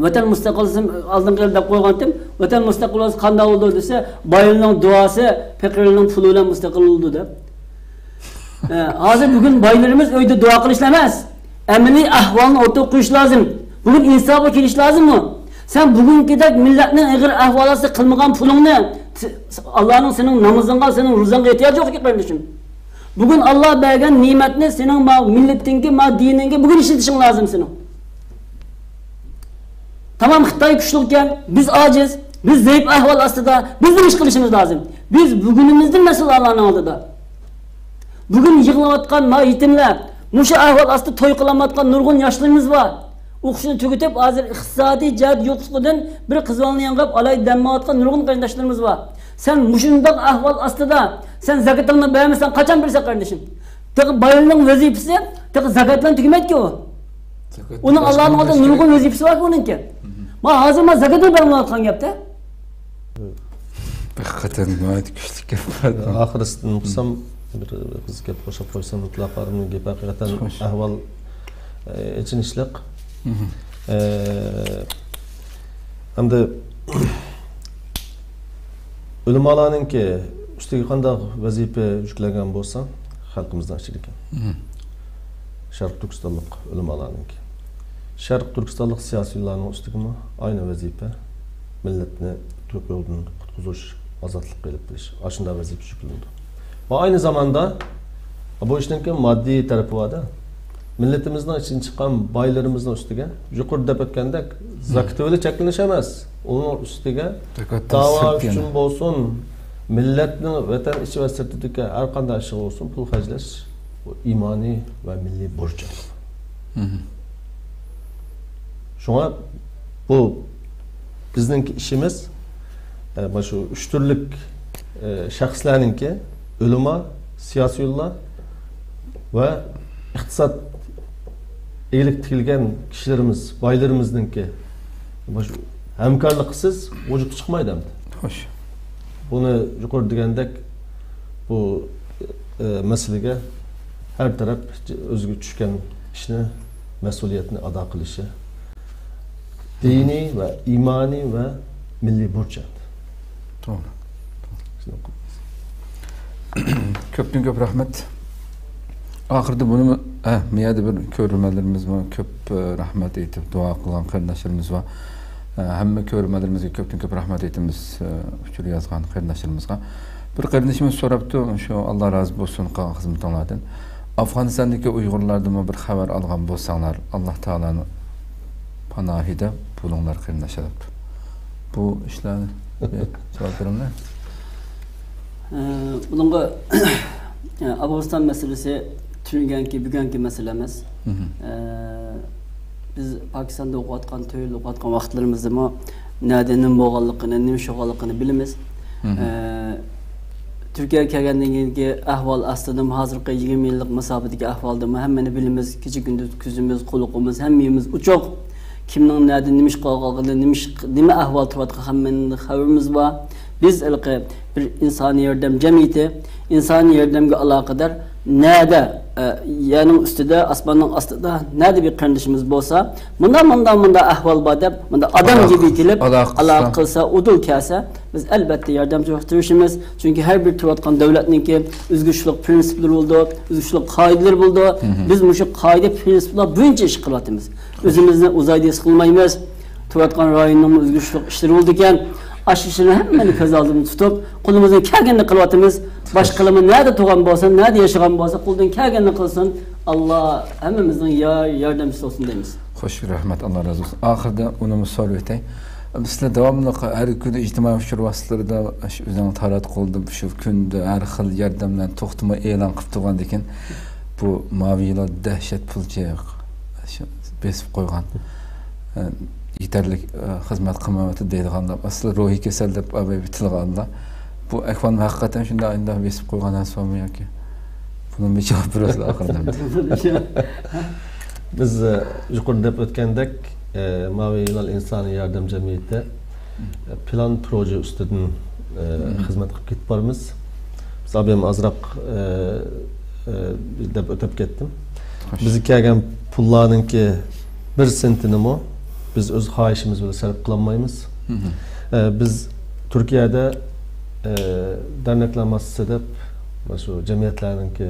ۋەتەن مۇستەقىل بولسۇن، ئالدىنقى يىل دەپ قويغانتىم، ۋەتەن مۇستەقىل بولسا قانداق بولىدۇ دېسە، بايلىنىڭ دۇئاسى، پېقىرلىنىڭ پۇلى بىلەن مۇستەقىل بولىدۇ دەپ. ئە، ھازىر بۈگۈن بايلىرىمىز ئۆيدە دۇئا قىلىشلا ئەمەس، ئەمەلىي ئەھۋالنى ئوتتۇرىغا قويۇش لازىم. بۈگۈن ئىنسابقا كېلىش لازىممۇ؟ سەن بۈگۈنكىدەك مىللەتنىڭ ئېغىر ئەھۋالاتىدا قىلمىغان پۇلۇڭنى، س-، ئاللانىڭ سېنىڭ نامىزىڭغا، سېنىڭ روزاڭغا ئېھتىياجى يوق ئىكەن، قېرىندىشىم. بۈگۈن ئاللا بەرگەن نېمەتنى سېنىڭ ما مىللىتىڭگە، ما دىنىڭگە بۈگۈن ئىشلىتىشىڭ لازىم سېنىڭ. تامام خىتاي كۈچلۈككەن، بىز ئاجىز، بىز زەئىپ ئەھۋال ئاستىدا، بىز نېمە ئىش قىلىشىمىز لازىم؟ بىز بۈگۈنىمىزدىن مەسئۇل ئاللانىڭ ئالدىدا. بۈگۈن يىغلاۋاتقان ما يېتىملەر، مۇشۇ ئەھۋال ئاستىدا توي قىلالمايۋاتقان نۇرغۇن ياشلىرىمىز بار. ئوقۇشىنى تۈگىتىپ، ھازىر ئىقتىسادىي جەھەت يوقلۇقىدىن بىر قىز بالىنى يەڭگەپ ئالاي دەممەۋاتقان نۇرغۇن قېرىنداشلىرىمىز بار. سەن مۇشۇنداق ئەھۋال ئاستىدا، سەن زاكىتىڭنى بەرمىسەڭ، قاچان بېرىسەن، قېرىندىشىم؟ تېخى بايلىنىڭ ۋەزىپىسى تېخى زاكات بىلەن تۈگىمەيدىكى ئۇ. زاكاتتىن ئۇنىڭ ئاللانىڭ ئالدىدا نۇرغۇن ۋەزىپىسى باركى ئۇنىڭكى. ما ھازىر ما زاكاتنى بەرمەيۋاتقان گەپتە. ھەقىقەتەن ناھايىتى كۈچلۈك گەپ. ئاخىرسىدىن قىلسام، بىر قىز گەپ قوشۇپ قويسام، مۇتلەق ئارمىنىڭ گېپى ھەقىقەتەن ئەھۋال، ئە، ئېچىنىشلىق. ئە، ئەمدى ئۆلىمالارنىڭكى ئۈستىگە قانداق ۋەزىپە يۈكلەنگەن بولسا، خەلقىمىزنىڭ ئىچىدىكى شەرقىي تۈركىستانلىق ئۆلىمالارنىڭكى، شەرقىي تۈركىستانلىق سىياسىيونلارنىڭ ئۈستىگىمۇ ئاينى ۋەزىپە، مىللەتنى تۈرك يولىدىن قۇتقۇزۇش، ئازادلىققا ئېلىپ كېلىش، ئاشۇنداق ۋەزىپە يۈكلىنىدۇ. ۋە ئاينى زاماندا بۇ ئىشنىڭكى ماددىي تەرىپى بار-دە. مىللىتىمىزنىڭ ئىچىدىن چىققان بايلىرىمىزنىڭ ئۈستىگە، يۇقىرىدا دەپ ئۆتكەندەك، زاكىتى بىلەن چەكلىنىش ئەمەس، ئۇنىڭ ئۈستىگە داۋا ئۈچۈن بولسۇن، مىللەتنىڭ ۋەتەن ئىچى ۋە سىرتىدىكى ھەر قانداق ئىشىغا بولسۇن، پۇل خەجلەش، بۇ ئىمانىي ۋە مىللىي بۇرچ. شۇڭا بۇ بىزنىڭكى ئىشىمىز، ئە، مانا شۇ ئۈچ تۈرلۈك، ئە، شەخسلەرنىڭكى، ئۆلىما، سىياسىيونلار ۋە ئىقتىساد ئىگىلىك تىكلىگەن كىشىلىرىمىز، بايلىرىمىزنىڭكى مانا شۇ ھەمكارلىقسىز ۋۇجۇدقا چىقمايدۇ ئەمدى. خوش. بۇنى يۇقىرىدا دېگەندەك، بۇ، ئە، مەسىلىگە ھەر تەرەپ ئۆزىگە چۈشكەن ئىشنى، مەسئۇلىيەتنى ئادا قىلىشى دىنىي ۋە ئىمانىي ۋە مىللىي بۇرچ. توغرا. كۆپتىن كۆپ رەھمەت. ئاخىرىدا بۇنىمۇ، ئە، مۇ يەردە بىر كۆرۈرمەنلىرىمىزمۇ كۆپ، ئە، رەھمەت ئېيتىپ دۇئا قىلغان قېرىنداشلىرىمىز بار. ئە، ھەممە كۆرۈرمەنلىرىمىزگە كۆپتىن كۆپ رەھمەت ئېيتىمىز، ئە، ئۇچۇر يازغان قېرىنداشلىرىمىزغا. بىر قېرىندىشىمىز سوراپتۇ، شۇ، ئاللا رازى بولسۇن قىلغان خىزمىتىڭلاردىن. ئافغانىستاندىكى ئۇيغۇرلاردىنمۇ بىر خەۋەر ئالغان بولساڭلار، ئاللا تائالانىڭ پاناھىدا بولۇڭلار قېرىنداشلار دەپتۇ. بۇ ئىشلارنى بىر جاۋاب بېرىڭلار. ئە، بۇنىڭغا، ئافغانىستان مەسىلىسى تۈنۈگۈنكى، بۈگۈنكى مەسىلە ئەمەس. ئە، بىز پاكىستاندا ئوقۇۋاتقان، تۆت يىل ئوقۇۋاتقان ۋاقىتلىرىمىزدىمۇ نەدە نېمە بولغانلىقىنى، نېمە ئىش بولغانلىقىنى بىلىمىز. ئە، تۈركىيەگە كەلگەندىن كېيىنكى ئەھۋال ئاستىدىمۇ، ھازىرقى يىگىرمە يىللىق مۇساپىدىكى ئەھۋالدىمۇ ھەممىنى بىلىمىز. كېچە-كۈندۈز كۆزىمىز، قۇلىقىمىز، ھەممىمىز ئوچۇق. كىمنىڭ نەدە نېمە ئىش قىلغانلىقىنى، نېمە ئىش، نېمە ئەھۋال تۇرۇۋاتقان ھەممىنىڭ خەۋىرىمىز بار. بىز ھېلىقى بىر ئىنسانىي ياردەم جەمئىيىتى، ئىنسانىي ياردەمگە ئالاقىدار نەدە، ئە، يەرنىڭ ئۈستىدە، ئاسماننىڭ ئاستىدا نەدە بىر قېرىندىشىمىز بولسا، مۇنداق، مۇنداق، مۇنداق ئەھۋال بار دەپ، مۇنداق ئادەم گېپى كېلىپ، ئالاقە قىلسا، ئۇدۇل كەلسە، بىز ئەلبەتتە ياردەم قىلىشقا تىرىشىمىز. چۈنكى ھەر بىر تۇرۇۋاتقان دۆلەتنىڭكى ئۆزگىچىلىك پىرىنسىپلىرى بولىدۇ، ئۆزگىچىلىك قائىدىلىرى بولىدۇ. بىز مۇشۇ قائىدە، پىرىنسىپلار بويىچە ئىش قىلىۋاتىمىز. ئۆزىمىزنى ئۇزايدى ھېس قىلمايمىز. تۇرۇۋاتقان رايوننىڭمۇ ئۆزگىچىلىك ئىشلىرى بولىدىكەن. ئاشۇ ئىشلارنى ھەممىنى كۆز ئالدىمىزدا تۇتۇپ، قولىمىزدىن كەلگىنىنى قىلىۋاتىمىز. باشقىلىرىمۇز نەدە تۇرغان بولسۇن، نەدە ياشىغان بولسا، قولىدىن كەلگىنىنى قىلسۇن. ئاللا ھەممىمىزنىڭ يار، ياردەمچىسى بولسۇن دەيمىز. خوش، رەھمەت، ئاللا رازى بولسۇن. ئاخىرىدا ئۇنىمۇ سوراپ ئۆتەي. سىلەر داۋاملىق ھەر كۈنى ئىجتىمائىي ئۇچۇر ۋاسىتىلىرىدا شۇ ئۆزۈڭ تاراتقۇلىدا شۇ كۈندە ھەر خىل ياردەملەرنى توختىماي ئېلان قىلىپ تۇرغاندىكىن، بۇ ماۋى يىلان دەھشەت پۇل چېيىق، شۇ بېسىپ قويغان، ئە، يېتەرلىك، ئە، خىزمەت قىلمايۋاتىدۇ دەيدىغانلار. ئەسلى روھىي كېسەل دەپ ئاباي تىلغا ئالدىلا. بۇ ئەھۋالمۇ ھەقىقەتەن شۇنداق، ئۇنداق بېسىپ قويغان نەرسە بارمۇ ياكى؟ بۇنىڭ بىر جاۋاب بېرىسىلەر ئاخىرىدا. بىز، ئە، يۇقىرىدا دەپ ئۆتكەندەك، ئە، ماۋى ھىلال ئىنسانىي ياردەم جەمئىيىتى، ئە، پىلان پروژې ئۈستىدىن، ئە، خىزمەت قىلىپ كېتىپ بارىمىز. بىز ئابايام ئازراق، ئە، ئە، دەپ ئۆتۈپ كەتتىم. خوش. بىزگە كەلگەن پۇللارنىڭكى بىر سېنتىنىمۇ بىز ئۆز خاھىشىمىز بىلەن سەرپ قىلالمايمىز. ئە، بىز تۈركىيەدە، ئە، دەرنەكلەر ماسسىسى دەپ، مانا شۇ جەمئىيەتلەرنىڭكى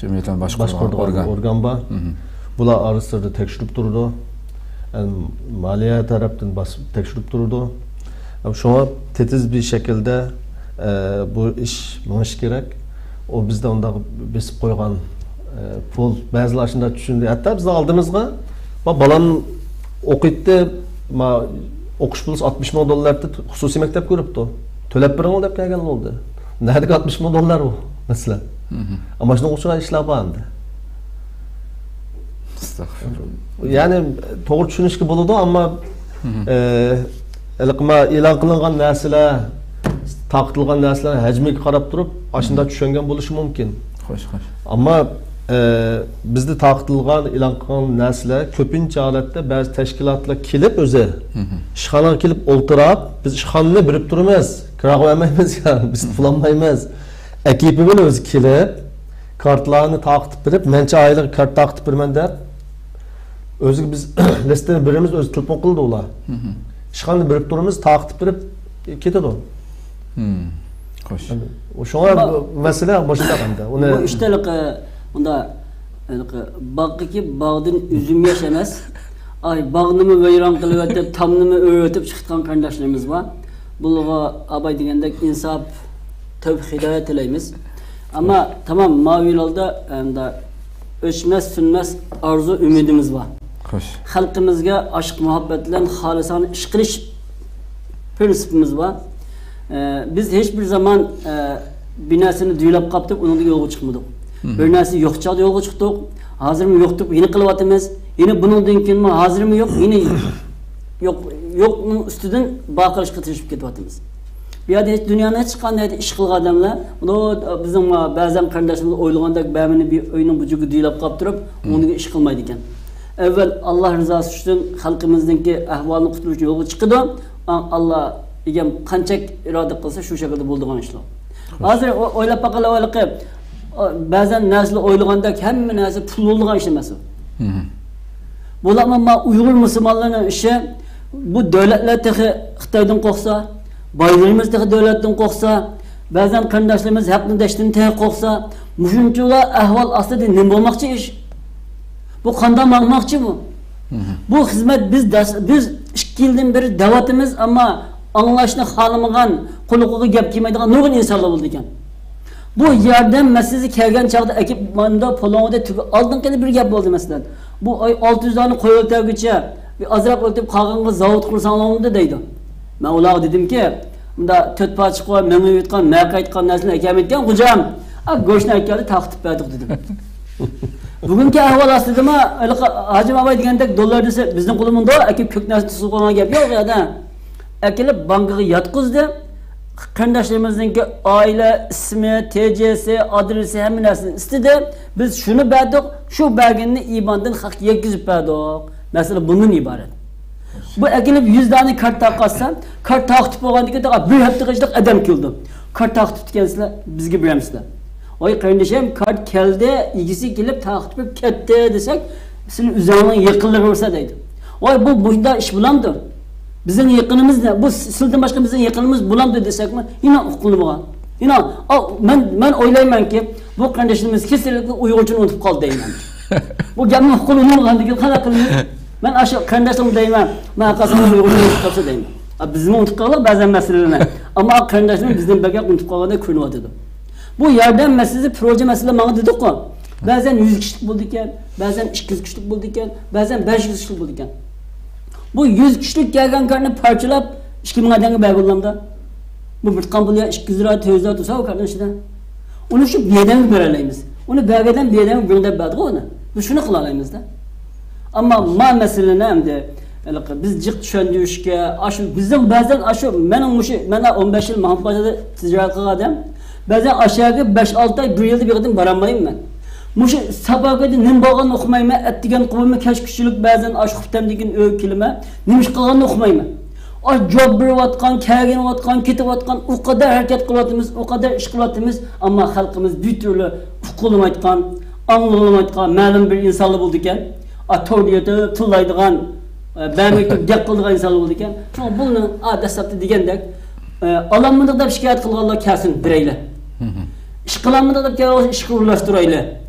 جەمئىيەتلەرنى باشقۇرىدىغان باشقۇرىدىغان ئورگان. ئورگان بار. بۇلار ئارىسىدا تەكشۈرۈپ تۇرىدۇ. ئەم، مالىيە تەرەپتىن باس-، تەكشۈرۈپ تۇرىدۇ. ئەم، شۇڭا تېتىز بىر شەكىلدە، ئە، بۇ ئىش مېڭىشى كېرەك. ئۇ بىزدە ئۇنداق بېسىپ قويغان، ئە، پۇل، بەزىلەر شۇنداق چۈشىنىدۇ. ھەتتا بىزنىڭ ئالدىمىزغا، ما، بالام ئوقۇيتتى، ما، ئوقۇش پۇلى ئاتمىش مىڭ دوللار دەپ خۇسۇسىي مەكتەپكە كىرىپتۇ. تۆلەپ بېرىڭلار دەپ كەلگەن بولدى. نەدىكى ئاتمىش مىڭ دوللار بۇ، مەسىلەن؟ ئەمما شۇنىڭغا ئوخشىغان ئىشلار بار ئەمدى. ئەستەغپىرۇللا. يەنى، توغرا چۈشىنىشكە بولىدۇ، ئەمما، ئە، ھېلىقى ما ئېلان قىلىنغان نەرسىلەر، تارقىتىلغان نەرسىلەر ھەجمىگە قاراپ تۇرۇپ، ئاشۇنداق چۈشەنگەن بولۇشى مۇمكىن. خوش، خوش. ئەمما، ئە، بىزدە تارقىتىلغان، ئېلان قىلغان نەرسىلەر كۆپىنچە ھالەتتە بەزى تەشكىلاتلار كېلىپ ئۆزى، ئىشخانىغا كېلىپ ئولتۇراپ، بىز ئىشخانىنى بېرىپ تۇرىمىز، كىراغا بەرمەيمىز، بىز پۇل ئالمايمىز. ئەكېپىۋېلىپ ئۆزى كېلىپ، كارتىلارنى تارقىتىپ بېرىپ، مەنچە ئايلىق كارت تارقىتىپ بېرىمەن دەپ، ئۆزىگە بىز لىستىنى بېرىمىز، ئۆزى تېلېفون قىلىدۇ ئۇلار. ئىشخانىنى بېرىپ تۇرىمىز، تارقىتىپ بېرىپ كېتىدۇ. خوش. شۇڭا بۇ مەسىلە مۇشۇنداق ئەمدى. ئۇنى بۇ ئىشتا ھېلىقى، ئۇندا، ھېلىقى باغقىكى باغدىن ئۈزۈم يەش ئەمەس. ئاي، باغنىمۇ ۋەيران قىلىۋېتىپ، تامنىمۇ ئۆرۈتۈپ چىقىدىغان قېرىنداشلىرىمىز بار. بۇلارغا ئاباي دېگەندەك ئىنساپ، تەۋپىق، ھىدايەت تىلەيمىز. ئەمما تامام ماۋى ھىلالدا ئەمدى ئۆچمەس، سۈنمەس ئارزۇ، ئۈمىدىمىز بار. خوش. خەلقىمىزگە ئاشىق مۇھەببەت بىلەن خالىسانە ئىش قىلىش پىرىنسىپىمىز بار. ئە، بىز ھېچ بىر زامان، ئە، بىر نەرسىنى دۈيلەپ قاپتۇ دەپ ئۇنىڭدىن يولغا چىقمىدۇق. بىر نەرسە يوق چاغدا يولغا چىقتۇق. ھازىرمۇ يوق دەپ يەنە قىلىۋاتىمىز. يەنە بۇنىڭدىن كېيىنمۇ ھازىرمۇ يوق، يەنە يوق، يوقنىڭ ئۈستىدىن بار قىلىشقا تىرىشىپ كېتىۋاتىمىز. بۇ يەردە ھېچ دۇنيانىڭ ھېچقانداق ئىش قىلغان ئادەملەر، بۇ بىزنىڭ بەزەن قېرىنداشلىرىمىز ئويلىغاندەك بەرمىنى بىر ئۆينىڭ بۇ جۈگى دۈيلەپ قاپ تۇرۇپ، ئۇنىڭدىن ئىش قىلمايدىكەن. ئەۋۋەل ئاللا رىزاسى ئۈچۈن خەلقىمىزنىڭكى ئەھۋالىنى قۇتۇلۇش ئۈچۈن يولغا چىقىدۇ. ئا-، ئاللا ئىگەم قانچەك ئىرادە قىلسا، شۇ شەكىلدە بولىدىغان ئىشلار. ھازىر ئو-، ئويلاپ باقايلى، ھېلىقى، ئا، بەزەن نەرسىلەر ئويلىغاندەك ھەممە نەرسە پۇل بولىدىغان ئىش ئەمەس ئۇ. بۇلارمۇ ما ئۇيغۇر مۇسۇلمانلىرىنىڭ ئىشى، بۇ دۆلەتلەر تېخى خىتايدىن قورقسا، بايلىرىمىز تېخى دۆلەتتىن قورقسا، بەزەن قېرىنداشلىرىمىز ھەقنى دەشتىن تېخى قورقسا، مۇشۇنچىلا ئەھۋال ئاستىدا نېمە بولماقچى ئىش؟ بۇ قانداق ماڭماقچى بۇ؟ بۇ خىزمەت بىز دەس-، بىز ئىككى يىلدىن بېرى دەۋاتىمىز، ئەمما ئاڭلاشنى خالىمىغان، قۇلىقىغا گەپ كىرمەيدىغان نۇرغۇن ئىنسانلار بولىدىكەن. بۇ ياردەم مەسىلىسى كەلگەن چاغدا ئەكىپ ماندا پۇلۇڭدا تۈگە ئالدىنقى يىلى بىر گەپ بولدى مەسىلەن. بۇ ئاي ئالتە يۈز دانە قوي ئۆلتۈرگۈچە بىر ئازراق ئۆتۈپ قالغانغا زاۋۇت قۇرساڭلارمىدى دەيدۇ. مەن ئۇلارغا دېدىمكى، مۇندا تۆت پارچە قوي، مېڭە يۇتقان، مەقە ئېيتقان نەرسىنى ئەكەلمەيدىكەن، خوجام. ئا، گۆشنى ئەكەلدى، تارقىتىپ بەردۇق دېدىم. بۈگۈنكى ئەھۋال ئاستىدىما، ھېلىقى ھاجىم ئاباي دېگەندەك دوللار دېسە، بىزنىڭ قولىمىزدا ئەكىپ كۆك نەرسە تۇتۇپ قويغان گەپ يوق يەردە. ئەكېلىپ بانكىغا ياتقۇزدى. قېرىنداشلىرىمىزنىڭكى ئائىلە ئىسمى، تې جې سى، ئادرېسى، ھەممە نەرسىنى ئىستىدى. بىز شۇنى بەردۇق، شۇ بەرگىنىنى ئىباندىن خەققە يەتكۈزۈپ بەردۇق. مەسىلە بۇندىن ئىبارەت. بۇ ئەكېلىپ يۈز دانە كارت تارقاتسا، كارت تارقىتىپ بولغاندىن كېيىن تاقا بىر ھەپتە ئىچىدە ئادەم كېلىدۇ. كارت تارقىتىپتىكەنسىلەر، بىزگە بېرەمسىلەر؟ ۋاي قېرىندىشىم، كارت كەلدى، ئىگىسى كېلىپ تارقىتىپ كەتتى دېسەك، سېنى ئۆزۈڭنىڭ يېقىنلىرى ئۇرسا دەيدۇ. ۋاي بۇ مۇشۇنداق ئىش بولامدۇ؟ بىزنىڭ يېقىنىمىز نە-، بۇ سىلىدىن باشقا بىزنىڭ يېقىنىمىز بولامدۇ دېسەكمۇ، ئىنان ئۇققىلى بولغان. ئىنان، ئا، مەن، مەن ئويلايمەنكى، بۇ قېرىندىشىمىز كېسەللىكتە ئۇيغۇرچىنى ئۇنتۇپ قالدى دەيمەن. بۇ گەپنى ئۇققىلى بولغاندىن كېيىن قانداق قىلىمىز؟ مەن ئاشۇ قېرىنداشلىرىمغا دەيمەن، مانا قالساڭلار ئۇيغۇرچە ئوقۇپ قالسا دەيمەن. بىزمۇ ئۇنتۇپ قالدۇق بەزەن مەسىلىلەرنى. ئەمما قېرىنداشلىرىمىز بىزدىن بەكرەك ئۇنتۇپ قالغاندەك كۆرۈنۈۋاتىدۇ. بۇ ياردەم مەسىلىسى، پروژە مەسىلە ماڭا دېدۇققۇ. بەزەن يۈز كىشىلىك بولىدىكەن، بەزەن ئىككى يۈز كىشىلىك بولىدىكەن، بەزەن بەش يۈز كىشىلىك بولىدىكەن. بۇ يۈز كىشىلىك كەلگەن كارتنى پارچىلاپ، ئىككى مىڭ ئادەمگە بەرگىلى بولامدا؟ بۇ بىر تۇتقان پۇل يا ئىككى يۈز لىرا، تۆت يۈز لىرا تۇرسا ئۇ كارتنىڭ ئىچىدە. ئۇنى شۇ بىر ئادەمگە بېرەلەيمىز. ئۇنى بەرگەن ئادەم بىر ئادەمگە بىر دەپ بەردىغۇ ئۇنى. بىز شۇنى قىلالايمىزدا. ئەمما ما مەسىلىنى ئەمدى ھېلىقى بىز جىق چۈشەندۈرۈشكە، ئاشۇ بىزنىڭ بەزەن ئاشۇ مېنىڭ مۇشۇ، مەن ئون بەش يىل مەھمۇد بازاردا تىجارەت قىلغان ئادەم. بەزەن ئاشۇ يەرگە بەش، ئالتە ئاي، بىر يىلدا بىر قېتىم بارالمايمەن مەن. مۇشۇ ساپاگەردە نېمە بولغانلىقىنى ئۇقمايمەن. ئەتىگەن قويۇممۇ كەچ كۈچلۈك بەزەن ئاشۇ خۇپتەمدىن كېيىن ئۆيگە كېلىمەن. نېمە ئىش قىلغانلىقىنى ئۇقمايمەن. ئاش جاۋاب بېرىۋاتقان، كەلگىنىۋاتقان، كېتىۋاتقان، ئۇ قەدەر ھەرىكەت قىلىۋاتىمىز، ئۇ قەدەر ئىش قىلىۋاتىمىز، ئەمما خەلقىمىز بىر تۈرلۈ ئۇققۇلىمايدىغان، ئاڭلىغۇلىمايدىغان مەلۇم بىر ئىنسانلار بولىدىكەن. ئا، توردا يېتىپ تىللايدىغان، ئە، بەرمەي تۇرۇپ گەپ قىلىدىغان ئىنسانلار بولىدىكەن. شۇڭا بۇنى، ئا، دەسلەپتە دېگەندەك، ئە، ئالالمىدۇق دەپ شىكايەت قىلغانلار كەلسۇن بېرەيلى. ئىش قىلالمىدۇق دەپ كەلگەن بولسا ئىشقا ئورۇنلاشتۇرايلى.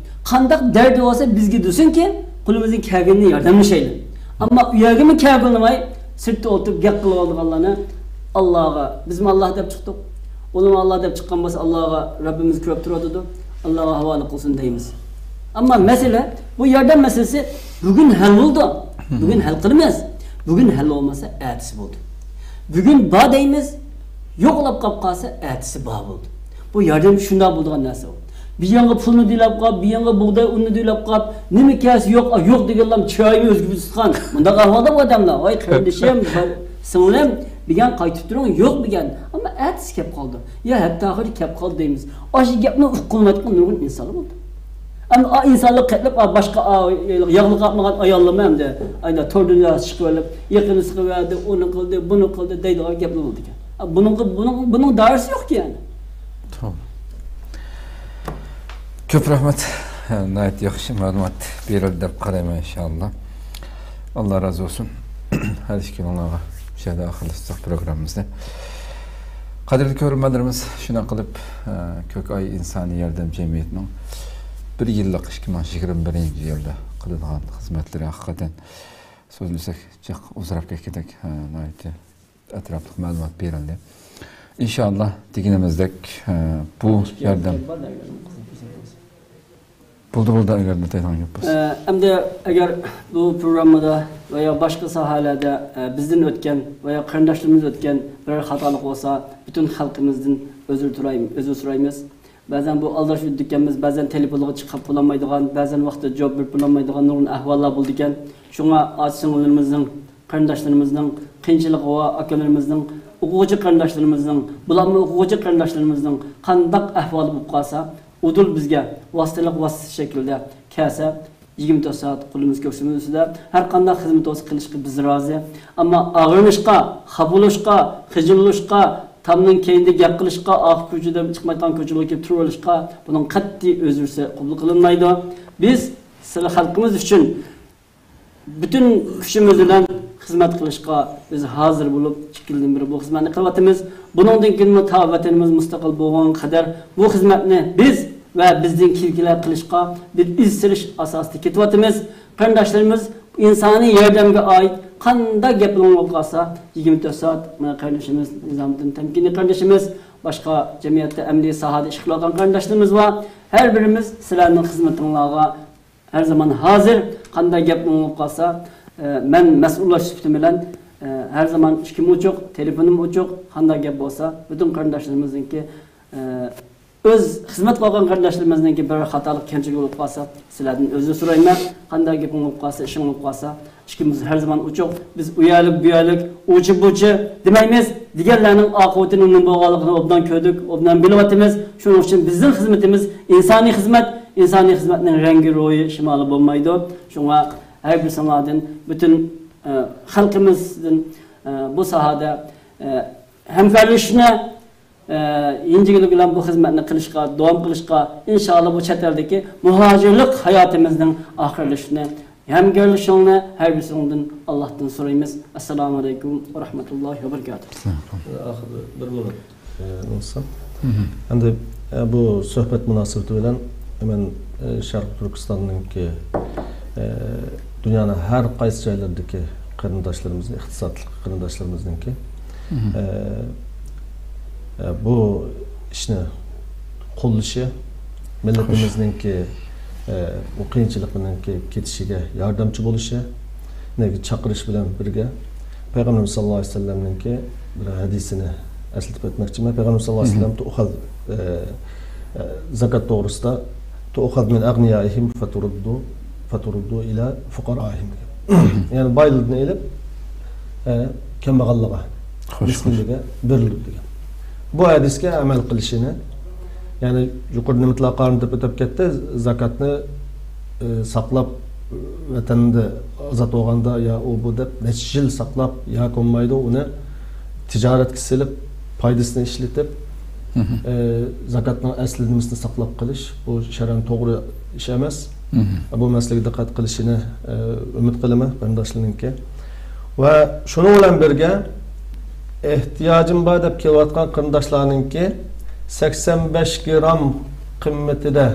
قانداق دەردى بولسا بىزگە دېسۇنكى، قولىمىزدىن كەلگىنىنى ياردەملىشەيلى. ئەمما ئۇ يەرگىمۇ كەلگىلىماي، سىرتتا ئولتۇرۇپ گەپ قىلىۋالىدىغانلارنى ئاللاغا، بىزمۇ ئاللا دەپ چىقتۇق. ئۇلارمۇ ئاللا دەپ چىققان بولسا، ئاللاغا رەببىمىز كۆرۈپ تۇرۇۋاتىدۇ. ئاللاغا ھاۋالە قىلسۇن دەيمىز. ئەمما مەسىلە، بۇ ياردەم مەسىلىسى بۈگۈن ھەل بولىدۇ. بۈگۈن ھەل قىلىمىز. بۈگۈن ھەل بولمىسا، ئەتىسى بولىدۇ. بۈگۈن بار دەيمىز، يوقلاپ قاپ قالسا، ئەتىسى بار بولىدۇ. بۇ ياردەم شۇنداق بولىدىغان نەرسە ئۇ. بىر يانغا پۇلنى دېيىلاپ قاپ، بىر يانغا بۇغداي ئۇننى دېيىلاپ قاپ، نېمە كەلسە يوق، ئا، يوق دېگەنلەم چىرايىنى ئۆزگىرىپ تۇرغان. مۇنداق ئەھۋالدا بۇ ئادەملەر، ۋاي قېرىندىشىم، سىڭلىم، بىگەن قايتىپ تۇرۇڭ، يوق بىگەن. ئەمما ئەتىسى كەپ قالدى. يا ھەپتە ئاخىرى كەپ قالدى دەيمىز. ئاشۇ گەپنى ئۇققۇلمايدىغان نۇرغۇن ئىنسانلار بولدى. ئەمما ئا ئىنسانلار قېتىلىپ، ئا، باشقا، ئا، ياغلىق قاپمىغان ئاياللارمۇ ئەمدى، ئايدا تور دۇنياسى چىقىۋېلىپ، يېقىنىسىغا بەردى، ئۇنى قىلدى، بۇنى قىلدى دەيدىغان گەپلەر بولىدىكەن. ئا، بۇنىڭغا، بۇنىڭ، بۇنىڭ دائىرىسى يوقكەن. توغرا. كۆپ رەھمەت. ناھايىتى ياخشى مەلۇمات بېرىلدى دەپ قارايمەن، ئىنشائاللا. ئاللا رازى بولسۇن. ھەر ئىككىڭلارغا مۇشۇ يەردە ئاخىرلاشتۇرساق پروگراممىمىزنى. قەدىرلىك كۆرۈرمەنلىرىمىز، شۇنداق قىلىپ، ئە، كۆك ئاي ئىنسانىي ياردەم جەمئىيىتىنىڭ بىر يىللىق، ئىككى مىڭ يىگىرمە بىرىنچى يىلدا قىلىدىغان خىزمەتلىرى ھەقىقەتەن سۆزلىسەك جىق ئۇزىراپ كەتكۈدەك، ئە، ناھايىتى ئەتراپلىق مەلۇمات بېرىلدى. ئىنشائاللا، دېگىنىمىزدەك، ئە، بۇ ياردەم. بولدى، بولدى، ئەگەر دەيدىغان گەپ بولسا. ئە، ئەمدى ئەگەر بۇ پروگراممىدا ۋە يا باشقا ساھەلەردە، ئە، بىزدىن ئۆتكەن ۋە يا قېرىنداشلىرىمىز ئۆتكەن بىرەر خاتالىق بولسا، پۈتۈن خەلقىمىزدىن ئۆزۈر تۇراي-، ئۆزۈر سورايمىز. بەزەن بۇ ئالداش ئۆتىدىكەنمىز، بەزەن تېلېفونغا چىقىپ بولالمايدىغان، بەزەن ۋاقتىدا جاۋاب بېرىپ بولالمايدىغان نۇرغۇن ئەھۋاللار بولىدىكەن. شۇڭا ئاچا-سىڭىللىرىمىزنىڭ، قېرىنداشلىرىمىزنىڭ قىيىنچىلىقى ۋە ئاكىلىرىمىزنىڭ، ئوقۇغۇچى قېرىنداشلىرىمىزنىڭ، بۇلارمۇ ئوقۇغۇچى قېرىنداشلىرىمىزنىڭ قانداق ئەھۋالى بولۇپ قالسا، ئۇدۇل بىزگە ۋاسىتىلىك ۋاسىتە شەكلىدە كەلسە، يىگىرمە تۆت سائەت قولىمىز كۆكسىمىز ئۈستىدە. ھەر قانداق خىزمىتى بولسا قىلىشقا بىز رازى. ئەمما ئاغرىنىشقا، خاپا بولۇشقا، خىجىل بولۇشقا، تامنىڭ كەينىدە گەپ قىلىشقا، ئارقا كوچىدىن چىقمايدىغان كوچىلارغا كېلىپ تۇرۇۋېلىشقا، بۇنىڭ قەتئىي ئۆزرىسى قوبۇل قىلىنمايدۇ. بىز سىلەر خەلقىمىز ئۈچۈن پۈتۈن كۈچىمىز بىلەن خىزمەت قىلىشقا بىز ھازىر بولۇپ، ئىككى يىلدىن بېرى بۇ خىزمەتنى قىلىۋاتىمىز. بۇنىڭدىن كېيىنمۇ تا ۋەتىنىمىز مۇستەقىل بولغانغا قەدەر بۇ خىزمەتنى بىز ۋە بىزدىن كېيىنكىلەر قىلىشقا بىر ئىز سېلىش ئاساسىدا كېتىۋاتىمىز. قېرىنداشلىرىمىز ئىنسانىي ياردەمگە ئائىت قانداق گەپلىرىڭ بولۇپ قالسا، يىگىرمە تۆت سائەت مانا قېرىندىشىمىز نىزامىدىن تەمكىنى قېرىندىشىمىز، باشقا جەمئىيەتتە ئەمەلىي ساھەدە ئىش قىلىۋاتقان قېرىنداشلىرىمىز بار. ھەر بىرىمىز سىلەرنىڭ خىزمىتىڭلارغا ھەر زامان ھازىر، قانداق گەپنى ئاڭلاپ قالسا، ئە، مەن مەسئۇللار سۈپىتىم بىلەن، ئە، ھەر زامان ئىشىكىم ئوچۇق، تېلېفونۇم ئوچۇق، قانداق گەپ بولسا، پۈتۈن قېرىنداشلىرىمىزنىڭكى، ئە، ئۆز خىزمەت قىلغان قېرىنداشلىرىمىزنىڭكى بىر خاتالىق، كەمچىلىك بولۇپ قالسا، سىلەردىن ئۆزۈر سورايمەن. قانداق گېپىڭ بولۇپ قالسا، ئىشىڭ بولۇپ قالسا، ئىشىكىمىز ھەر زامان ئوچۇق. بىز ئۇ يەرلىك، بۇ يەرلىك، ئۇچى بۇچى دېمەيمىز. دېگەنلەرنىڭ ئاقىۋىتىنىڭ نېمە بولغانلىقىنى ئوبدان كۆردۇق، ئوبدان بىلىۋاتىمىز. شۇنىڭ ئۈچۈن بىزنىڭ خىزمىتىمىز ئىنسانىي خىزمەت. ئىنسانىي خىزمەتنىڭ رەڭگى، روھى، شىمالى بولمايدۇ. شۇڭا ھەر بىرسىڭلاردىن، پۈتۈن، ئە، خەلقىمىزدىن، ئە، بۇ ساھەدە، ئە، ھەمكارلىشىشنى، ئە، ئىنچىكىلىك بىلەن بۇ خىزمەتنى قىلىشقا، داۋام قىلىشقا، ئىنشائاللا، بۇ چەت ئەلدىكى مۇھاجىرلىق ھاياتىمىزنىڭ ئاخىرلىشىشىنى، ھەمكارلىشىشىڭلارنى ھەر بىرسىڭدىن ئاللاھتىن سورايمىز. ئەسسالامۇ ئەلەيكۇم ۋە رەھمەتۇللاھى ۋە بەرىكاتۇھ. ئاخىردا بىر مىنۇت، ئە، نۇرسان. ئەمدى، ئە، بۇ سۆھبەت مۇناسىۋىتى بىلەن مەن، ئە، شەرقىي تۈركىستاننىڭكى، ئە، دۇنيانىڭ ھەر قايسى جايلىرىدىكى قېرىنداشلىرىمىزنى، ئىقتىسادلىق قېرىنداشلىرىمىزنىڭكى ئە، ئە، بۇ ئىشنى قوللىشى، مىللىتىمىزنىڭكى، ئە، بۇ قىيىنچىلىقىنىڭكى كېتىشىگە ياردەمچى بولۇشى، نېگە چاقىرىش بىلەن بىرگە، پەيغەمبىرىمىز ساللاللاھۇ ئەلەيھى ۋەسەللەمنىڭكى بىر ھەدىسىنى ئەسلىتىپ ئۆتمەكچىمەن. پەيغەمبىرىمىز ساللاللاھۇ ئەلەيھى ۋەسەللەم تۇخەل، ئە، ئە، زاكات توغرىسىدا، تۇخەز مىن ئەغنىيائىھىم فتۇرۇددۇ، فتۇرۇددۇ ئىلە فۇقارائىھىم دېگەن. يەنى بايلاردىن ئېلىپ، ئە، كەمبەغەللىگە، مىسكىنلىگە بېرىلىدۇ دېگەن. بۇ ھەدىسكە ئەمەل قىلىشىنى، يەنى يۇقىرىدا نېمىتلار قارىنى دەپ ئۆتۈپ كەتتى، زاكاتنى، ئە، ساقلاپ، ۋەتەندە ئازاد بولغاندا يا ئۇ بۇ دەپ نەچچە يىل ساقلاپ، ياكى بولمايدۇ، ئۇنى تىجارەتكە سېلىپ، پايدىسىنى ئىشلىتىپ، ئە، زاكاتنىڭ ئەسلى نېمىسىنى ساقلاپ قېلىش، بۇ شەرئەن توغرا ئىش ئەمەس. بۇ مەسىلىگە دىققەت قىلىشىنى، ئە، ئۈمىد قىلىمەن قېرىنداشلارنىڭكى. ۋە شۇنىڭ بىلەن بىرگە، ئېھتىياجىم بار دەپ كېلىۋاتقان قېرىنداشلارنىڭكى سەكسەن بەش گرام قىممىتىدە،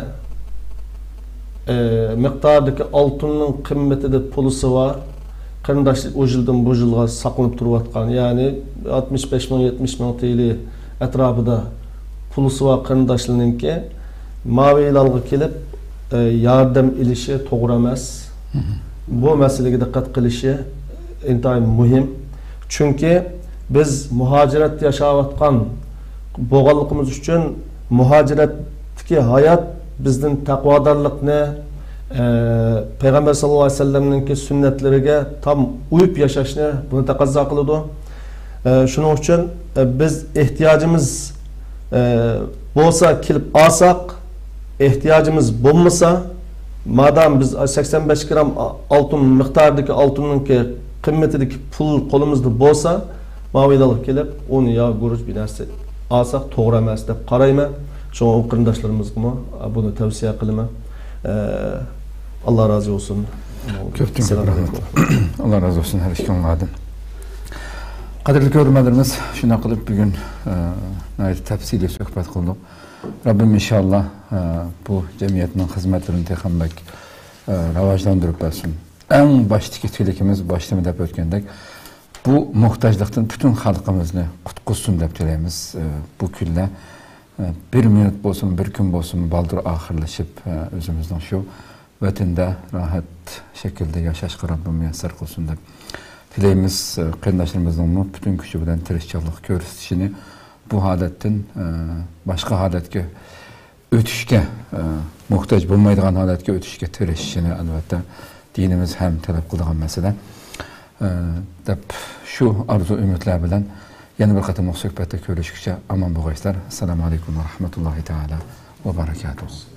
ئى، مىقداردىكى ئالتۇننىڭ قىممىتىدە پۇلىسى بار قېرىنداشلار، ئۇ يىلدىن بۇ يىلغا ساقلىنىپ تۇرۇۋاتقان، يەنى ئاتمىش بەش مىڭ، يەتمىش مىڭ تىلى ئەتراپىدا پۇلىسى بار قېرىنداشلارنىڭكى ماۋۇ ھېلالغا كېلىپ، ئى، ياردەم ئېلىشى توغرا ئەمەس. بۇ مەسىلىگە دىققەت قىلىشى ئىنتايىن مۇھىم. چۈنكى بىز مۇھاجىرەتتە ياشاۋاتقان بولغانلىقىمىز ئۈچۈن، مۇھاجىرەتتىكى ھايات بىزدىن تەقۋادارلىقنى، ئە، پەيغەمبەر ساللاللاھۇ ئەلەيھى ۋەسەللەمنىڭكى سۈننەتلىرىگە تام ئۇيۇپ ياشاشنى بۇنى تەقەززا قىلىدۇ. ئە، شۇنىڭ ئۈچۈن، ئە، بىز ئېھتىياجىمىز، ئە، بولسا كېلىپ ئالساق، ئېھتىياجىمىز بولمىسا، مادام بىز سەكسەن بەش گرام ئالتۇن مىقدارىدىكى ئالتۇننىڭكى قىممىتىدىكى پۇل قولىمىزدا بولسا، ماۋۇ ھېلالغا كېلىپ ئۇن يا گۈرۈچ بىر نەرسە ئالساق توغرا ئەمەس دەپ قارايمەن. شۇڭا ئۇ قېرىنداشلىرىمىزغىمۇ بۇنى تەۋسىيە قىلىمەن. ئە، ئاللا رازى بولسۇن. كۆپتىن كۆپ رەھمەت. ئاللا رازى بولسۇن ھەر ئىككىڭلاردىن. قەدىرلىك كۆرۈرمەنلىرىمىز، شۇنداق قىلىپ بۈگۈن، ئە، ناھايىتى تەپسىلىي سۆھبەت قىلدۇق. رەببىم ئىنشاللا، ئە، بۇ جەمئىيەتنىڭ خىزمەتلىرىنى تېخىمۇ بەك، ئە، راۋاجلاندۇرۇپ بەرسۇن. ئەڭ باشتىكى تىلىكىمىز، باشتىمۇ دەپ ئۆتكەندەك، بۇ موھتاجلىقتىن پۈتۈن خەلقىمىزنى قۇتقۇزسۇن دەپ تىلەيمىز. ئە، بۇ كۈنلەر، ئە، بىر مىنۇت بولسۇن، بىر كۈن بولسۇن بالدۇر ئاخىرلىشىپ، ئە، ئۆزىمىزنىڭ شۇ ۋەتەندە راھەت شەكىلدە ياشاشقا رەببىم مۇيەسسەر قىلسۇن دەپ تىلەيمىز. قېرىنداشلىرىمىزنىڭمۇ پۈتۈن كۈچى بىلەن تىرىشچانلىق كۆرسىتىشىنى، بۇ ھالەتتىن، ئە، باشقا ھالەتكە ئۆتۈشكە، ئە، موھتاج بولمايدىغان ھالەتكە ئۆتۈشكە تىرىشىشىنى، ئەلۋەتتە، دىنىمىز ھەم تەلەپ قىلىدىغان مەسىلە، ئە، دەپ شۇ ئارزۇ ئۈمىدلەر بىلەن يەنە بىر قېتىملىق سۆھبەتتە كۆرۈشكىچە ئامان بولغايسىلەر. ئەسسالامۇ ئەلەيكۇم ۋە رەھمەتۇللاھى تەئالا ۋە بەرەكاتۇھۇ.